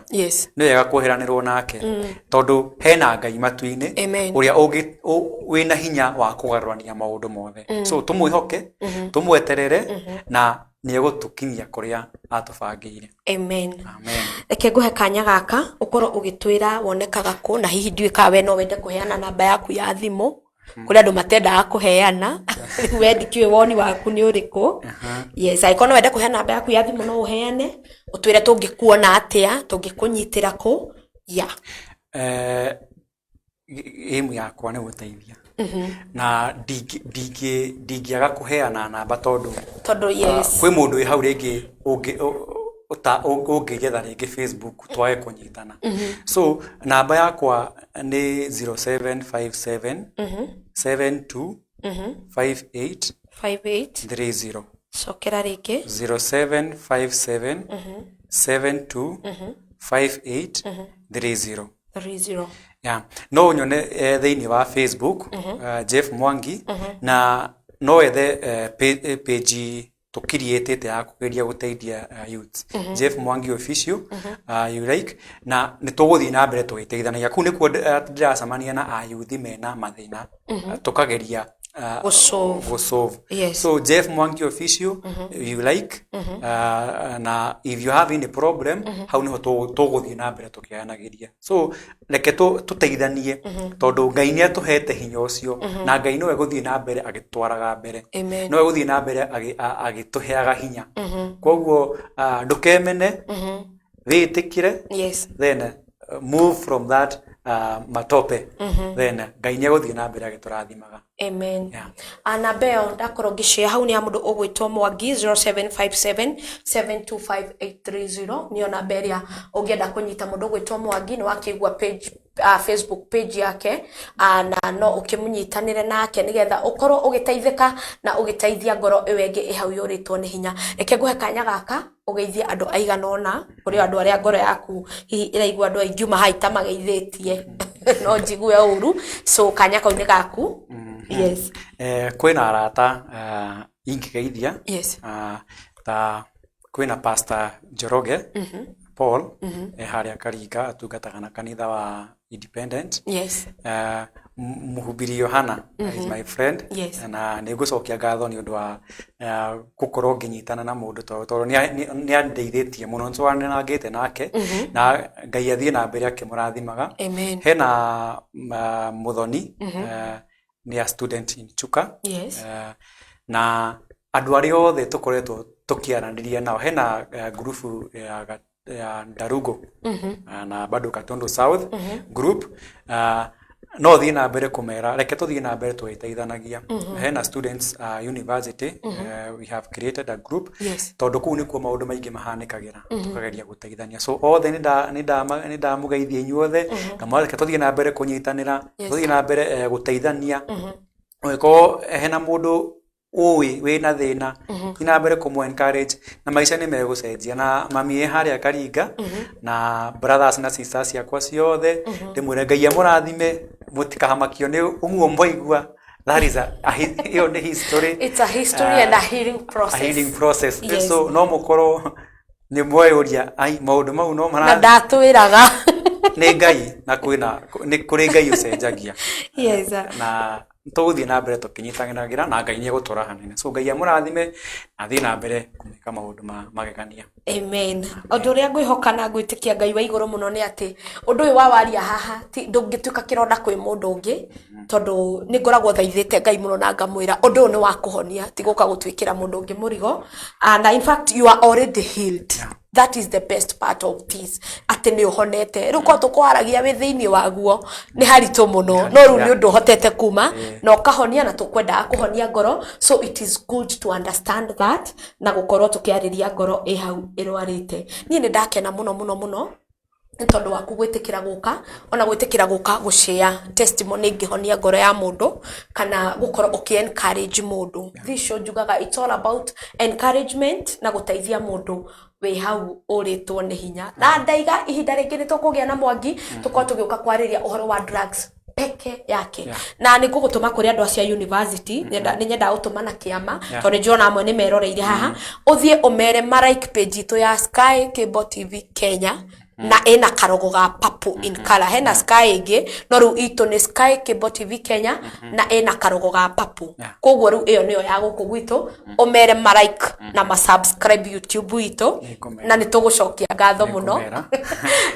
Nĩ wega kweheranĩrwo nake. Tondũ hena Ngai matu-inĩ, Amen. ũrĩa wĩna hinya wa kũgarũrania maũndũ mothe. So tũmwĩhoke, tũmweterere na nĩ egũtũkinyia kũrĩa atũbangĩire. Amen. Amen. Reke ngũhe kanya gaka ũkorwo ũgĩtwĩra wonekaga kũ, na hihi ndiũĩ kana we no wende kũheana namba yaku ya thimũ. Kũrĩ andũ matendaga kũheana. Rĩu we ndikĩũĩ woni waku nĩ ũrĩkũ. Yes, angĩkorwo no wende kũheana namba yaku ya thimũ no ũheane, ũtwĩre tũngĩkuona atĩa, tũngĩkũnyitĩra kũ. Yeah. Aim yakwa nĩ gũteithia. Na ndingĩaga kũheana namba tondũ Tondũ yes. Kwĩ mũndũ wĩ hau rĩngĩ ũngĩgetha rĩngĩ Facebook twage kũnyitana. So namba yakwa nĩ 0757 72 58 58 30. Cokera rĩngĩ. 0757 72 58 30. 30. Yeah. No ũnyone thĩinĩ wa Facebook, Jeff Mwangi, na no wethe page tũkiriĩtĩte ya kũgeria gũteithia youths. Jeff Mwangi official, you like, na nĩ tũgũthiĩ na mbere tũgĩteithanagia. Kũu nĩkuo ndĩracemania na ayuthi mena mathĩna, tũkageria Gũsolve. gũsolve. Yes. So Jeff Mwangi official, you like, na if you have any problem, hau niho tũgũthiĩ na mbere tũkĩaranagĩria. So reke tũteithanie, tondũ Ngai nĩ atũhete hinya ũcio, na Ngai nowe gũthiĩ na mbere agĩtwaraga mbere. Amen. Nowe gũthiĩ na mbere agĩtũheaga hinya. Koguo ndũkemene, wĩĩtĩkĩre, then move from that matope, then Ngai nĩ egũthiĩ na mbere agĩtũrathimaga. Amen. Yeah. Namba ĩyo ndakorwo ngĩshare hau nĩ ya mũndũ ũgwĩtwo Mwangi 0757 725830, nĩyo namba ĩrĩa ũngĩenda kũnyita mũndũ ũgwĩtwo Mwangi. Nĩ wakĩigua page, Facebook page yake, na no ũkĩmũnyitanĩre nake nĩgetha ũkorwo ũgĩteithĩka na ũgĩteithia ngoro ĩyo ĩngĩ ĩ hau yũrĩtwo nĩ hinya. Reke ngũhe kanya gaka ũgeithie andũ aigana ũna, kũrĩ andũ arĩa ngoro yaku hihi ĩraigua andũ aingĩ uma haha itamageithĩtie, no njigue ũru, so kanya kau nĩ gaku. Yes. Kwĩna arata ingĩgeithia. Ta kwĩna Pastor Njoroge Paul, harĩa Karinga atungataga na kanitha wa Independent. Mũhubiri Yohana is my friend. Na nĩ ngũcokia ngatho nĩ ũndũ wa gũkorwo ngĩnyitana na mũndũ tondũ nĩ andeithĩtie mũno, nĩ twaranangĩte nake na Ngai athiĩ na mbere akĩmũrathimaga. Amen. Hena Mũthoni, nĩ a student in Chuka. Na andũ arĩa othe tũkoretwo tũkĩaranĩria nao, hena ngurubu ya Ndarugo na bado Gatundu South group, no thiĩ na mbere kũmera reke tũthiĩ na mbere tũgĩteithanagia. Hena students university, we have created a group, tondũ kũu nĩkuo maũndũ maingĩ mahanĩkagĩra, tũkageria gũteithania. So othe nĩ ndamũgeithia inyuothe, ngamwĩra reke tũthiĩ na mbere kũnyitanĩra, tũthiĩ na mbere gũteithania. Ũngĩkorwo hena mũndũ ũĩ wĩna thĩna, thiĩ na mbere kũmũ encourage na maica nĩ megũcenjia. Na mami ĩ harĩa Karinga, na brothers na sisters ciakwa ciothe, ndĩmwĩre Ngai amũrathime, mũtikahamakio nĩ ũguo mwaigua. That is a ĩyo nĩ history. It's a history and a healing process. A healing process. So no mũkorwo nĩ mweyũria ai maũndũ mau no mara na ndatwĩraga nĩ Ngai, na kwĩna nĩ kũrĩ Ngai ũcenjagia. Yes. Na Tũgũthiĩ na mbere tũkĩnyitanagĩra na Ngai nĩ egũtũra hanene. So Ngai amũrathime na athiĩ na mbere kũmĩka maũndũ ma magegania. Amen. Ũndũ ũrĩa ngwĩhoka na ngwĩtĩkia Ngai wa igũrũ mũno nĩ atĩ ũndũ ũyũ wa waria haha ti ndũngĩtuĩka kĩronda kwĩ mũndũ ũngĩ tondũ nĩ ngoragwo thaithĩte Ngai mũno na ngamwĩra ũndũ ũyũ nĩ wa kũhonia ti gũka gũtuĩkĩra mũndũ ũngĩ mũrigo. Na in fact you are already healed. That is the best part of this, atĩ nĩ ũhonete. Rĩu korwo tũkwaragia wĩ thĩinĩ waguo nĩ haritũ mũno, no rĩu nĩ ũndũ ũhotete kuma na ũkahonia, na tũkwendaga kũhonia ngoro, so it is good to understand that na gũkorwo tũkĩarĩria ngoro ĩ hau ĩrwarĩte. Niĩ nĩ ndakena mũno mũno mũno nĩ tondũ waku gwĩtĩkĩra gũka, ona gwĩtĩkĩra gũka gũshare testimony ĩngĩhonia ngoro ya mũndũ kana gũkorwo ũkĩ encourage mũndũ. This show njugaga it's all about encouragement na gũteithia mũndũ wĩ hau ũrĩtwo nĩ hinya. Na ndaiga ihinda rĩngĩ nĩ tũkũgĩa na Mwangi, tũkorwo tũgĩũka kwarĩria ũhoro wa drugs peke yake. Na nĩ ngũgũtũma kũrĩ andũ acio a university. Nĩ nyendaga gũtũma na kĩama tondũ nĩ ndĩrona amwe nĩ meroreire haha. Ũthiĩ ũmere ma like page itũ ya Sky Cable TV Kenya na ĩna karogo ga purple in color. Hena Sky ĩngĩ, no rĩu itũ nĩ Sky Cable TV Kenya na ĩna karogo ga purple. Koguo rĩu ĩyo nĩyo ya gũkũ gwitũ. Ũmere ma like na ma subscribe YouTube itũ. Nĩngũmera. Na nĩ tũgũcokia ngatho mũno. Nĩngũmera.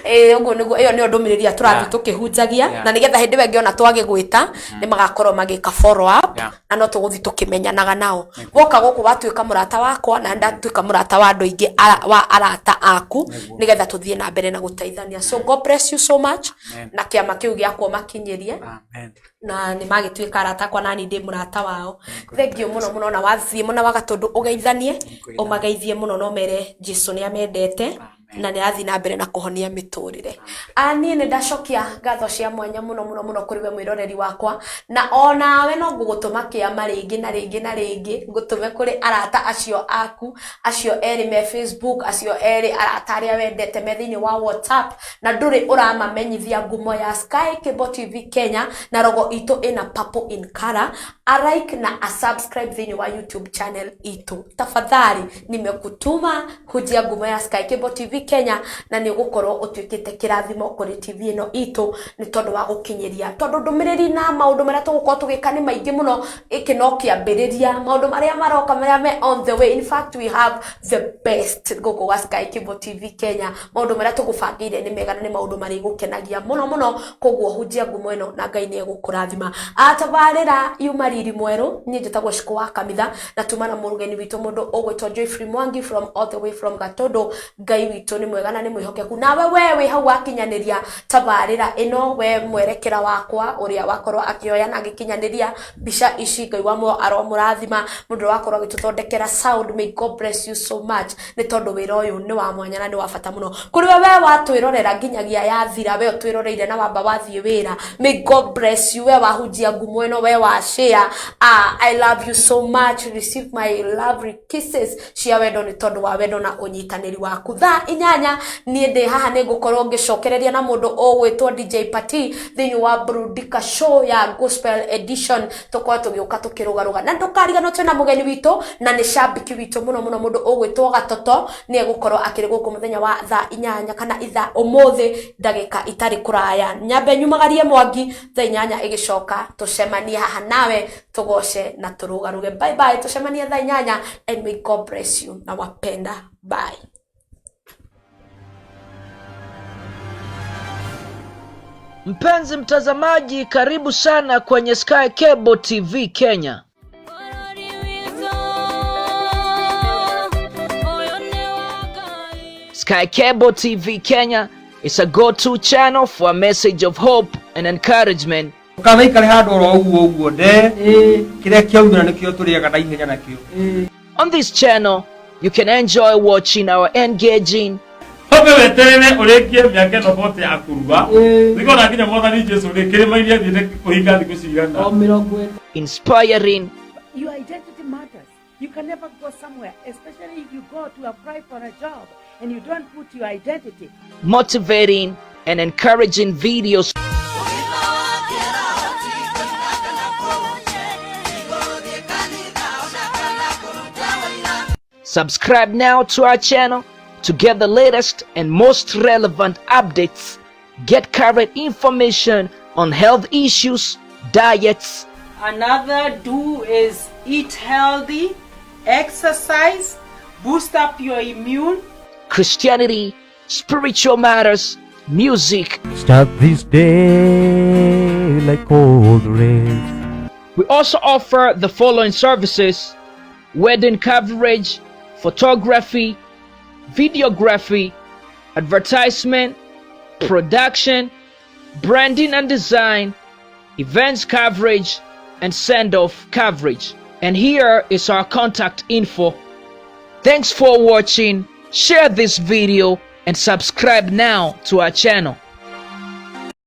Ĩĩ, ũguo nĩguo ĩyo nĩyo ndũmĩrĩri ĩrĩa tũrathiĩ tũkĩhunjagia na nĩgetha hĩndĩ ĩyo ĩngĩ ona twagĩgwĩta nĩ magakorwo magĩka follow up na no tũgũthiĩ tũkĩmenyanaga nao. Woka gũkũ watuĩka mũrata wakwa na ndatuĩka mũrata wa andũ aingĩ wa arata aku nĩgetha tũthiĩ na mbere na gũteithania. So God bless you so much. Amen. Na kĩama kĩu gĩakwa ũmakinyĩrie. Amen. Na nĩ magĩtuĩka arata akwa nani ndĩ mũrata wao. Thengiũ mũno mũno, na wathiĩ mũna wa Gatũndũ ũgeithanie, ũmageithie mũno na ũmere Jesu nĩ amendete na nĩ arathiĩ na mbere na kũhonia mĩtũrĩre. Niĩ nĩ ndacokia ngatho cia mwanya mũno mũno mũno kũrĩ we mwĩroreri wakwa, na onawe no ngũgũtũma kĩama rĩngĩ na rĩngĩ na rĩngĩ, ngũtũme kũrĩ arata acio aku, acio erĩ me Facebook, acio erĩ arata arĩa wendete me thĩinĩ wa WhatsApp, na ndũrĩ ũramamenyithia ngumo ya Sky Cable TV Kenya na rogo itũ ĩna purple in color. A like na a subscribe thĩinĩ wa YouTube channel itũ. Tafadhali nimekutuma hunjia ngumo ya Sky Cable TV Kenya na nĩ ũgũkorwo ũtuĩkĩte kĩrathimo kũrĩ TV ĩno itũ nĩ tondũ wa gũkinyĩria, tondũ ndũmĩrĩri na maũndũ marĩa tũgũkorwo tũgĩka nĩ maingĩ mũno. Gĩkĩ no kĩambĩrĩria, maũndũ marĩa maroka marĩa me on the way. In fact, we have the best gũkũ gwa Sky Cable TV Kenya. Maũndũ marĩa tũgũbangĩire nĩ mega na nĩ maũndũ marĩgũkenagia mũno mũno. Koguo hunjia ngumo ĩno na Ngai nĩ egũkũrathima. Atabarĩra yuma riri mwerũ. Niĩ njĩtagwo Cikũ wa Kamitha na tuma na mũgeni witũ mũndũ ũgwĩtwo Joyfrey Mwangi from all the way from Gatũndũ. Ngai witũ nĩ mwega na nĩ mwĩhokeku. Nawe we wĩ hau wakinyanĩria tabarĩra ĩno, we mwerekera wakwa ũrĩa wakorwo akĩoya na agĩkinyanĩria mbica ici, Ngai wa muoyo aromũrathima. Mũndũ ũrĩa wakorwo agĩtũthondekera sound, may God bless you so much, nĩ tondũ wĩra ũyũ nĩ wa mwanya na nĩ wa bata mũno kũrĩ we. We watwĩrorera nginyagia yathira, we ũtwĩroreire na wamba wathiĩ wĩra, may God bless you. We wahunjia ngumo ĩno, we wa share, I love you so much. Receive my lovely kisses cia wendo nĩ tondũ wa wendo na ũnyitanĩri waku. Thaa 8 niĩ ndĩ haha, nĩ ngũkorwo ngĩcokereria na mũndũ ũgwĩtwo DJ Pati thĩinĩ wa Burudika Show ya Gospel Edition. Tũkorwo tũgĩũka tũkĩrũgarũga na ndũkariganwo twĩna mũgeni witũ na nĩ cambiki witũ mũno mũno, mũndũ ũgwĩtwo Gatoto, nĩ egũkorwo akĩrĩ gũkũ mũthenya wa thaa 8 kana ithaa ũmũthĩ ndagĩka itarĩ kũraya. Nyambe nyumagarie Mwangi thaa 8 ĩgĩcoka tũcemanie haha nawe tũgoce na tũrũgarũge. Bye bye, tũcemanie thaa 8 and may God bless you. Na wapenda, bye. Mpenzi mtazamaji, karibu sana kwenye Sky Cable TV Kenya. Bũrũri witũ ũyũ nĩ wa Ngai. Sky Cable TV Kenya is a go-to channel for a message of hope and encouragement. Ndũkanaikare handũ oro ũguo ũguo nde kĩrĩa kĩaumĩra nĩkĩo tũrĩaga na ihenya nakĩo. On this channel, you can enjoy watching our engaging, Wambe weterere ũrĩkie mĩaka ĩno 40 ya kũrua thika ona nginya mwathani Jesu rĩ kĩrĩma-inĩ athiĩte kũhinga thikũ cigana? O 40. Inspiring, Your identity matters. You can never go somewhere, especially if you go to apply for a job and you don't put your identity. Motivating, and encouraging videos. Ũgima wa kĩroho ti kũina kana kũhunjia, ti gũthiĩ kanitha ona kana kũruta wĩira. Subscribe now to our channel to get the latest and most relevant updates. Get current information on health issues, diets, Another do is eat healthy, exercise, boost up your immune. Christianity, spiritual matters, music. Start this day like all the rest. We also offer the following services wedding coverage, photography, videography, advertisement, production, branding and design, events coverage, and send off coverage. And here is our contact info. Thanks for watching. Share this video and subscribe now to our channel.